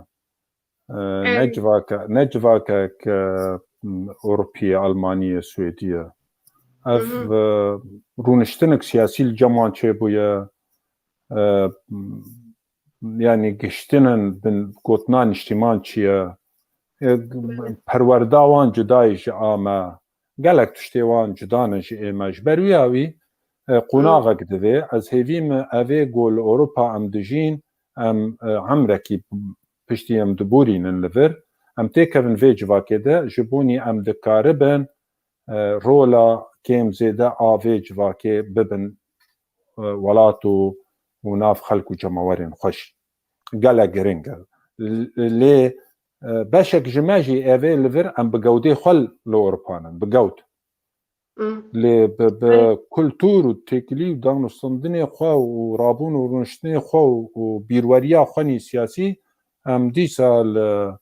E, ne Evet. civaka, ne civakek, e, Ewropî ye, Almanî ye, Swêdî ye. Ev, Hı hı. e, rûniştinek siyasî li cem wan çêbûye. E, yani giştinin bin gotina niştîman çi ye? E, Belê. perwerda wan cuda ye ji a me. Gelek tiştê wan cuda ne ji ê me. Ji ber wî ya wî, e, Hı. qonaxek divê. Ez hêvî me ev ê ku li Ewropa em dijîn, em, e, emrekî piştî em diborînin li vir. Em têkevin vê civakê de, ji bo nî em dikaribin, e, rola kêm zêde a vê civakê bibin, e, welat û, û nav xelk û cemawerên xwe jî. Gelek giring e. L-, lê, e, beşek ji me jî ev ê li vir em bi gewdê xwe li Ewropa nin, bi gewd. Hı. Lê bi, bi Belê. kultur û têkilî û danûstandinê xwe û rabûn û rûniştinê xwe û, û bîrweriya xwe nî siyasî em dîsa li,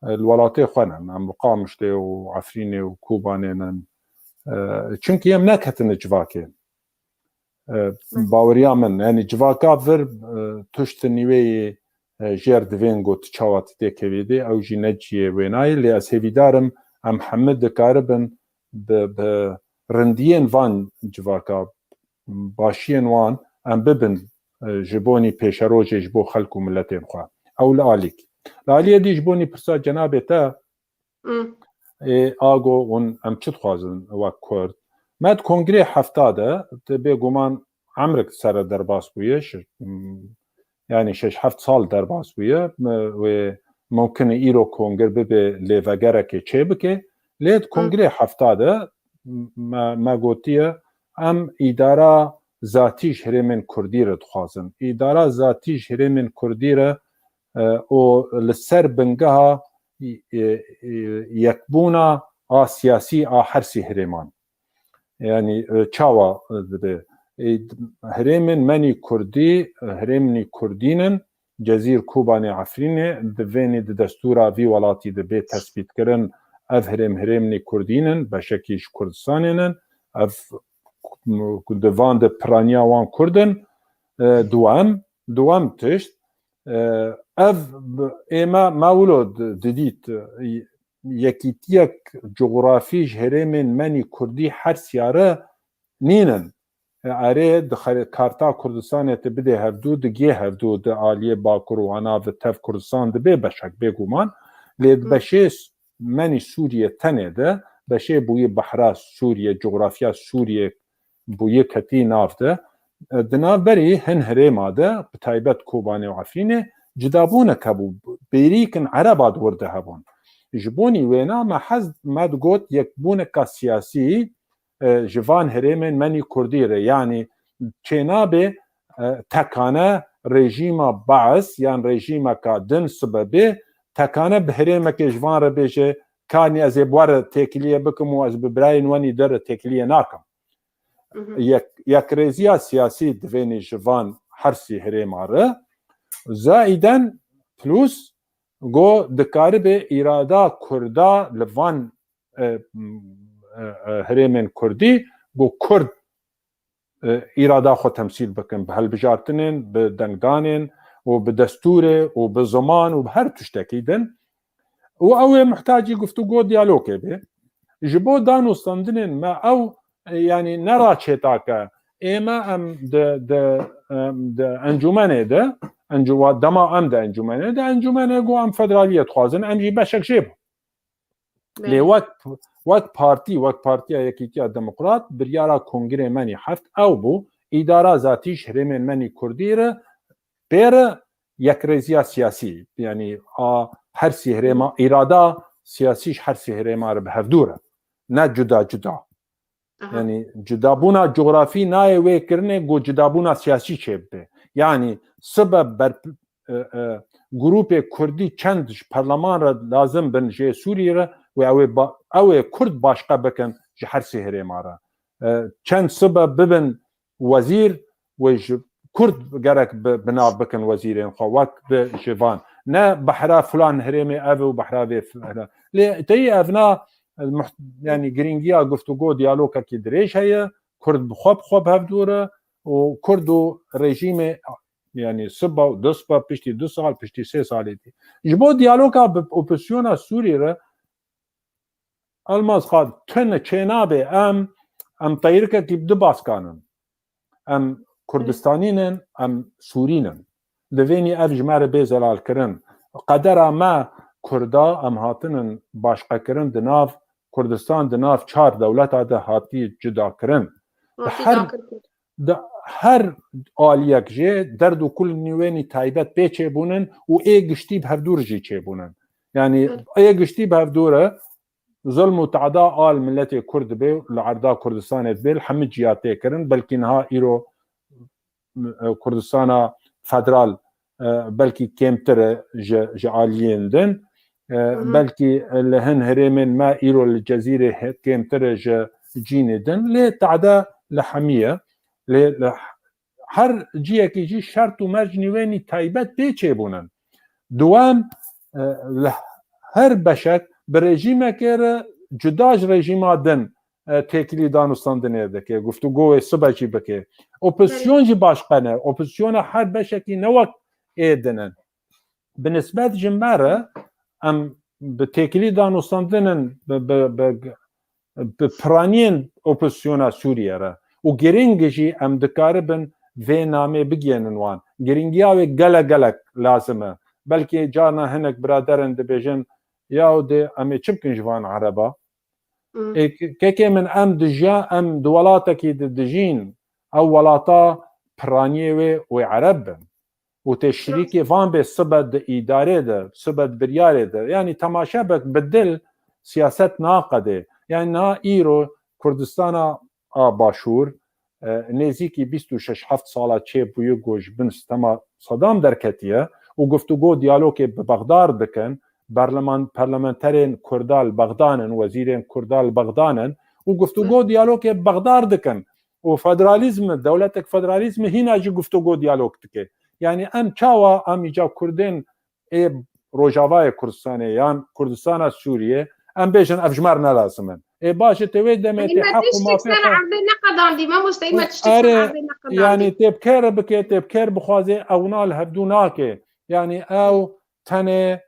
li welatê xwe nin. Em li Qamişlê û Efrînê û Kobanê nin. E, çimkî em neketine civakê. E, Hı. baweriya min, yani civaka vir, e, tişt nîweyî, e, jêr divên got çawa tu têkevî dê, ew jî ne cihê wênayê, lê ez hêvîdar im em hemî dikaribin bi, bi rindiyên van civaka, başiyên wan em bibin e, ji bonî pêşerojê ji bo xelk û miletên xwe. Ew li alîk. Li aliyê dî ji bonî pirsa cenabê te, Mm. ê, ago hûn em çi dixwazin wek Kurd? Me di kongrê hefta de, te bêguman emrik sere derbas bûye, şi-, m, yani şeş heft sal derbas bûye, me, wê mumkin e îro kongir bibe lêvegerekê çêbike. Lê di kongrê hefta de me, me gotiye, em îdara zatî ji herêmên Kurdî re dixwazin. Îdara zatî ji herêmên Kurdî re, e, û li ser bingeha, e, e, yekbûna a siyasî a her sî herêman. Yani, e, çawa, e, dibe? E, herêmên menî Kurdî, e, herêmnî Kurdînin, Cezîr, Kobanê, Efrînê, divênî di destûra vî welatî de bê tespîtkirin, ev herêm herêmnî Kurdînin, beşekî ji Kurdistanê nin, ev di van de piraniya wan Kurd in, e, duwem, duwem tişt, e, ev bi-, ê me, me wilo di-, didît, e, yekîtiyek cografî ji herêmên menî Kurdî her siyare nînin. E, erê di xer-, karta Kurdistanê te bidê hevdû, digê hevdû di aliyê Bakur û Anav tev Kurdistan dibê beşek bêguman. Lê di Hı. beşê s-, menî Sûriye tenê de, beşê bûyî behra Sûriye, cografya Sûriye bûyî ketî nav de. E, di navberî hin herêma de, bi taybet Kobanê û Efrînê, cidabûnek hebû. Bêrîkin Ereba di wir de hebûn. Ji bonî wêna me hez, me digot yekbûneka siyasî, e, ji van herêmên menî Kurdî re, yanî çênabe, e, tekane rejîma Baas yan rejîmeka din sibe bê, tekane bi herêmekê ji van re bêje, kanî ez ê bi we re têkiliyê bikim û ez bi birayên wenî din re têkiliyê nakim. Mhm. Yek-, yekrêziya siyasî divênî ji van her sî herêma re. Zaîden plus go dikaribe îrada Kurda li van, e, m, e, e, herêmên Kurdî, go Kurd, e, îrada xwe temsîl bikin, bi hilbijartinên, bi dengdanên û bi destûrê û bi ziman û bi her tiştekî din. Û ew ê muhtacî guftûgo diyalogê be. Ji bo danûstandinên me ew, e, yanî ne raçêtak e. Ê me em di, di, em di encûmenê de, encû-, dema em di encûmenê de, encûmenê got em federaliyê dixwazin, em jî beşek jê bûn. Lê Belê. wek, wek partî, wek Partiya Yekîtiya Demokrat, biryara kongrê menî heft ew bû, îdara zatî ji herêmên menî Kurdî re pê re yekrêziya siyasî, yanî a her sî herêma, îrada siyasî ji her sî herêma re bi hevdû re, ne cuda cuda. Aha. Yanî cudabûna cografî nayê wê kirinê ku cudabûna siyasî çêbibe. Yanî sibe ber, e, e, grûpê Kurdî çend ji perleman re lazim bin jê Sûriyê re wê ew ê ba-, ew ê Kurd başqe bikin ji her sê herêma re. E, çend sibe bibin wezîr wê ji Kurd gerek bi, bi nav bikin wezîrên xwe wek di ji van. Ne behra filan herêmê ev û behra vê f-, lê teyî evna, e, muht-, yanî girîngiya guftûgo diyalogekî dirêj heye. Kurd bi xwe bi xwe bi hev dû re û Kurd û rejîmê, yanî siba û du siba piştî du sal, piştî sê salê dî. Ji bo diyaloga bi opozisyona Sûrî re Elmaz Xal tune çênabe em, em teyrikekî bi du baskan in. Em Kurdistanî nin, em Sûrî nin. Divênî ev ji me re bê zelalkirin. Qedera me Kurda em hatinin başqekirin di nav Kurdistan, di nav çar dewleta de hatiye cudakirin. Di Hatî her, dakir kir. di her aliyek jê derd û kul nîwênî taybet pê çêbûnin û ê giştî bi hevdû re jî çêbûnin. Yanî Evet. ê giştî bi hevdû re zulm û teada al miletê Kurd dibe, li erda Kurdistanê dibe, li hemî ciya tê kirin, belkî niha îro, e, Kurdistana federal, e, belkî kêmtir e ji, ji aliyên din. E, Hı hı. belkî li hin herêmên me îro li Cezîrê he-, kêmtir e ji cînê din. Lê teada li hemî ye. Lê li her ciyekî jî şert û merc nîwênî taybet pê çêbûnin. Duwem, e, li her beşek bi rejîmekê re cuda ji rejîma din, e, têkilî danûstandinê dike, guftûgoyê sibe jî bike. Opozisyon jî başqe ne. Opozisyona her beşekî ne wek ê din in. Bi nisbet ji me re em bi têkilî danûstandinin, bi, bi, bi, bi piraniyên opozisyona Sûriye re û girîng jî em dikaribin vê namê bigihênin wan. Giringiya wê gelek gelek lazim e. Belkî carna hinek biraderin dibêjin, yaw dê em ê çi bikin ji van ereba? Ê, kekê min, em dijiya, em di welatekî di dijîn, ew welata piraniyê wê wê ereb bin. Û tê şirîkê van bê sibe di îdarê de, sibe di biryarê de. Yanî temaşe bek bi dil siyaset naqedê. Yanî niha îro Kurdistana a Başûr, e, nêzîkî bîst û şeş heft sala çêbûye ku ji bin stema Sedam derketiye û guftûgo diyalogê bi Bexdar dikin. Berleman-, parlamenterên Kurda li Bexdan in, wezîrên Kurda li Bexdan in û guftûgo diyalogê bi Bexdar dikin. Û federalîzm, dewletek federalîzm hîna jî guftûgo diyalog dike. Yanî em çawa em îca Kurdên ê Rojavayê Kurdistanê yan Kurdistana Sûriyê, em bêjin ev ji me re ne lazim in. Ê baş e, te wê demê tê heq û mafê xwe. Erdê neqedandî, mamoste, me tiştek ser erdê neqedandî. Yanî tê bi kê re bike, tê bi kê re bixwaze, ew na li hevdû nake. Yanî ew tenê,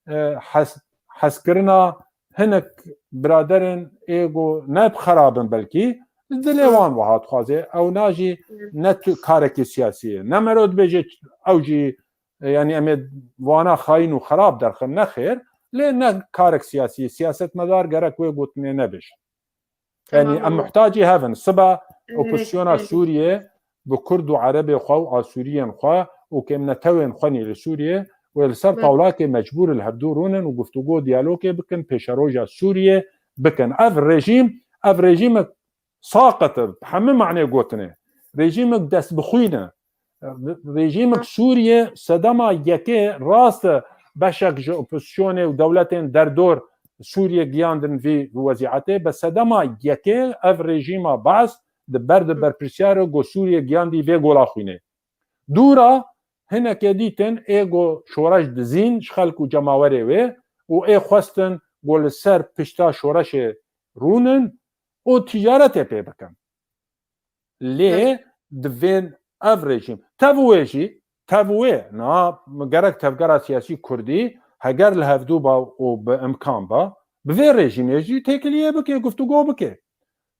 e, hes-, heskirina hinek biraderên ê ku ne bi xerab in belkî, li dilê wan wiha dixwaze. Ew na jî ne tu-, karekî siyasî ye. Ne mero dibêje ew jî, e, yanî em ê wana xayîn û xerab derxin. Nexêr, lê ne karek siyasî ye. Siyasetmedar gerek wê gotinê nebêje. Yanî em muhtacî hev in. Siba opozisyona Sûriyê bi Kurd û Erebê xwe û Asûriyên xwe û kêmnetewên xwe nî li Sûriyê wê li ser tawlakê mecbûr li hevdû rûnin û guftûgo diyalogê bikin, pêşeroja Sûriyê bikin. Ev rejîm, ev rejîmek saqet e, bi hemî manê gotinê. Rejîmek destbixwîn e. Rejîmek Sûriyê sedema yekê rast e, beşek ji opozisyonê û dewletên derdor Sûriyê giyandin vî wezîetê. Bi sedema yekê ev rejîma Baas di ber di berpirsiyar e ku Sûriyê giyandî vê gola xwînê. Dûra hinekê dîtin ê ku şoreş dizîn ji xelk û cemawerê wê û ê xwestin ku li ser pişta şoreşê rûnin û ticaretê pê bikin. Lê divên ev rejîm, tev wê jî, tev wê, niha gerek tevgera siyasî kurdî heger li hevdû ba û bi imkan ba, bi vê rejîmê jî têkiliyê bike, guftûgo bike.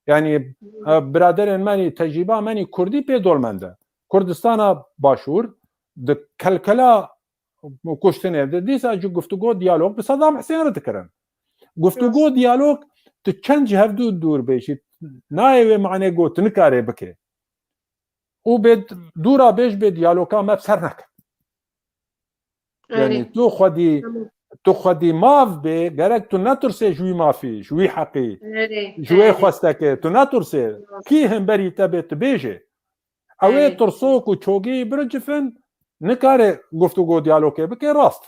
Yanî, e, biraderên me nî, tecrîba me nî kurdî pê dolmend e. Kurdistana Başûr di kelkela kuştinê de dîsa jî guftûgo, diyalog bi Sedam Hisên re dikirin. Guftûgo, diyalog tu çend ji hevdû dûr bê jî nayê wê manê ku tu nikarê bike. Û bê dûra bêj bê diyaloga me bi ser neke. Yanî tu xwedî, tu xwedî maf bê, gerek tu netirsê ji wî mafî, ji wî heqî, ji wê xwestekê, tu netirsê. Kî hemberî te bê tu bêjê. Ew ê tirsok û çogî biricifin, nikare guftûgo diyalogê bike rast.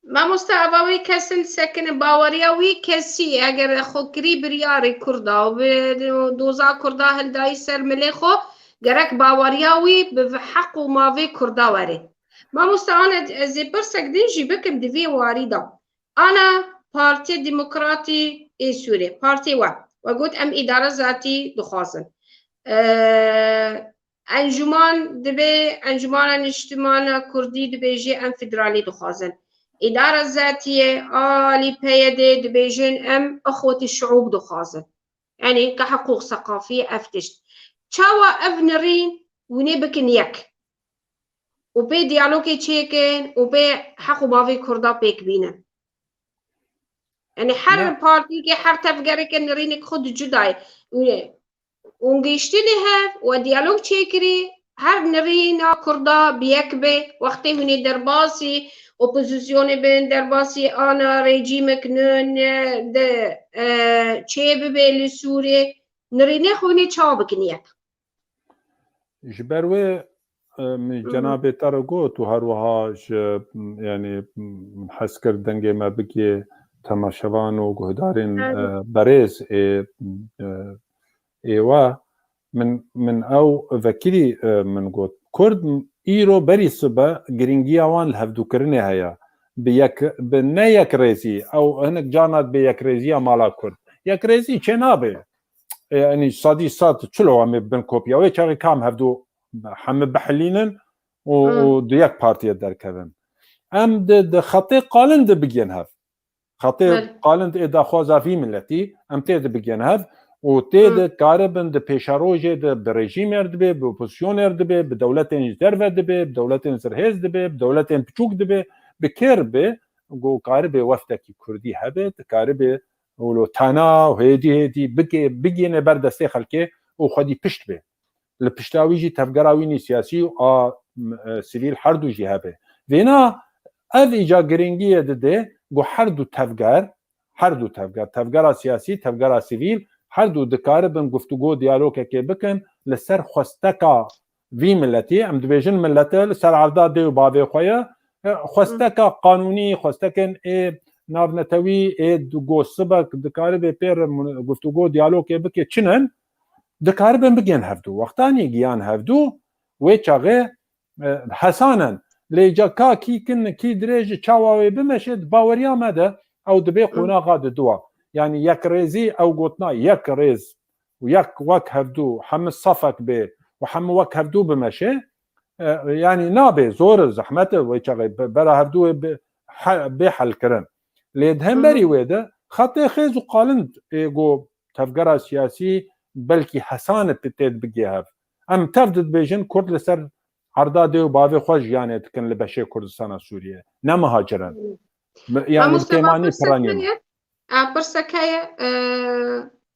Mamoste, ava wî kesin sekine baweriya wî kesî, eger xwe kirî biryarê Kurda û bi doza Kurda hildayî ser milê xwe, gerek baweriya wî bi heq û mavê Kurda were. Mamoste, ane ez ê pirsek din jî bikim di vê warî de. Ana Partiya Demokratî ê Sûrê, partê we, we got em îdara zatî dixwazin. Ee, Encûman dibê, Encûmana Niştimana Kurdî dibêje em federalî dixwazin. Îdara zatî ye, alî P Y D dibêjin em ixwetî şiûb dixwazin. Yanî ke hiqûq seqafî ev tişt. Çawa ev nirîn hûnê bikin yek? Û pê diyalogê çêkin û pê heq û mavê Kurda pêk bînin. Yanî her partiyekê, her tevgereke nirînek xwe di cuda ye. Û gihiştinê hev we diyalog çêkirî, her nirîna Kurda bi yek be, wextê hûnê derbasî opozisyonê bin, derbasî ana rejîmek nû ne de, e, çê bibe li Sûrê, nirînê xwe hûnê çawa bikin yek? Ji ber wê, e, min cenabê te re got û her wiha ji, yanî, min hez kir dengê me bigê temaşevan û guhdarên, e, berêz ê, e, ê we. Min, min ew vekirî, e, min got. Kurd îro berî sibe girîngiya wan li hevdûkirinê heye. Bi yek, bi ne yekrêzî, ew hinek carna dibê yekrêziya mala Kurd. Yekrêzî çênabe. E, yanî sedî sed çilo em ê bin kopya. Wê çaxê kam hevdû hemi bihilînin û, û di yek partiyê derkevin. Em di, di xetê qalin de bigên hev. Xetê qalin de ê daxwaza vî miletî, em tê de bigên hev û tê Hı. dikaribin di pêşerojê de bi rejîmê re dibe, bi opozîsyonê re dibe, bi dewletên ji derve dibe, bi dewletên zirhêz dibe, bi dewletên piçûk dibe, bi kê re be, ku karibe wefdekî kurdî hebe, dikaribe wilo tena û hêdî hêdî bike-, bigihîne ber destê xelkê û xwedî pişt be. Li pişta wî jî tevgera wî nî siyasî û a, m-, e, sivîl her du jî hebe. Vêna ev îca giringiyê dide ku her du tevger, her du tevger, tevgera siyasî, tevgera sivîl, her du dikaribin guftûgo, diyalogekê bikin li ser xwesteka vî miletî, em dibêjin milete li ser erda dê û bavê xwe ye, e, xwesteka qanûnî, xwestekên ê navnetewî, ê du-, go sibek dikaribe pê re mun-, guftûgo, diyalogê bike, çi nin, dikaribin bigên hevdû. Wextanî giyan hevdû, wê çaxê, e, hesan in. Lê ca ka kî kin, kî dirêj, çawa wê bimeşe, di baweriya me de ew dibe Hı. qonaxa di dua. Yanî yekrêzî, ew gotina yek rêz û yek wek hevdû, hemû safek bê û hemû wek hevdû bimeşe, e, yanî nabe, zor e, zehmet e, wê çaxê be-, bera hevdû wê bi-, he-, bê helkirin. Lê di Hı hı. hemberî wê de xetê xêz û qalind ê ku tevgera siyasî belkî hesan e tê bigê hev. Em tev dibêjin Kurd li ser erda dê û bavê xwe jiyanê dikin li beşê Kurdistana Sûriyê. Ne muhacir in. Hı. Me-, yanî Mamoste, me kêmanî pirsek piranî ne. heye. E, pirsek heye, e,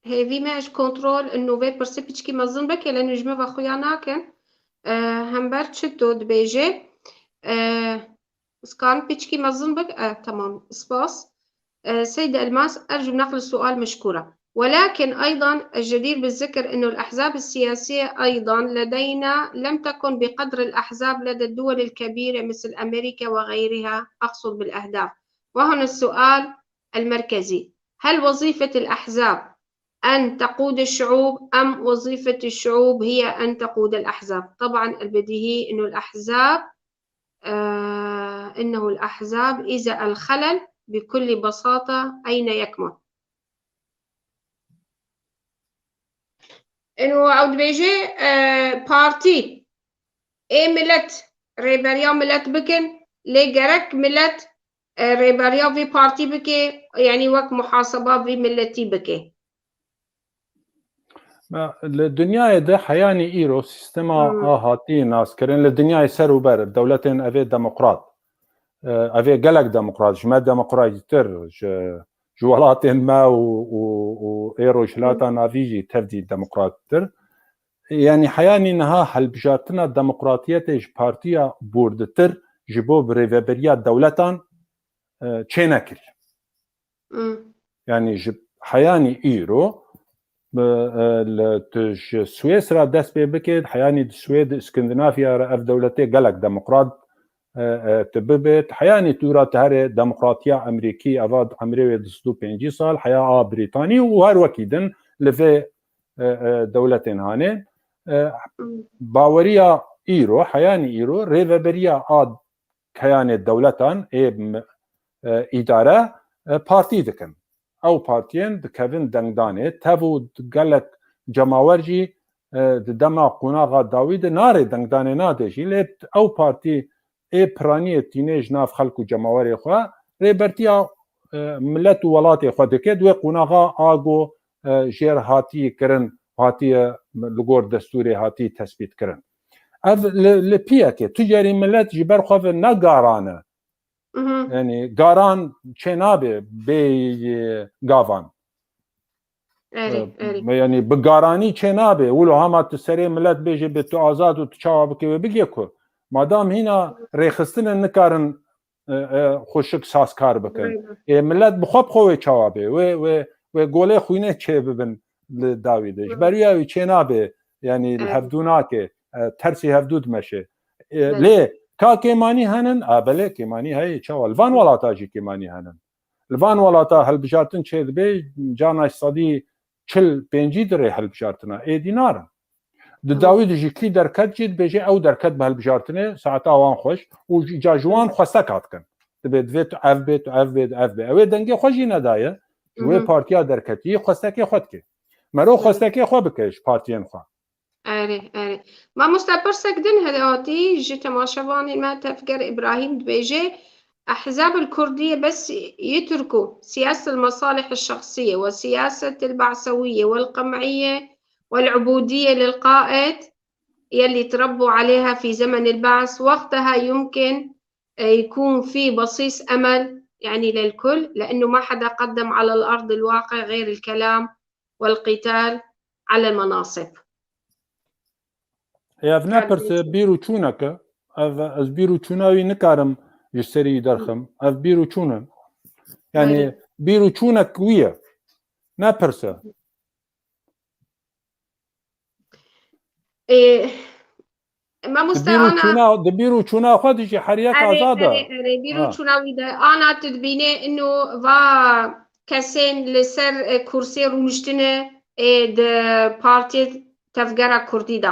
hêvî me ji kontrol û nûvê pirsî piçkî mezin bike, lê nû ji me ve xuya nakin. E, hember çi tu dibêjê? E, Skan piçkî mezin bik. E, tamam. Spas. E, Seyda Elmas, أرجو نقل السؤال مشكورة. ولكن أيضًا الجدير بالذكر أنه الأحزاب السياسية أيضًا لدينا لم تكن بقدر الأحزاب لدى الدول الكبيرة مثل أمريكا وغيرها، أقصد بالأهداف. وهنا السؤال المركزي: هل وظيفة الأحزاب أن تقود الشعوب، أم وظيفة الشعوب هي أن تقود الأحزاب؟ طبعًا البديهي إنه الأحزاب، آه، إنه الأحزاب إذا الخلل بكل بساطة أين يكمن؟ إنه ew dibêje, e, partî ê milet rêberiya milet bikin, lê gerek milet, e, rêberiya vê partî bike, yanî wek muhaseba vê miletî bike. Li dinyayê de heyanî îro sîstema Hmm. a hatî naskirin li dinyayê ser û ber, dewletên evê demokrat, e, evê gelek demokrat, ji me demokratîtir, ji, ji welatên me û, û, û ê Rojhilata Hmm. Navî jî tevdî demokrattir. Yanî heyanî niha helbijartina demokratiyetê ji partiya borditir ji bo birêveberiya dewletan, e, çênekirî. Hmm. Yanî ji heyanî îro, bi, e, li, tu ji Swêsra dest pê bike, heyanî di Swêd, Skandinaviya re ev dewletê gelek demokrat, e, e, tu bibe, heyanî tu ra tu herê demokratiya Amerîkî, eva emrê wê du sed û pêncî sal, heya a Brîtanî û her wekî din li vê, e, e, dewletên hanê. E, Hmm. baweriya îro, heyanî îro, rêveberiya a keyanê dewletan ê m-, e, îdare, e, partî dikin. Ew partiyên dikevin dengdanê, tev û gelek cemawer jî, e, di dema qonaxa dawî de narê dengdanê nade jî, lê ew partî ê piraniyê tînê ji nav xelk û cemawerê xwe, rêbertiya, e, milet û welatê xwe dike, di wê qonaxa a go, e, jêr hatî kirin, hatiye li gor destûrê hatî tesbît kirin. Ev li, li piyekê, tu cerî milet ji ber xwe ve ne garan e. Mhm. Yanî garan çênabe bê, e, gavan. Erê, E, erê. me, yanî bi garanî çênabe. Wilo hema tu serê milet bêje bê tu azad û tu çawa bike wê bigê ku. Madam hîna rêxistine nikarin, e, e, xweşik sazkar bikin. Aynen. Ê, milet bi xwe bi xwe wê çawa bê? Wê, wê, wê golê xwînê çê bibin li dawî de. Ji Hı. ber wî ew çênabe, yanî li Evet. hevdû nake, e, tersî hevdû dimeşe. E, Evet. lê ka kêmanî henin? A, belê kêmanî heye, çawa? Li van welata jî kêmanî henin. Li van welata hilbijartin çê dibe, carna ji sedî çil pêncî dirê hilbijartina. Êdî narin. Di Tamam. dawî de ji kî derket jî dibêje ew derket bi hilbijartinê, saeta wan xweş û ji, ca ji wan xwestek hat kin. Dibê divê tu ev bê, tu ev bê, tu ev bê. Ew ê dengê xwe jî nedaye. Ji wê Hı hı. partiya derketî xwestekê xwe dike. Mero Hı. xwestekê xwe bike ji partiyên xwe. Erê, erê. Mamoste, pirsek din hatî ji temaşevanê me Tevger Îbrahîm dibêje, أحزاب الكردية بس يتركوا سياسة المصالح الشخصية والسياسة البعثوية والقمعية والعبودية للقائد يلي تربوا عليها في زمن البعث، وقتها يمكن يكون في بصيص أمل، يعني، للكل، لأنه ما حدا قدم على الأرض الواقع غير الكلام والقتال على المناصب. Ev ne pirs e, bîr û çûnek e. Ev, ez bîr û çûna wî nikarim ji serî derxim. Ev bîr û çûn e. Yani bîr û çûnek wî ye. Ne pirs e. Ê, Di mamoste bîr û ana çûna, di bîr û çûna xwe dijî heriyek Erê, azad e. Erê, erê, bîr û Ha. çûna wî de. Ana tu dibînê ino va kesên li ser, e, kursê rûniştine, e, di partiyê Tevgera Kurdî de.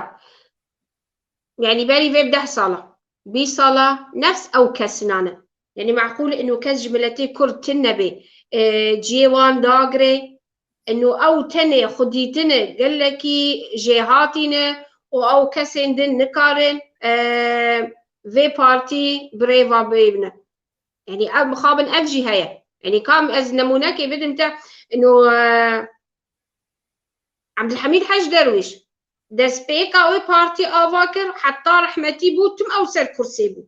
Yani berî vê bi deh sala, bîst sala nefs ew kesinan e. Yani meqûl ino kes ji miletê Kurd tune be, e, ciyê wan dagire, ino ew tenê xwedîtine gelekî jêhatî ne û ew kesên din nikarin, e, vê partî bi rê ve bibîne. Yani ev mixabin ev jî heye. Yani kam ez nemûnekê bidim te, ino, e, Abdulhamîd Hec Derwîş destpêka wê partî ava kir, heta rehmetî bû, tim ew ser kursê bû.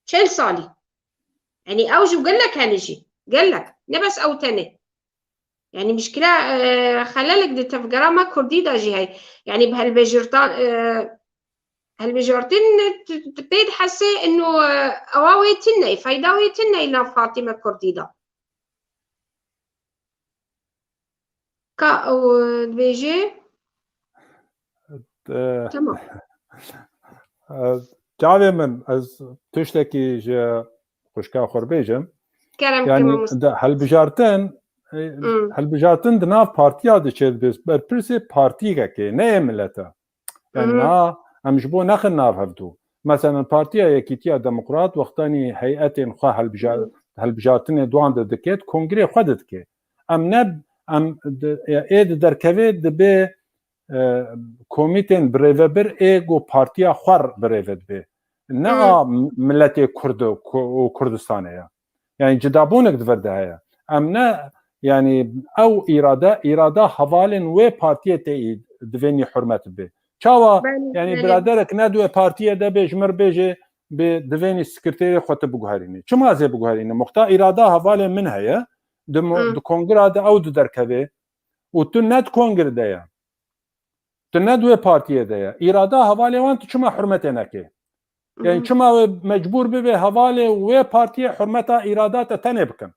Çend salî? Yani ew jî gelek hene jî. Gelek. Ne bes ew tenê. Yani mişkila, e, xelelek di tevgera me Kurdî de jî heye. Yani bi helbejirtan, e, helbijartin tu, tu pê dihesê ino, e, ewa wê tune, feyda wê tune nav Fatîme Kurdî de. Ka ew dibêje? E, Tamam. e, Çavê min, ez tiştekî ji xwişka xwe bêjim. Kerem Yani, kir mamoste. De helbijartin, e, Hmm. helbijartin di nav partiya diçe, dibe berpirsê partiyekê, ne yê milete. Yani Hmm. na, em ji bo nexin nav hevdû. Mesela Partiya Yekîtiya Demokrat wextanî heyetên xwe helbija-, Hmm. helbijartinê duan de dike, di kongrê xwe de dike. Em ne, em di, ê di derkevê dibe, e, komîtên birêvebir ê ku partiya xwe birêve dibe. Ne Hmm. a miletê Kurd û Ku-, û Kurdistanê ye. Yani cidabûnek di vir de heye. Em ne, yani ew îrade, îrada hevalên wê partiyê tê î divê nî hurmet bibe. Çawa, Belê, yani belê. biraderek ne di wê partiyê de bê ji mir bêje, bê divê nî sekreterê xwe tu biguherînî. Çima ez ê biguherînim? Muxta îrada hevalê min heye, di mo-, Hı. di kongira de ew di derkeve û tu ne di kongir de ye. Tu ne di wê partiyê de ye. Îrada hevalê wan tu çima hurmetê neke? Yani Hı. çima wê mecbûr bibe hevalê wê partiyê hurmeta îrada te tenê bikin?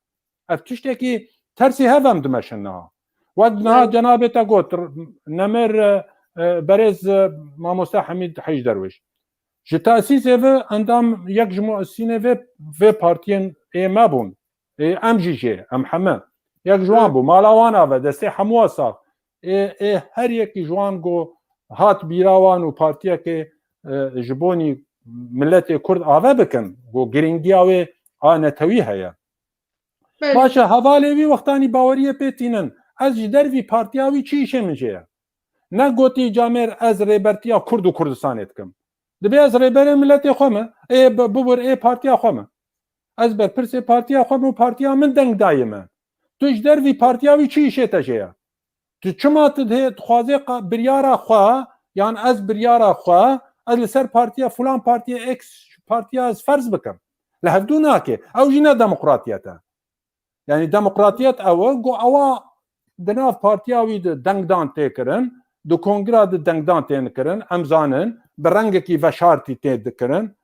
Ev tiştekî tersî hev em dimeşin niha. Wek niha Yani cenabê te got, r-, nemir, e, e, berêz, e, mamoste Hemîd Hec Derwêş. Ji tesîsê ve endam yek ji muesînê vê, vê partiyên ê me bûn. Ê, em jî jê, em heme. Yek ji wan Hı. bû, mala wan ave, destê hemû sax. Ê, ê, her yekî ji wan ku hat bîra wan û partiyekê, e, ji bonî miletê Kurd ave bikin, ku girîngiya wê a netewî heye. Belê. Baş e, hevalê wî wextanî baweriyê pê tînin. Ez ji dervî partiya wî çi îşê min jê ye? Ne gotî camêr ez rêbertiya Kurd û Kurdistanê dikim. Dibê ez rêberê miletê xwe me, ê bi-, bibir ê partiya xwe me. Ez berpirsê partiya xwe me û partiya min deng dayê me. Tu ji dervî partiya wî çi îşê te jê ye? Tu çima tu dihê dixwazê qa-, biryara xwe, yan ez biryara xwe, ez li ser partiya filan partiya X partiya ez ferz bikim? Li hevdû nake. Ew jî ne demokratiyet e. Yani demokratiyet ew e, ku ewa di nav partiya wî de dengdan tê kirin, di kongira de dengdan tên kirin, em zanin, bi rengekî veşartî tê dikirin.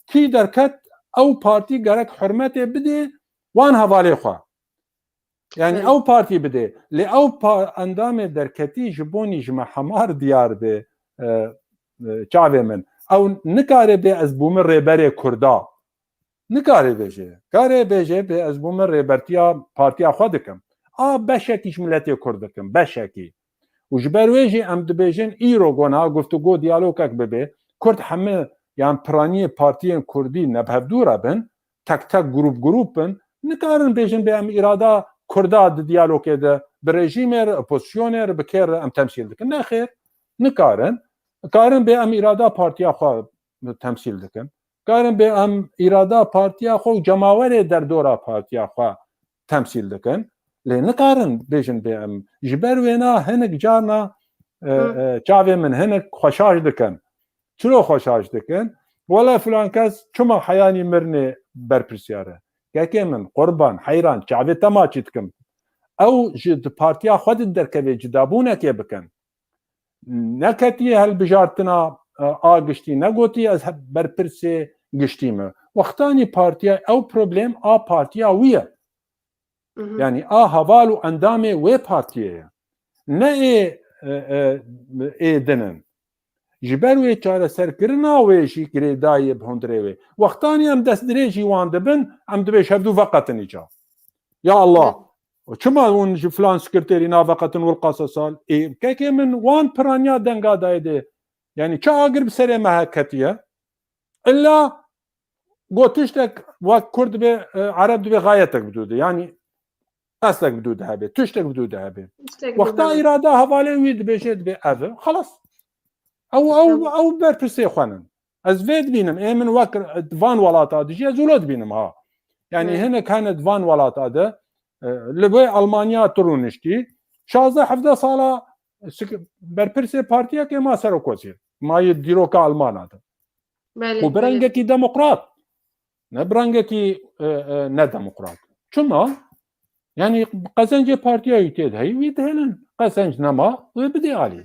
Kî derket, ew partî gerek hurmetê bidê wan hevalê xwe. Yani Belê. ew partî bidê. Lê ew pa-, endamê derketî ji bonî ji me hemar diyar bê, e, e, çavê min. Ew nikare bê ez bûme rêberê Kurda. Nikare bêje. Kare bêje bê ez bûme rêbertiya partiya xwe dikim. A beşekî ji miletê Kurd dikim. Beşekî. Û ji ber wê jî em dibêjin îro gona guftûgo diyalogek bibe. Kurd heme yan piraniyê partiyên Kurdî ne bi hevdû re bin, tek tek grûp grûp bin, nikarin bêjin bê em îrada Kurda di diyalogê de bi rejîmê re, opozîsyonê re, bi kê re em temsîl dikin. Nexêr, nikarin. Karin bê em îrada partiya xwe temsîl dikin. Karin bê em îrada partiya xwe û cemawerê derdora partiya xwe temsîl dikin. Lê nikarin bêjin bê em. Ji ber wêna hinek carna, e, Hı. e, çavê min hinek xweşaş dikin. Çilo xweşaş dikin? Wela filan kes çima heyanî mirnê berpirsiyar e? Kekê min, qurban, heyran, çavê te maçî dikim. Ew ji di partiya xwe di derkevê cidabûnekê bikin. Neketiye hilbijartina, e, a giştî, negotiye ez he-, berpirsê giştî me. Wextanî partiya, ew problem a partiya wî ye. Mhm. Yani a heval û endamê wê partiyê ye. Ne ê, e, e, ê din in. Ji ber wê çareserkirina wê jî girêdayî bi hundirê wê. Wextanî em destdirêjî wan dibin, em dibê ji hevdû veqetin îca. Ya Allah! Çima hûn ji filan sekreterî naveqetin wilqasa sal? Ê, kekê min wan piraniya denga dayê dê. Yani çi agir bi serê me he ketiye? Îlla got tiştek wek Kurd dibê, e, Ereb dibê gayetek bi dû de. Yani qestek bi dû de hebe, tiştek bi dû de hebe. Tiştek bi dû de hebe. Wexta îrada hevalê wî dibêje dibê ev e, xelas. Ew, ew, Tamam. ew berpirsê xwe nin. Ez vê dibînim, ê min wek van welata dijî, ez wilo dibînim ha. Yani Evet. hinek hene di van welata de, e, li wê Almanya tu rûniştî, şazdeh hevdeh sala sik-, berpirsê partiyekê ma serokkozî, ma yê dîroka Almana de. Belê, Û bi belê. rengekî demokrat, ne bi rengekî, e, e, ne demokrat. Çima? Yani qezencê partiya wî tê de heyî, wî dihêlin. Qezenc nema, wê bidê alî.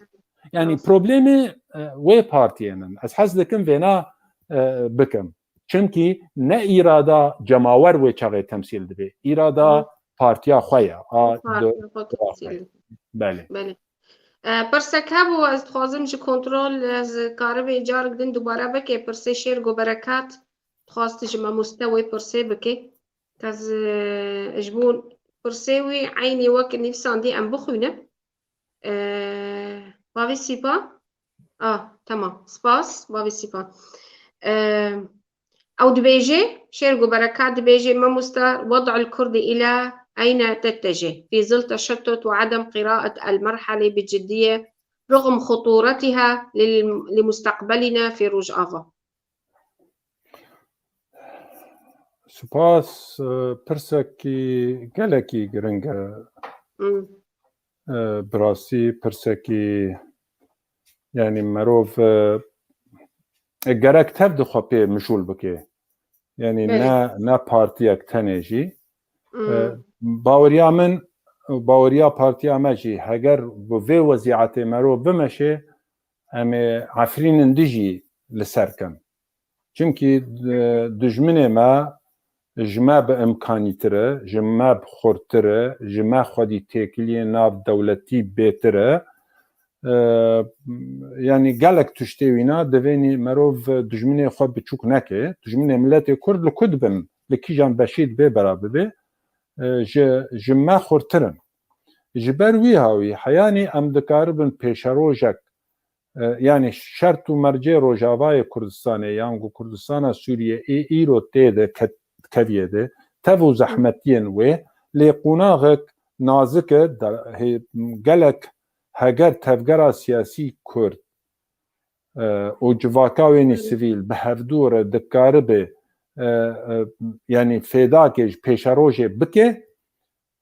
Yani Rast. problemê, e, wê partiyê nin. Ez hez dikim vêna, e, bikim. Çimkî ne îrada cemawer wê çaxê temsîl dibe. Îrada Hı. partiya xwe ye. A Partiya do-, xwe temsîl dibe. Belê. Belê. E, pirsek hebû, ez dixwazim ji kontrol, ez karibê carik din dubare bike, pirsê Şêrgo Berekat, dixwast ji mamoste wê pirsê bike. Ez, e, ji bo pirsê wî eynî wek nivîsandî em bixwînin. E, Bavê Sîpa? Ah, tamam. Spas, Bavê Sîpa. E, Ew dibêje, Şêrgo Berekat dibêje, mamoste, وضع الكرد إلى أين تتجه في ظل تشتت وعدم قراءة المرحلة بجدية رغم خطورتها لل-، لمستقبلنا في Rojava. Spas, e, pirsekî gelekî giring e. Hmm. E, bi rastî pirsekî, yani merov, e, e, gerek tev di xwe pê mijûl bike. Yani Belê. ne, ne partiyek tenê jî. Hmm. E, baweriya min, baweriya partiya me jî, heger bi vê wezîetê merov bimeşe, em ê Efrînin dijî li ser kin. Çimkî, e, dijminê me ji me bi imkanîtir e, ji me bi xurtir e, ji me xwedî têkiliyên nav dewletî bêtir e. E, yani gelek tiştê wîna divênî merov dijminê xwe biçûk neke. Dijminê miletê Kurd li ku dibin, li kîjan beşî dibê bera bibê, e, ji, ji me xurtir in. Ji ber wî hawî heyanî em dikaribin pêşerojek, e, yani şert û mercê Rojavayê Kurdistanê yan ku Kurdistana Sûriyê ê îro tê de ket-, keviyê de, tev û zehmetiyên wê, lê qonaxek nazik e, da-, hê-, gelek heger tevgera siyasî Kurd, e, û civaka wênî Hı. sivîl bi hevdû re dikaribe, e, e, yani fêdakê ji pêşerojê bike,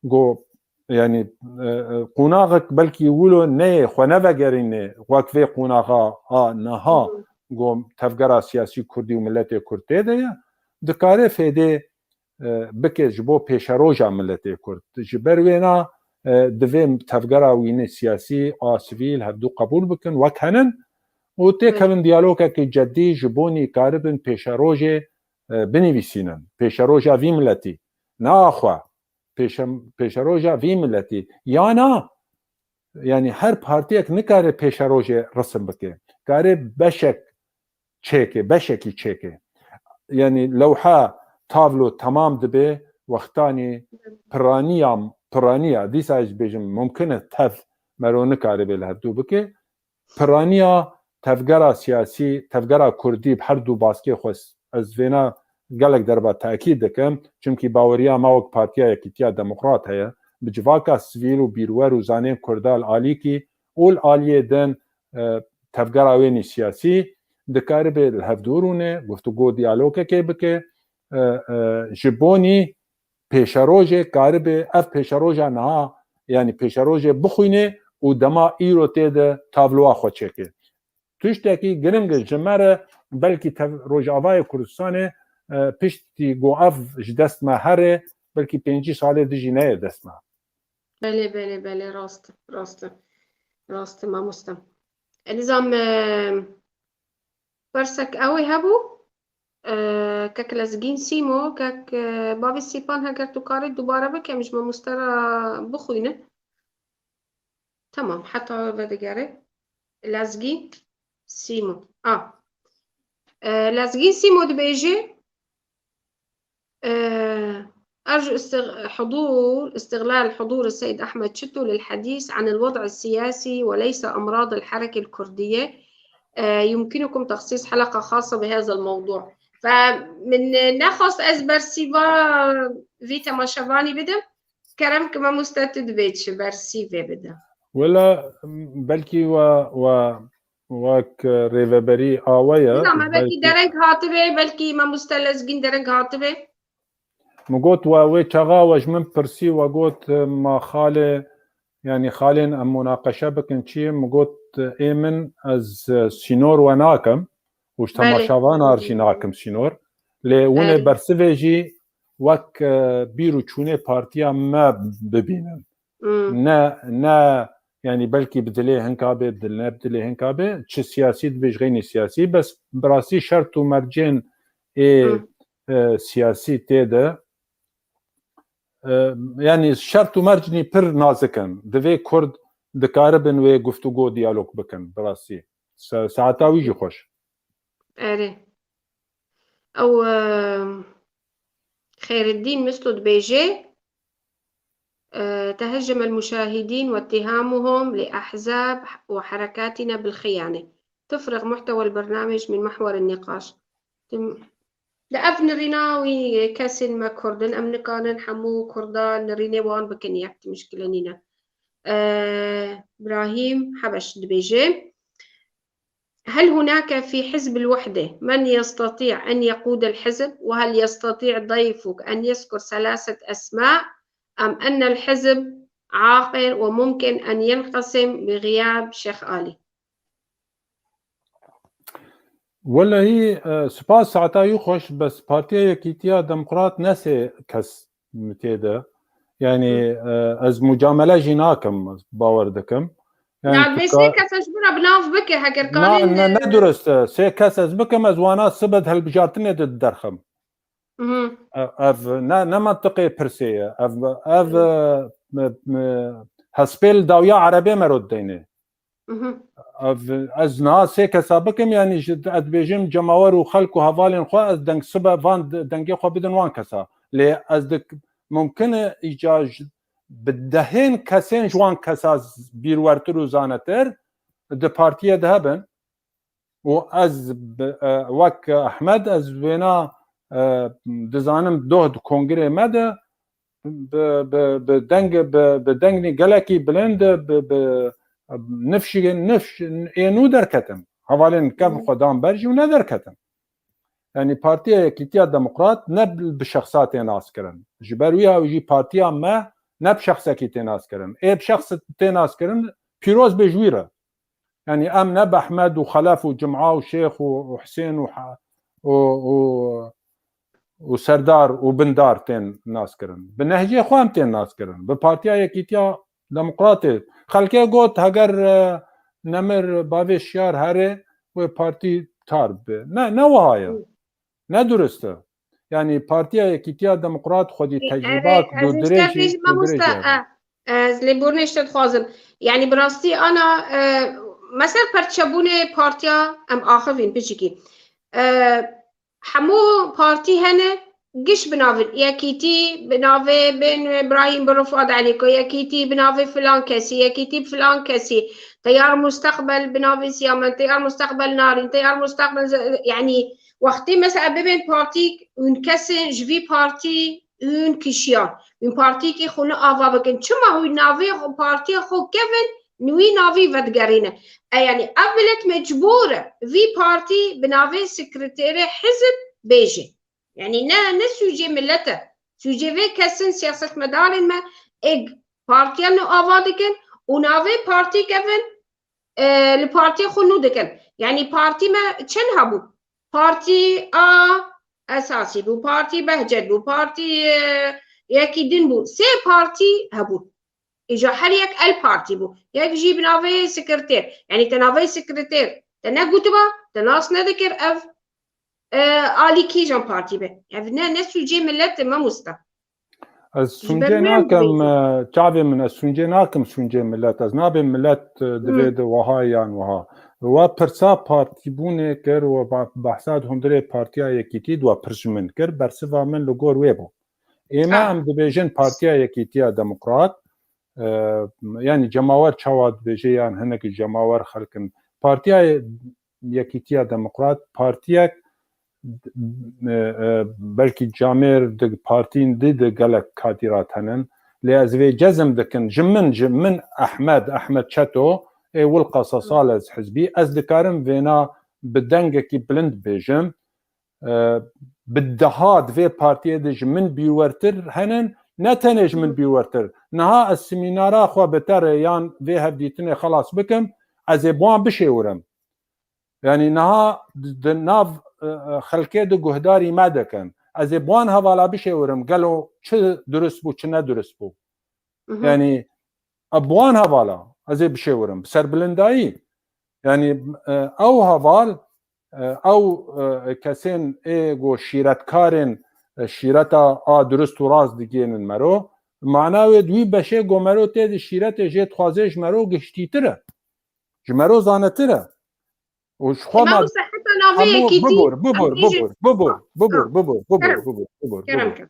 go, yani, e, e, qonaxek belkî wilo neyê xwe nevegerîne wek vê qonaxa a niha, Hı. go tevgera siyasî Kurdî û miletê Kurd tê de ye, dikare fêdê, e, bike ji bo pêşeroja miletê Kurd. Ji ber wêna, e, divê tevgera wînê siyasî a sivîl hevdû qebûl bikin wek henin û têkevin Hı. diyalogekê cedî ji bo nîkaribin pêşerojê, e, binivîsînin. Pêşeroja vî miletî, ne a xwe. Pêşe-, pêşeroja vî miletî. Ya na, yani her partiyek nikare pêşerojê risim bike. Kare beşek çêke, beşekî çêke. Yani lewha, tablo temam dibe, wextanî piraniya, piraniya, dîsa ez bêjim, mumkin e tev mero nikare bê li hevdû bike. Piraniya tevgera siyasî, tevgera Kurdî bi her du baskê xwe, ez vêna gelek derba tekîd dikim, çimkî baweriya me wek Partiya Yekîtiya Demokrat heye, bi civaka sivîl û bîrwer û zanên Kurda li alîkî û li aliyê din, e, tevgera wênî siyasî, dikaribe li hev dû rûne, guftûgo diyalogekê bike, e, e, ji bonî pêşerojê karibe ev pêşeroja niha, yanî pêşerojê bixwîne û dema îro tê de tabloya xwe çêke. Tiştekî giring e ji me re, belkî tev-, Rojavayê Kurdistanê, e, piştî ku ev ji dest me here, belkî pêncî salê din jî neyê dest me. Belê, belê, belê, rast, rast, rast, mamoste. E, nizam, e, Pirsek ew ê hebû, e, kek Lezgîn Sîmo, kek, e, bavê Sîpan, heger tu karî dubare bike, em ji mamoste re bixwînin. Tamam, heta vedigere. Lezgîn Sîmo. A. E, Lezgîn Sîmo dibêje, آه، أرجو استغ-، حضور، استغلال حضور السيد أحمد شتو للحديث عن الوضع السياسي وليس أمراض الحركة الكردية. آه، يمكنكم تخصيص حلقة خاصة بهذا الموضوع. فمن نخص أزبر سيفا في تماشافاني بدم، كرم كما مستتد بيتش برسيفي بدم. Wela, belkî we, we, wek rêveberî awe ye. Nizam, belkî belkî dereng hatibe, belkî mamoste Lezgîn dereng hatibe. Min got, we wê çaxa we ji min pirsî, we got, ma xalê, yanî xalên em munaqeşe bikin çi ye? Min got, ê min, ez, e, sînor we nakim û ji Belê. temaşevanan jî nakim sînor. Lê hûn ê Erê. bersivê jî wek, e, bîr û çûnê partiya me bibînin. Hmm. Ne, ne, yanî belkî bi dilê hinka bê, bi dil ne bi dilê hinka bê, çi siyasî dibê, ji xeynî siyasî, bes bi rastî şert û mercên ê, Hmm. e, siyasî tê de, e, yanî şert û mercnî pir nazik in. Divê Kurd dikaribin wê guftûgo, diyalog bikin, bi rastî. Se-, saeta wî jî xweş. Erê. Ew, e, Xêriddîn Misto dibêje, e, تهجم المشاهدين واتهامهم لأحزاب وحركاتنا بالخيانة. تفرغ محتوى البرنامج من محور النقاش. Tim-, Li ev nirîna wî kesên me Kurd in, em nikarin hemû Kurda nirînê wan bikin yek, ti mişkile nîne. E, Îbrahîm Hebeş dibêje, هل هناك في حزب الوحدة من يستطيع أن يقود الحزب؟ وهل يستطيع ضيفك أن يذكر ثلاثة أسماء؟ أم أن الحزب عاقر وممكن أن ينقسم بغياب شيخ آلي؟ Welehî, e, spas, saeta wî xweş, bes Partiya Yekîtiya Demokrat ne sê kes tê de. Yanî, Hı. e, ez mucamele jî nakim, bawer dikim. Yanî Ya, tu dibê ka- sê kes ji bira bi nav bike, heger Na, kanîn, ne, e, ne durist e. Sê kes ez bikim, ez wana sibe di hilbijartinê de derxim. Mhm. E, ev ne, ne mentiqê pirsê ye. Ev, ev, Hı. e, me, me, hespêl dawiya erebê me ro dideyne. Mhm. Ev, ez niha sê kesa bikim, yanî ji, ez dibêjim cemawer û xelk û hevalên xwe, ez deng sibe van de-, dengê xwe bidin wan kesa. Lê ez dik-, mumkin e îca ji, bi dehên kesên ji wan kesa z-, bîrwertir û zanetir di partiyê de hebin. Û ez bi, e, wek Ehmed, ez wêna, e, dizanim doh di kongirê me de bi, bi, bi deng, bi, bi dengê gelekî bilind, bi, bi nifşî-, nifş ê nû derketin. Hevalên kevn Hı. xwe dan ber jî û nederketin. Yanî Partiya Yekîtiya Demokrat ne bi, bi şexsa tê naskirin. Ji ber wî ew jî partiya me ne bi şexsekî tê naskirin. Ê bi şexs tê naskirin, pîroz bê ji wî re. Yanî em ne bi Ehmed û Xelef û Cuma û Şêx û, û Hisên û ha-, û, û, û Serdar û Bindar tên naskirin. Bi nehcê xwe em tên naskirin. Bi Partiya Yekîtiya Demokratê. Xelkê got, heger, e, Nemir bavê Şiyar here, wê partî tar bibe. Ne, ne wiha ye. Hı. Ne durist e. Yanî Partiya Yekîtiya Demokrat xwedî Erê, tecrûba ez û dirêj, û dirêj e. Mamoste, e, ez lêborînê ji te dixwazim. Yanî bi rastî ana, e, me ser perçebûnê partiya em axivîn piçikî. E, hemû partî hene, giş bi navê Yekîtî, bi navê bên Îbrahîm bin Rifat Elîko, Yekîtî bi navê filan kesî, Yekîtî bi filan kesî, Teyar Musteqbel bi navê Siyamen, Teyar Musteqbel Narîn, Teyar Musteqbel ze-, yanî wextê mesela bibên partîk, hûn kesên ji vî partî hûn kişiyan, hûn partîkê xwe ne ava bikin. Çima hûn navê xwe, partiya xwe kevin, Wî navî vedigerîne. E, yanî ev milet mecbûr e vî partî bi navê sekreterê hizib bêje. Yanî ne, ne sûcê milet e. Sûcê vê kesin, siyasetmedarên me ê partiya nû ava dikin û navê partî kevin, e, li partiyê xwe nû dikin. Yanî partî me çend hebû? Partî A esasî bû, partî Behcet bû, partî, e, yekî din bû. Sê partî hebû. Îja her yek el partî bû. Yek jî bi navê sekreter. Yanî te navê sekreter te negutiba, te nas nedikir ev, e, alî kîjan partî be. Ev ne, ne sûcê milet e, mamosta. Ez Ji ber sûncê wê em nakim, dibêjin. e, çavê min, ez sûncê nakim sûncê milet. Ez nabêm milet, e, divê Hmm. de wiha yan wiha. We pirsa partîbûnê kir, we ba-, behsa di hundirê Partiya Yekîtî de we pir ji min kir, bersiva min li gor wê bû. Ême Ah. em dibêjin Partiya Yekîtiya Demokrat, e, yanî cemawer çawa dibêje yan hinek cemawer xelk in. Partiya Yekîtiya Demokrat partiyek, e, e, belkî camêr di partîn di de gelek kadîrat henin. Lê ez vê cezm dikin, ji min, ji min Ehmed, Ehmed Çeto, ê Wilqasa Sal ez hizbî, ez dikarim vêna bi dengekî bilind bêjim. E, bi deha di vê partiyê de ji min bîwertir henin, ne tenê ji min bîwertir. Niha ez semînara xwe bi te re yan vê hevdîtinê xelas bikim, ez ê bi wan bişêwirim. Yanî niha di, di nav, e, e, xelkê de guhdarî me dikin. Ez ê bi wan hevala bişêwirim, gelo çi durust bû, çi ne durust bû. Mhm. Yanî, e, bi wan hevala ez ê bişêwirim, bi serbilindayî. Yanî, e, ew heval, e, ew, e, kesên ê go şîretkarên, e, şîreta a durust û rast digênin mero, mana wê di wî beşê go mero tê di şîretê jê dixwazê ji mero giştîtir e. Ji mero zanetir e. Û ji xwe Ema ma wisa heta navê hemû yekîtî bibur, bibur, em bêjin bibur, bibur, bibur, Ha, bibur, bibur, kerem, bibur, bibur, kerem bibur. Kerem.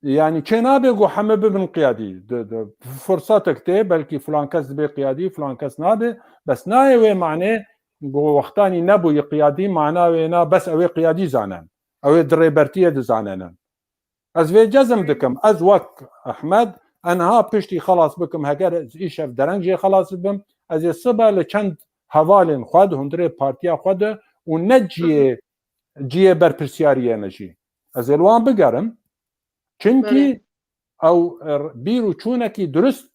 Yanî çê nabe ku heme bibin qiyadî. Di, di, fursatek tê, belkî filan kes dibe qiyadî, filan kes nabe. Bes nayê wê manê ku wextanî nebûyî qiyadî, mana wê na bes ew ê qiyadî zanen. Ew ê di rêbertiyê de zanenin. Ez vê cezm dikim. Ez wek Ehmed, enha piştî xelas bikim, heger ez îşev dereng jê xelas bibim, ez ê sibe li çend hevalên xwe di hundirê partiya xwe de û ne ciyê, ciyê berpirsiyariyê ne jî. Ez ê li wan bigerim. Çimkî Belê. ew, e, bîr û çûnekî durust,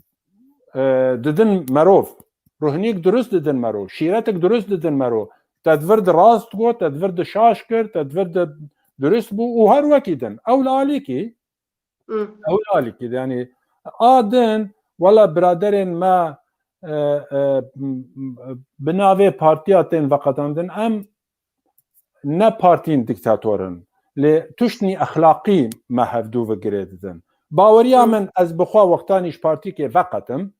e, didin merov. Ruhnîk durust didin merov. Şîretik durust didin merov. Te di vir de rast got, te di vir de şaş kir, te di vir de durust bû û her wekî din. Ew li alîkî, Hı. ew li alîkî din. Yanî a din, wela biraderên me, e, e, m-, m-, bi navê partiya tên veqetandin, em ne partiyên dîktator in. Lê tuştnî exlaqî me hevdû ve girê didin. Baweriya Hı. min, ez bi xwe wextanî ji partîkê veqetim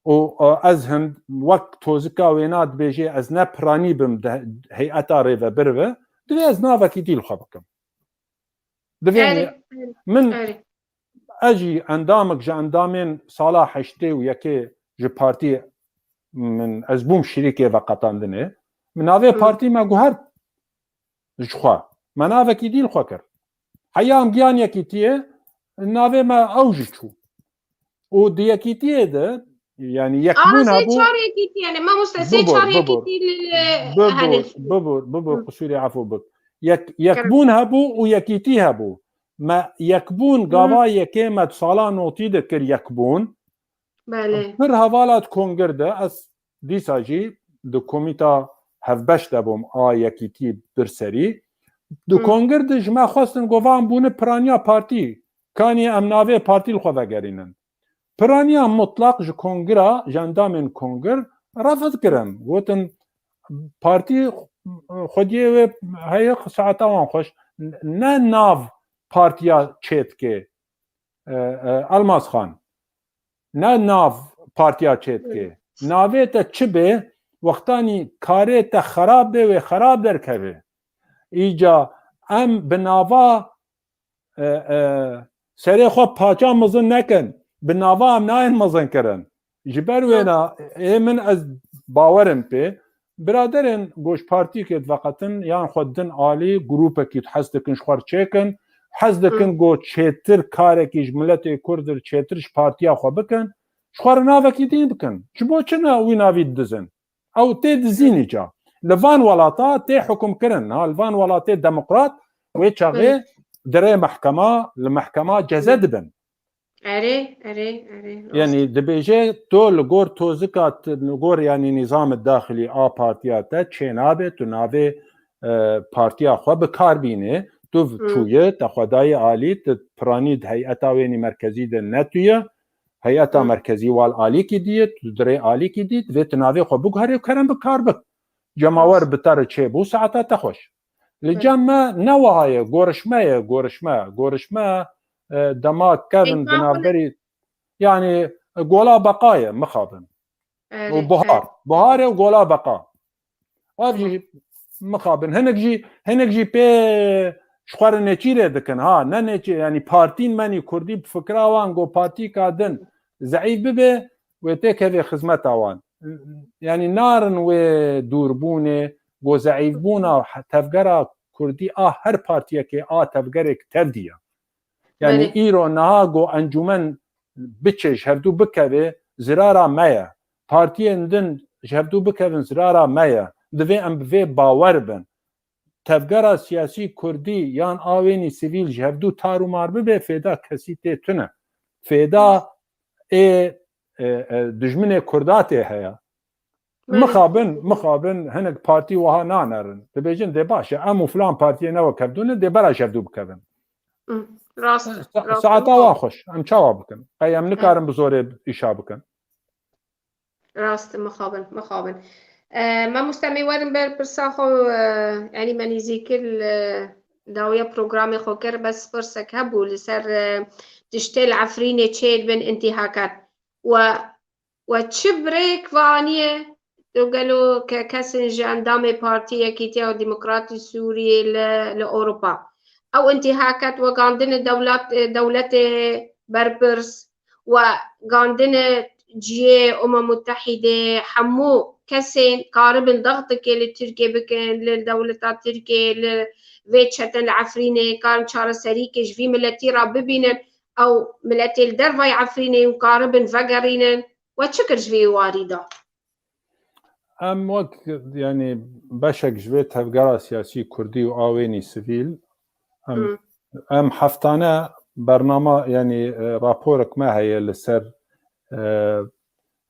û, e, ez hind wek tozika wêna dibêjê, ez ne piranî bim di heyeta rêvebir ve, divê ez navekî dî li xwe bikim. Divê Erê, erê, min erê. ez jî endamik ji endamên sala heştê û yekê ji partî min, ez bûm şirîkê veqetandinê. Min navê Hı. partî me guhert ji xwe. Me navekî dî li xwe kir. Heya em giyan yekîtiyê, navê me ew jî çû. Û di yekîtiyê de, yanî yekbûn Ana sê hebû. çar yekîtî, yani mamoste sê Bibur, çar bibur. yekîtî li, li, Bibur, hani. bibur, bibur, Hı. qisûrê efû bik. Yek, Kerem. yekbûn hebû û yekîtî hebû. Me yekbûn Hı. gava yekê me di sala notî de kir yekbûn. Belê. Pir hevala di kongir de, ez dîsa jî di komîta hevbeş de bûm, a yekîtî bir serî. Di Hı. kongir de ji me xwestin, govan bûne piraniya partî. Kanî em navê partî li xwe vegerînin. Piraniya mutlaq ji kongira, ji endamên kongir refid kirin. Gotin, partî xwediyê wê heye, saeta wan xweş. Ne nav partiya çêtkê, e, e, Elmas Xan. Ne nav partiya çêtkê. Navê te çi bê, wextanî karê te xerab bê, wê xerab derkeve. Îca em bi nava, e, e, serê xwe paça mizin nekin. Bi nava em nayên mizin kirin. Ji ber wêna ê min ez bawerim pê. Biraderên ku ji partîkê diveqetin, yan xwe din alî, grûpekî hez dikin ji xwe re çêkin, hez dikin Hı. ku çêtir karekî ji miletê Kurd re çêtir ji partiya xwe bikin. Ji xwe re navekî din bikin. Ji bo çi ne wî navî didizin? Ew tê dizînî ca. Li van welata tê hukmkirin. Ha, li van welatê demokrat wê çaxê dirê mehkema, li mehkema ceze dibin. Erê, erê, erê. Rast. Yanî dibêje to li gor tozika, li gor yanî nîzamê daxilî a partiya te çênabe, tu navê, e, partiya xwe bi kar bînê, tu çûye, te xwe dayê alî, tu piranî di heyeta wênî merkezî de ne tu ye, heyeta merkezî wal alîkî dî ye, tu dirê alîkî dî, divê tu navê xwe biguherî û kerem bi kar bik. Cemawer bi te re çêbû, saeta te xweş. Li cem me ne wiha ye, gorişme ye, gorişme, gorişme, e, dema kevin di navberî, yanî, e, gola beqa ye, mixabin. Û buhar, buhar e û gola beqa. Ev jî mixabin. Hinek jî, hinek jî pê ji xwe re nêçîrê dikin. Ha, ne nêçî, yanî partîn menî kurdî bi fikra wan go partîka din zeîf bibe, wê têkevê xizmeta wan. Yanî narin wê dûrbûnê, go zeîfbûna tevgera kurdî a her partiyekê a tevgerek tevdî ye. Yanî îro niha go encûmen biçe ji hevdû bikeve zirara me ye. Partiyên din ji hevdû bikevin zirara me ye. Divê em bi vê bawer bin. Tevgera siyasî kurdî yan a wênî sivîl ji hevdû tar û mar bibe, fêda kesî tê tune. Fêda ê, e, e, dijminê kurda tê heye. Mixabin, mixabin hinek partî wiha nanerin. Dibêjin dê baş e, em û filan partiyê ne wek hevdû ne, dê bera ji hevdû bikevin. Rast, e, sa- rast, saeta wan xweş. Em çawa bikin? Qey em nikarin bi zorê îşa bikin? Rast, mixabin, mixabin. E, mamoste, em ê werin ber pirsa xwe, e, yanî me nîzîkir li dawiya programê xwe kir, bes pirsek hebû li ser, e, tiştê li Efrînê çê dibin întîhakat. We, we çi bi rêk ve aniye? Tu gelo ke-, kesên ji endamê Partî Yekîtiya Demokratî Sûriyê li, li Ewropa? Ew întîhakat wegandine dewlet, dewletê berpirs, wegandine cihê Umem Mutehîdê, hemû kesên karibin dextikê li Tirkiyê bikin, li dewleta Tirkiyê, li vê çetin li Efrînê, karin çareserîkê ji vî miletî re bibînin, ew miletê li dervayê Efrînê û karibin vegerînin. We çi kir ji vê warî de? Em wek, yanî, beşek ji vê tevgera siyasî kurdî û a wênî sivîl, em, em heftane bernama, yanî, e, raporek me heye li ser, e,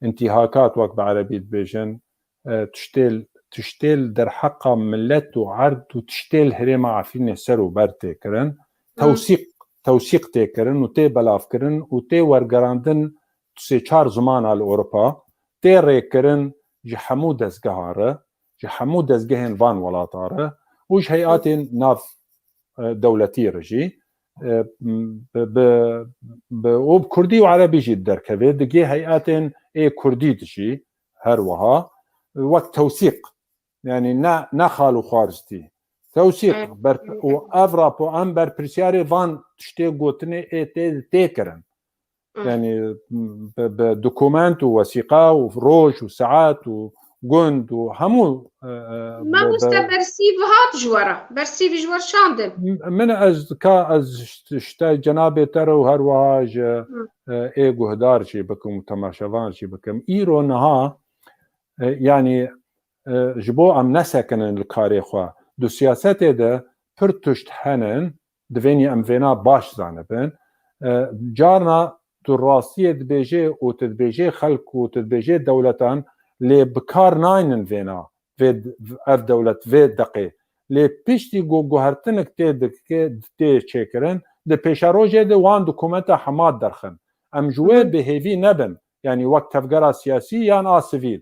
întîhakat, wek bi erebî dibêjin, e, tiştê, tiştê li derheqa milet û erd û tiştê li herêma Efrînê ser û ber tê kirin. Tewsîq, tewsîq tê kirin û tê belavkirin û tê wergerandin sê çar zimana li Ewropa, tê rêkirin ji hemû dezgehan re, ji hemû dezgehên van welata re û ji heyatên nav, e, dewletî re jî, e, bi, bi, bi, û bi kurdî û erebî jî derkeve, digê heyatên ê kurdî de jî her wiha, e, wek tewsîq, yanî ne, ne xal û xwarztî. Tewsîq, ber, û ev rapo, em berpirsiyarê van tiştê gotinê ê tê, tê kirin. Yanî bi, bi dokument û wesîqa û roj û saet û gund û hemû, e, e, bi, Mamoste, bi bersîv hat ji we re. Bersîv ji we şandin. Min ez ka ez ji, ji te cenabê te re û her wiha ji, e, ê guhdar jî bikim û temaşevan jî bikim. Îro niha, e, yanî, e, ji bo em nesekinin li karê xwe. Di siyasetê de pir tişt henin, divênî em vêna baş zanibin. E, carna tu rastiyê dibêjê û tu dibêjê xelk û tu dibêjê dewletan, lê bi kar naynin vêna, vê, ev dewlet vê deqê. Lê piştî ku guhertinek tê dike, tê çêkirin, di pêşerojê de wan dokumenta hema derxin. Em ji wê bêhêvî nebin, yanî wek tevgera siyasî yan a sivîl.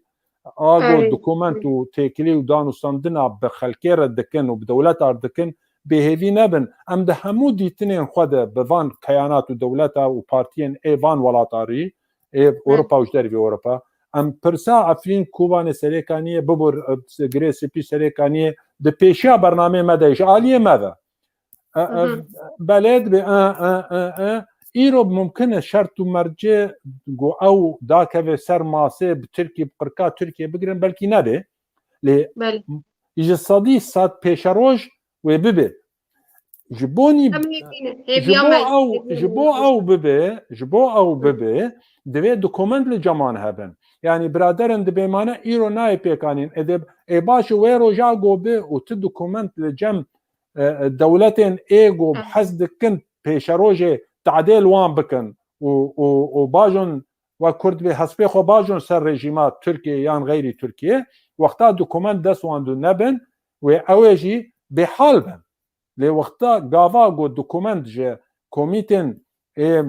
A go dokument û têkilî û danûstandina bi xelkê re dikin û bi dewleta re dikin, bêhêvî nebin. Em di hemû dîtinên xwe de bi van keyanat û dewleta û partiyên ê van welata rî, ê Ewropa û ji dervê Ewropa, em pirsa Efrîn Kobanê Serêkaniyê, bibûr, e, Girê Spî Serêkaniyê, di pêşiya bernameyê me de ji aliyê me ve. E, e, belê dibe, e, e, e, e. Îro mumkin e şert û mercê ku ew dakeve ser masê bi Tirkî, bi qirka Tirkiyê bigirin, belkî nebe. Lê ji sedî sed pêşeroj wê bibe. Ji bo nî Em hêvî ne. Ji Hêviya bo me. ew, Hêviya ji me. bo ew bibe, ji bo ew Hı. bibe, divê dokument li ceman hebin. Yanî biraderin dibê mane îro nayê pêkanîn. Ê dê, ê baş wê roja go bi û ti dokument li cem, e, e, dewletên ê go Hı. hez dikin pêşerojê tadê li wan bikin û, û, û bajon wek Kurd bê hespê xwe bajon ser rejîma Tirkiye yan xeyrî Tirkiye, wexta dokument dest wan du nebin, wê ew ê jî bêhal bin. Lê wexta gava ku dokument ji komîtên ê, e,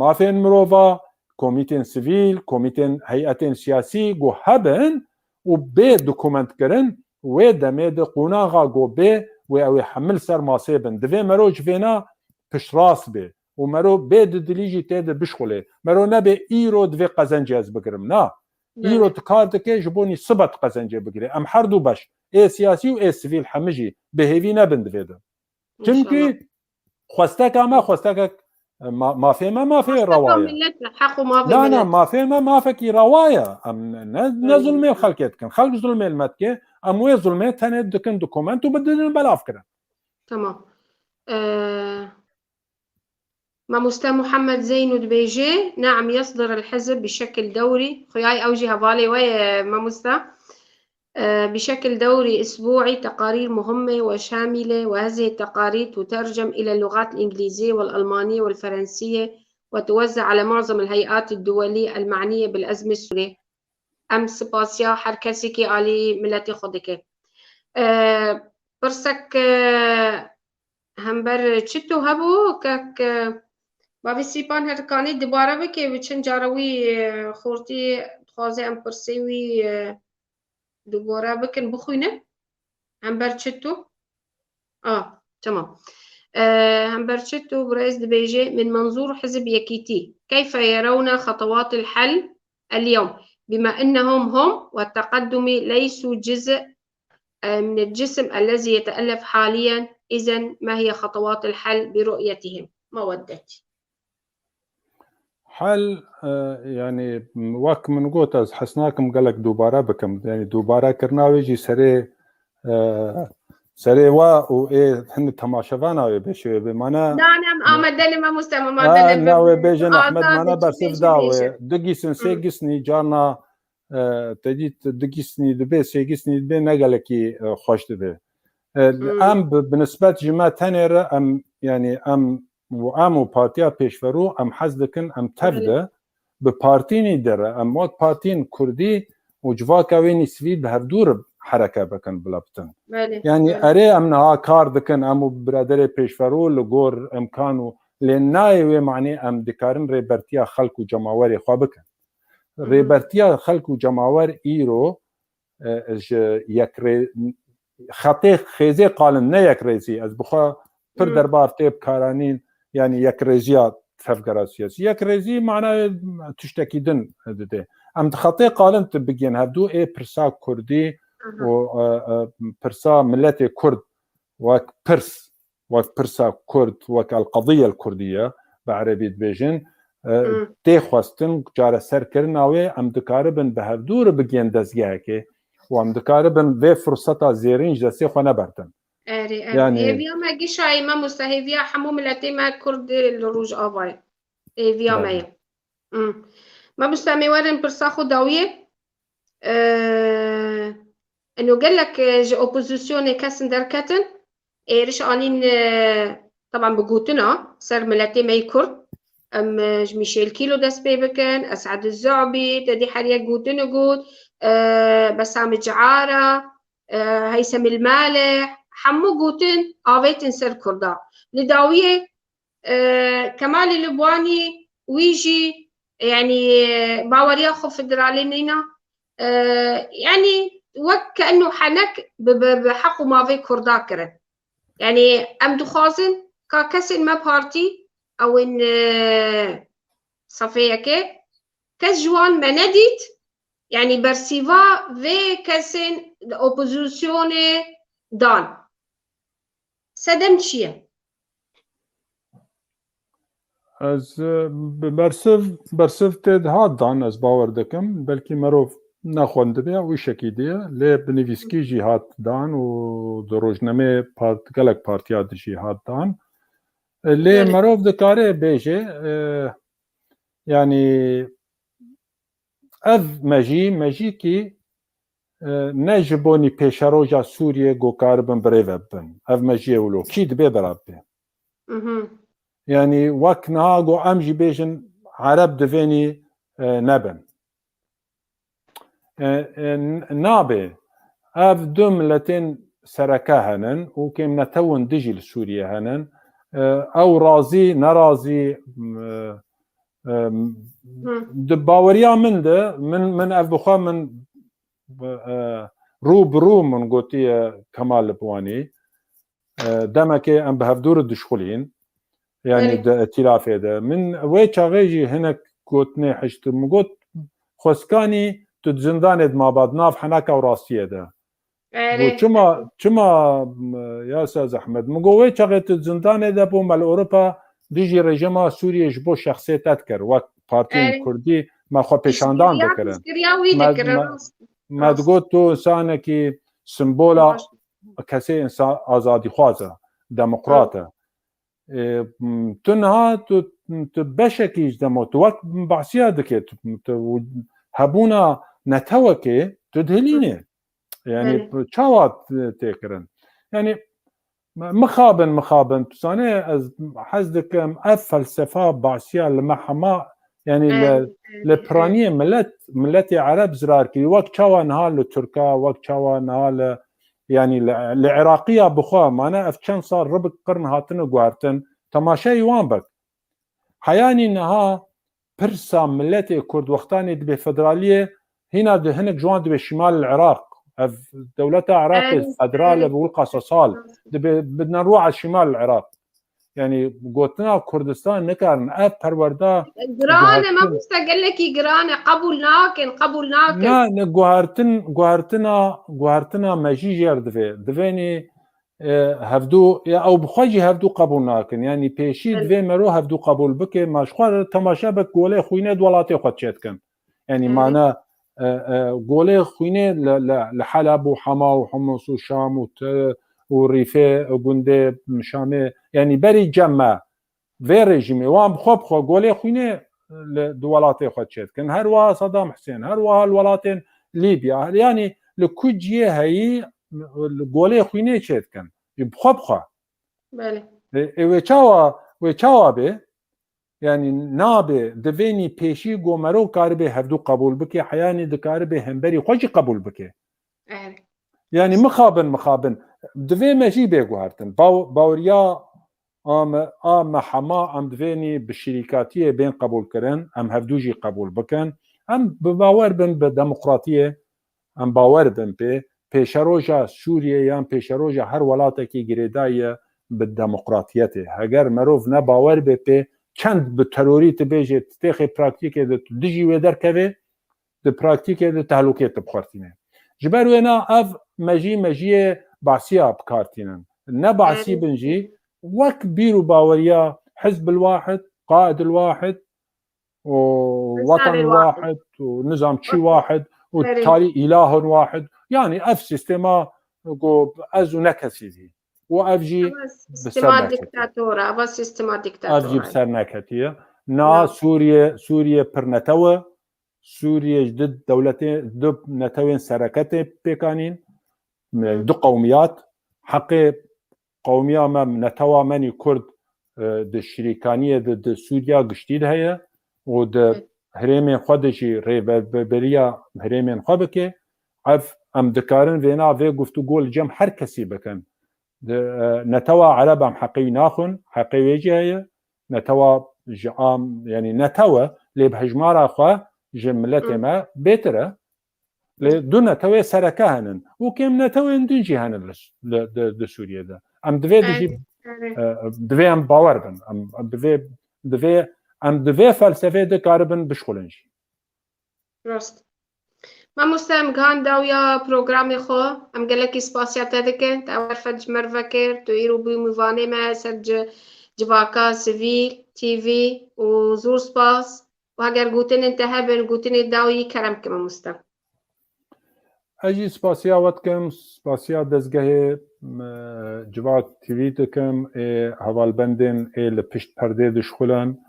mafên mirova, komîtên sivîl, komîtên heyetên siyasî ku hebin û bê dokument kirin, wê demê de qonaxa ku bê wê ew ê hemil ser masê bin. Divê mero ji vêna piştrast bê û mero bê didilî jî tê de bişxulê. Mero nebê îro divê qezencê ez bigirim. Na. Îro Belê. tu kar dike ji bo nî sibe tu qezencê bigirê. Em her du beş, ê siyasî û ê sivîl hemî jî bi hêvî nebin divê de. Çimkî xwesteka me, xwestekek, ma-, mafê me, mafê Xwesteka rewa ye. millet e, heq û mafê Na, na, millet. mafê me, mafekî rewa ye. Em ne, ne, ne Aynen. zulmê xelkê dikin. Xelk zulmê li me dike. Em wê zulmê tenê dikin dokument û bidinin belav kirin. Tamam. Ee, Mamoste Muhammed Zeyno dibêje, نعم، يصدر الحزب بشكل دوري. Xuyay ew jî hevalê we ye, mamoste. آه، بشكل دوري أسبوعي تقارير مهمة وشاملة، وهذه التقارير تترجم إلى اللغات الإنجليزية والألمانية والفرنسية، وتوزع على معظم الهيئات الدولية المعنية بالأزمة السورية. Em spasiya her kesekî alî miletê xwe dike. Ee, pirsek, e, hember çi tu hebû, kek, e, bavê Sîpan her kanî dubare bike, bi çend cara wî, e, xortî dixwaze em pirsê wî, e, dubare bikin, bixwînin. Hember çi tu? Ah, tamam. Ee, hember çi tu, birêz dibêje, من منظور حزب يكيتي، كيف يرون خطوات الحل اليوم، بما أنهم هم والتقدم ليسوا جزء، آه، من الجسم الذي يتألف حاليا، إذن ما هي خطوات الحل برؤيتهم؟ مودتي. Hel, e, yanî, wek min got, ez hez nakim gelek dubare bikim. Yanî, dubare kirina wê jî serê, e, serê we û ê hin temaşevana wê bêşê wê bê. Mane Na, ne, em amadelê me, Mustafa, amadelê me. Na, wê bêjin Ehmed Mane bersiv da wê. Du gîsin, sê gîsnî carna, e, te dît du gîsnî dibe, sê gîsnî dibe, ne gelekî, e, xweş dibe. E, Hmm. Em bi, bi nisbet ji me tenê re em, yanî em û em û Partiya Pêşverû em hez dikin, em tev Belê. de bi partînî de re, em wek partiyên kurdî û civaka wê nî sivîl bi hevdû re hereke bikin, bila bitin. Belê, Yanî belê. erê em niha kar dikin, em û biraderê Pêşverû li gor imkan û lê nayê wê manê em dikarin rêbertiya xelk û cemawerê xwe bikin. Hı hı. Rêbertiya xelk û cemawer îro, e, ji yekrê-, xetê xêzê qalin, ne yekrêzî. Ez bi xwe pir Hı. derbar tê bikaranîn, yanî yekrêziya tevgera siyasî. Yekrêzî manayê tiştekî din dide. Em di xetê qalin tu bigihên hevdû ê pirsa kurdî Aha. û, e, e, pirsa miletê kurd wek pirs, wek pirsa kurd, wek el-qediye el-kurdiye bi erebî dibêjin, e, Hmm. tê xwestin çareserkirina wê, em dikaribin bi hevdû re bigihên dezgehekê û em dikaribin vê firseta zêrîn ji destê xwe neberdin. Erê, erê. Yanî Hêviya me gişayî, mamoste, hêviya hemû miletê me kurd li Rojavayê. Hêviya me Belê. ye. Hmm. Mamoste, em ê werin pirsa xwe dawiyê. Ee, eno gelek, e, ji opozîsyonê kesin derketin, êriş anîn, e, teban bi gotina ser miletê me yê Kurd. Em, e, ji Mîşêl Kîlo dest pê bikin, Esad Ze'bî, te dî her yek gotin û got, e, Besam Ceara, e, Heysem El Maleh, hemû gotin avêtin ser Kurda. Li dawiyê e, Kemalê Libwanî wî jî, yanî, baweriya xwe federalê nîna. E, yanî, wek ke eno henek bi, bi, bi heq û mavê Kurda kirin. Yanî, em dixwazin ka kesên me partî, ew ên, e, sefê yekê, kes ji wan me nedît, yanî bersîva vê kesên di opozîsyonê dan. Sedem çi ye? Ez, e, bi bersiv, bersiv tê dihat dan, ez bawer dikim. Belkî merov nexwendibe û şekî diye, lê bi nivîskî jî hat dan û di rojnameyê part-, gelek partiya di jî hat dan. E, lê Belê. merov dikare bêje, e, yanî ev mejî, mejîkî, e, ne ji bonî pêşeroja Sûriyê ku karibin birêve bibin. Ev mejiyê wilo kî dibe bira bibe. Mhm. Yanî wek niha ku em jî bêjin Ereb divênî, e, nebin. E, e, n-, nabe. Ev du miletên sereke henin û kêm netewin dijî li Sûriyê henin. E, ew razî, nerazî, m-, e, e, Hı. di baweriya min de, min, min ev bi xwe min, e, rû bi rû min gotiye Kemal Libwanî. E, demekê em bi hevdû re dişxulîn. Yanî Belê. di îtîlafê de. Min wê çaxê jî hinek gotinê hişt. Min got, xweskanî tu di zindanê de maba, di nav heneka û rastiyê de. Erê. Got, çima, çima, m, ya Sez Ehmed? Min got, wê çaxê tu di zindanê de bû, me li Ewropa dijî rejîma Sûriyê ji bo şexsê te dikir. Wek partiyên Erê. Kurdî me xwe pêşandan Piştgiriya, dikirin. piştgiriya wî Me, dikirin, me, rast. me Rast. digot, tu insanekî simbola Baş. kesê insan azadîxwaz e, demokrat e. Hı. E, m, tu niha tu, tu beşekî ji demo, tu wek behsiya dike, tu, tu hebûna netewekê, tu dihilînê. Hı. Yanî Belê. çawa t-, tê kirin? Yanî mixabin, mixabin, tu zanê ez hez dikim, ev felsefa behsiya li me hema, yanî li, Erê, li erê, piraniyê erê. milet, miletê Ereb zirar kirî. Wek çawa niha li Tirka, wek çawa niha li, yanî li, li Iraqiya bi xwe mane ev çend sal ribik qirn hatine guhertin. Temaşeyî wan bik. Heyanî niha pirsa miletê Kurd wextanê dibe federaliyê, hîna di hinek ji wan dibe şîmal li Iraq. Ev dewleta Iraqê Erê, federal e erê. bi wilqa sesal. Dibe bidine rû a şîmal li Iraq. Yanî gotina Kurdistan nikarin. Ev perwerda Giran e, guhertin- mamoste, gelekî giran e. Qebûl nakin, qebûl nakin. Na, ne, guhertin, guhertina, guhertina me jî jêr divê. Divênî, e, hevdû, ya ew bi xwe jî hevdû qebûl nakin. Yanî pêşî Belê. divê mero hevdû qebûl bike. Ma ji xwe re temaşe bik, golê xwînê di welatê xwe çêdikin. Yanî Belê. mane, e, e, golê xwînê li, li, li Heleb û Hema û Humus û Şam û T-, û Rîfê, e, gundê Şamê, yanî berî cem me vê rejîmê, wan bi xwe bi xwe golê xwînê li, di welatê xwe çêdikin. Her wiha Saddam Husên, her wiha li welatên Lîbya, yanî li ku cihê heyî li golê xwînê çêdikin. Bi xwe bi xwe. Belê. E, e, wê çawa, wê çawa bê? Yanî nabe, divênî pêşî go mero karibe hevdû qebûl bike, heyanî dikaribe hemberî xwe jî qebûl bike. Erê. Yanî mixabin, mixabin. Divê me jî bê guhertin. Baw-, baweriya a me, a me hema em divênî bi şirîkatiyê bên qebûl kirin, em hevdû jî qebûl bikin. Em bi bawer bin bi demokratiyê, em bawer bin pê. Pêşeroja Sûriyê yan pêşeroja her welatekî girêdayî ye bi demokratiyetê. Heger merov ne bawer bê pê, çend bi terorî tu bêjê, tu têxê praktîkê de tu dijî wê derkevê, di praktîkê de tehlûkê tu bixwertîne. Ji ber wêna ev mejî, mejiyê behsiya bi kar tînin. Ne behsî Evet. bin jî, wek bîr û baweriya Hizb el-Wahid, Qaid el-Wahid û Watan Wahid û nizam çi Wahid û Evet. tarî ilahun wahid. Yanî ev sîstema ku ez û ne kesî dî. Û ev jî Ama bi ser sîstema neketiye. diktator e, ama sîstema Ev jî diktator bi e. ser neketiye. Na Ya. Sûriye, Sûriye pir netew e. Sûriye ji du dewletê, du netewên sereke tê pêkanîn. Hı. Du qewmiyat. Heqê qewmiya me, netewa me nî Kurd, e, di şirîkaniyê de di Sûriya giştî de heye û di Hı. herêmên xwe de jî rêveberiya herêmên xwe bike. Ev, em dikarin vêna vê guftûgo li cem her kesî bikin. Di, e, netewa Ereb em heqê wî naxwin, heqê wê jî heye. Netewa ji am, yanî netew e, lê bi hejmara xwe ji miletê Hı. me bêtir e. Lê du netewê sereke henin û kêm netewên din jî henin li, li, di, di Sûriyê de. Em divê dijî, Erê, erê. e, divê em bawer bin. Em, em divê, divê, em divê felsefê dikaribin bişxulin jî. Rast. Mamoste, em gihan dawiya programê xwe. Em gelekî spasiya te dikin. Te ew derfet ji me re vekir. Tu îro bûyî mêvanê me ser ci-, civaka sivîl, T V û zor spas. Û heger gotinên te hebin, gotinê dawî kerem ke mamoste. Ez jî spasiya we dikim, spasiya dezgehê, e, Civak T V dikim, ê hevalbendên ê li pişt perdê dişxulin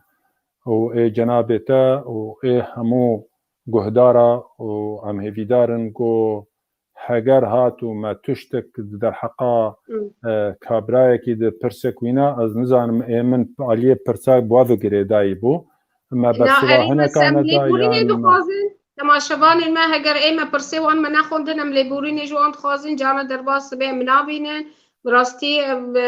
û ê cenabê te û ê hemû guhdara û em hêvîdar in ku heger hat û me tiştek di derheqa, Hmm. e, kabrayekî di pirsek wîna, ez nizanim ê min aliyê pirsa bi we ve girêdayî bû. Me Na, bersivahine erê, me ka sem nedayî lêborînê yan me. Dixwazin. Temaşevanên me, heger ê me pirsê wan me nexwendin, em lêborînê ji wan dixwazin, carna derbas dibe em nabînin. Bi rastî ev, e,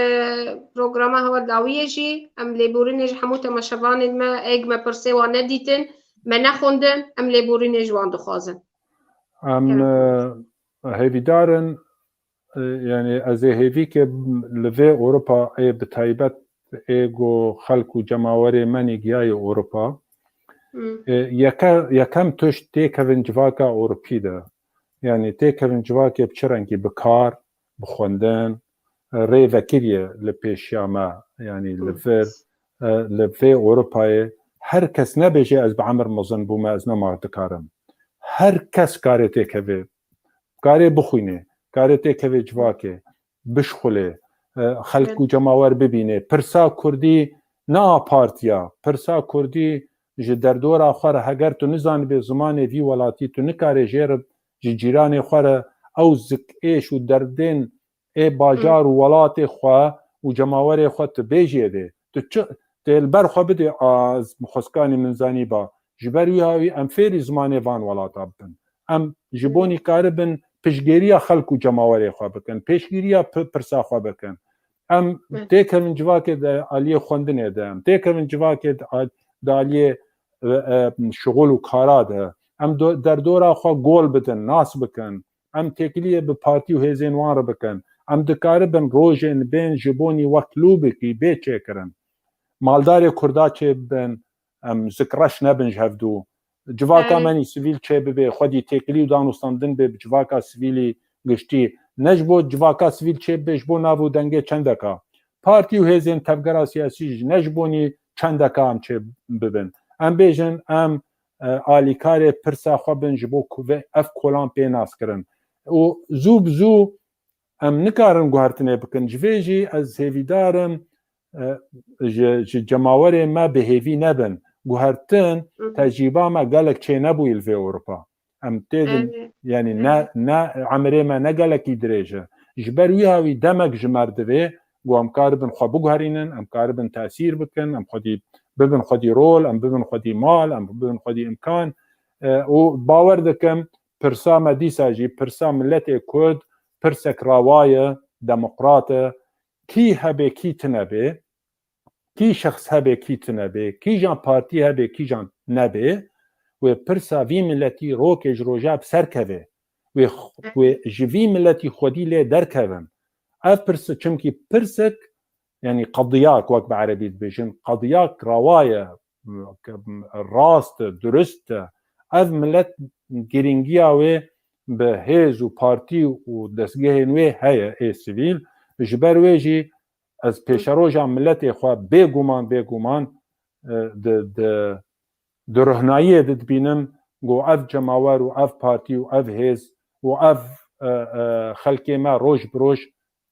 programa hewa dawiyê jî, em lêborînê ji hemû temaşevanên me, êk me pirsê wan nedîtin, me nexwendin, em lêborînê ji wan dixwazin. Em, Evet. e, hêvîdar in, e, yani ez ê hêvî ke li vê Ewropa ê bi taybet ê ku xelk û cemawerê me nî giyaye Ewropa. Hmm. E, yeke-, yekem tişt têkevin civaka Ewropî de. Yani têkevin civakê bi çi rengî? Bi kar, bi xwendin, e, rê vekiriye li pêşiya me, yani li Hmm. vir, e, li vê Ewropayê her kes nebêje ez bi emir mezin bûme, ez nema dikarim. Her kes karê têkevê, karê bixwîne, karê têkevê civakê, bişxulê, e, xelk û cemawer bibîne. Pirsa kurdî ne a partiya, pirsa kurdî ji derdora xwe re, heger tu nizanibê zimanê vî welatî, tu nikarê jê re ji cîranê xwe re ew zik êş û derdên ê bajar û welatê xwe û cemawerê xwe tu bêjiyê dê. Tu çi, tê li ber xwe bidê, a, ez bi xweskanî min zanîba. Ji ber wî hawî em fêrî zimanê van welata bibin. Em ji bo nî karibin piştgiriya xelk û cemawerê xwe bikin, pêşgiriya pi-, pirsa xwe bikin. Em Evet. têkevin civakê de aliyê xwendinê de, em têkevin civakê de al-, de aliyê, e, e, şixul û kara de. Em do-, derdora xwe gol bidin, nas bikin. Em têkiliyê bi partî û hêzên wan re bikin. Em dikaribin rojên bên ji bo nî wek lûbikî bê çêkirin. Maldarê kurda çêbibin, em zik reş nebin ji hevdû. Civaka Erê. me nî sivîl çêbibe, xwedî têkilî û danûstandin bê bi civaka sivîlî giştî. Ne ji bo civaka sivîl çêbibe, ji bo nav û dengê çendeka. Partî û hêzên tevgera siyasî jî ne ji bo nî çendeka em çêbibin. Em bêjin, em, e, alîkarê pirsa xwe bin ji bo ku vê ev kolan pê naskirin. Û zû bi zû em nikarin guhertinê bikin. Ji vê jî ez hêvîdar im, e, ji, ji cemawerê me bi hêvî nebin. Guhertin, Hı hı. tecrîba me gelek çênebûyî li vê Ewropa. Em tê din, Evet. yanî ne, Evet. ne emirê me ne gelekî dirêj e. Ji ber wî hawî demek ji me re divê, ku em karibin xwe biguherînin, em karibin tesîr bikin, em xwedî bibin xwedî rol, em bibin xwedî mal, em bibin xwedî imkan. E, û bawer dikim, pirsa me dîsa jî, pirsa miletê Kurd, pirsek rawa ye, demokrat e. Kî hebe, kî tune be, kî şexs hebe, kî tune be, kîjan partî hebe, kîjan nebe, wê pirsa vî miletî rokê ji roja bi ser keve. Wê, wê ji vî miletî xwedî lê derkevin. Ev pirs, çimkî pirsek, yanî qediyak, wek bi erebî dibêjin, qediyak rawa ye, rast e, durist e. Ev milet girîngiya wê bi hêz û partî û destgehên wê heye, ê sivîl. Ji ber wê jî ez pêşeroja miletê xwe bêguman, bêguman, e, di, di, di ruhnayiyê de dibînim ku ev cemawer û ev partî û ev hêz û ev, e, e, xelkê me roj bi roj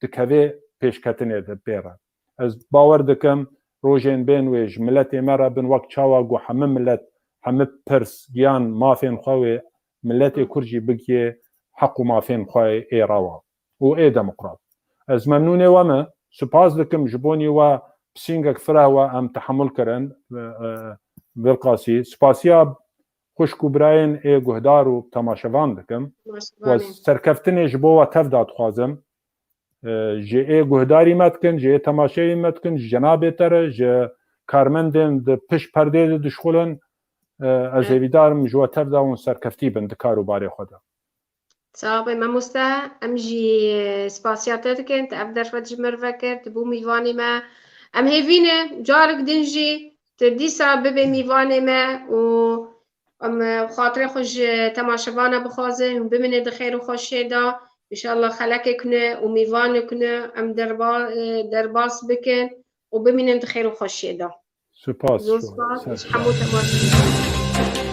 dikeve pêşketinê de bê re. Ez bawer dikim rojên bên wê ji miletê me re bin, wek çawa ku hemî milet, hemî pirs, giyan, mafên xwe wê miletê Kurd jî bigiyê heq û mafên xwe ê rawa û ê demokrat. Ez memnûnê we me, spas dikim ji bo nî we pisîngek fireh we em tehemul kirin, e, e, Bilqasî. Spasiya xwişk û birayên ê guhdar û temaşevan dikim. We Temaşevanê. serkeftinê ji bo we tev da dixwazim. E, ji ê guhdarî me dikin, ji ê temaşeyî me dikin, ji cenabê te re, ji karmendên di pişt perdê de dişxulin. E, ez Evet. hêvîdar im ji we tev da hûn serkeftî bin di kar û barê xwe de. Sax be mamoste, em jî, e, spasiya te dikin, tu ev derfet ji me re vekir, tu bû mîvanê me. Em hêvî ne, carek din jî tu dîsa bibê mîvanê me û em, e, xatirê xwe ji temaşevana bixwazin û bimîne di xêr û xweşiyê de. Înşallah xelekek ne û mîvanek ne, em derba-, e, derbas bikin û bimînin di xêr û xweşiyê de. Spas, Zor spas. spas ji hemû temaşevanê.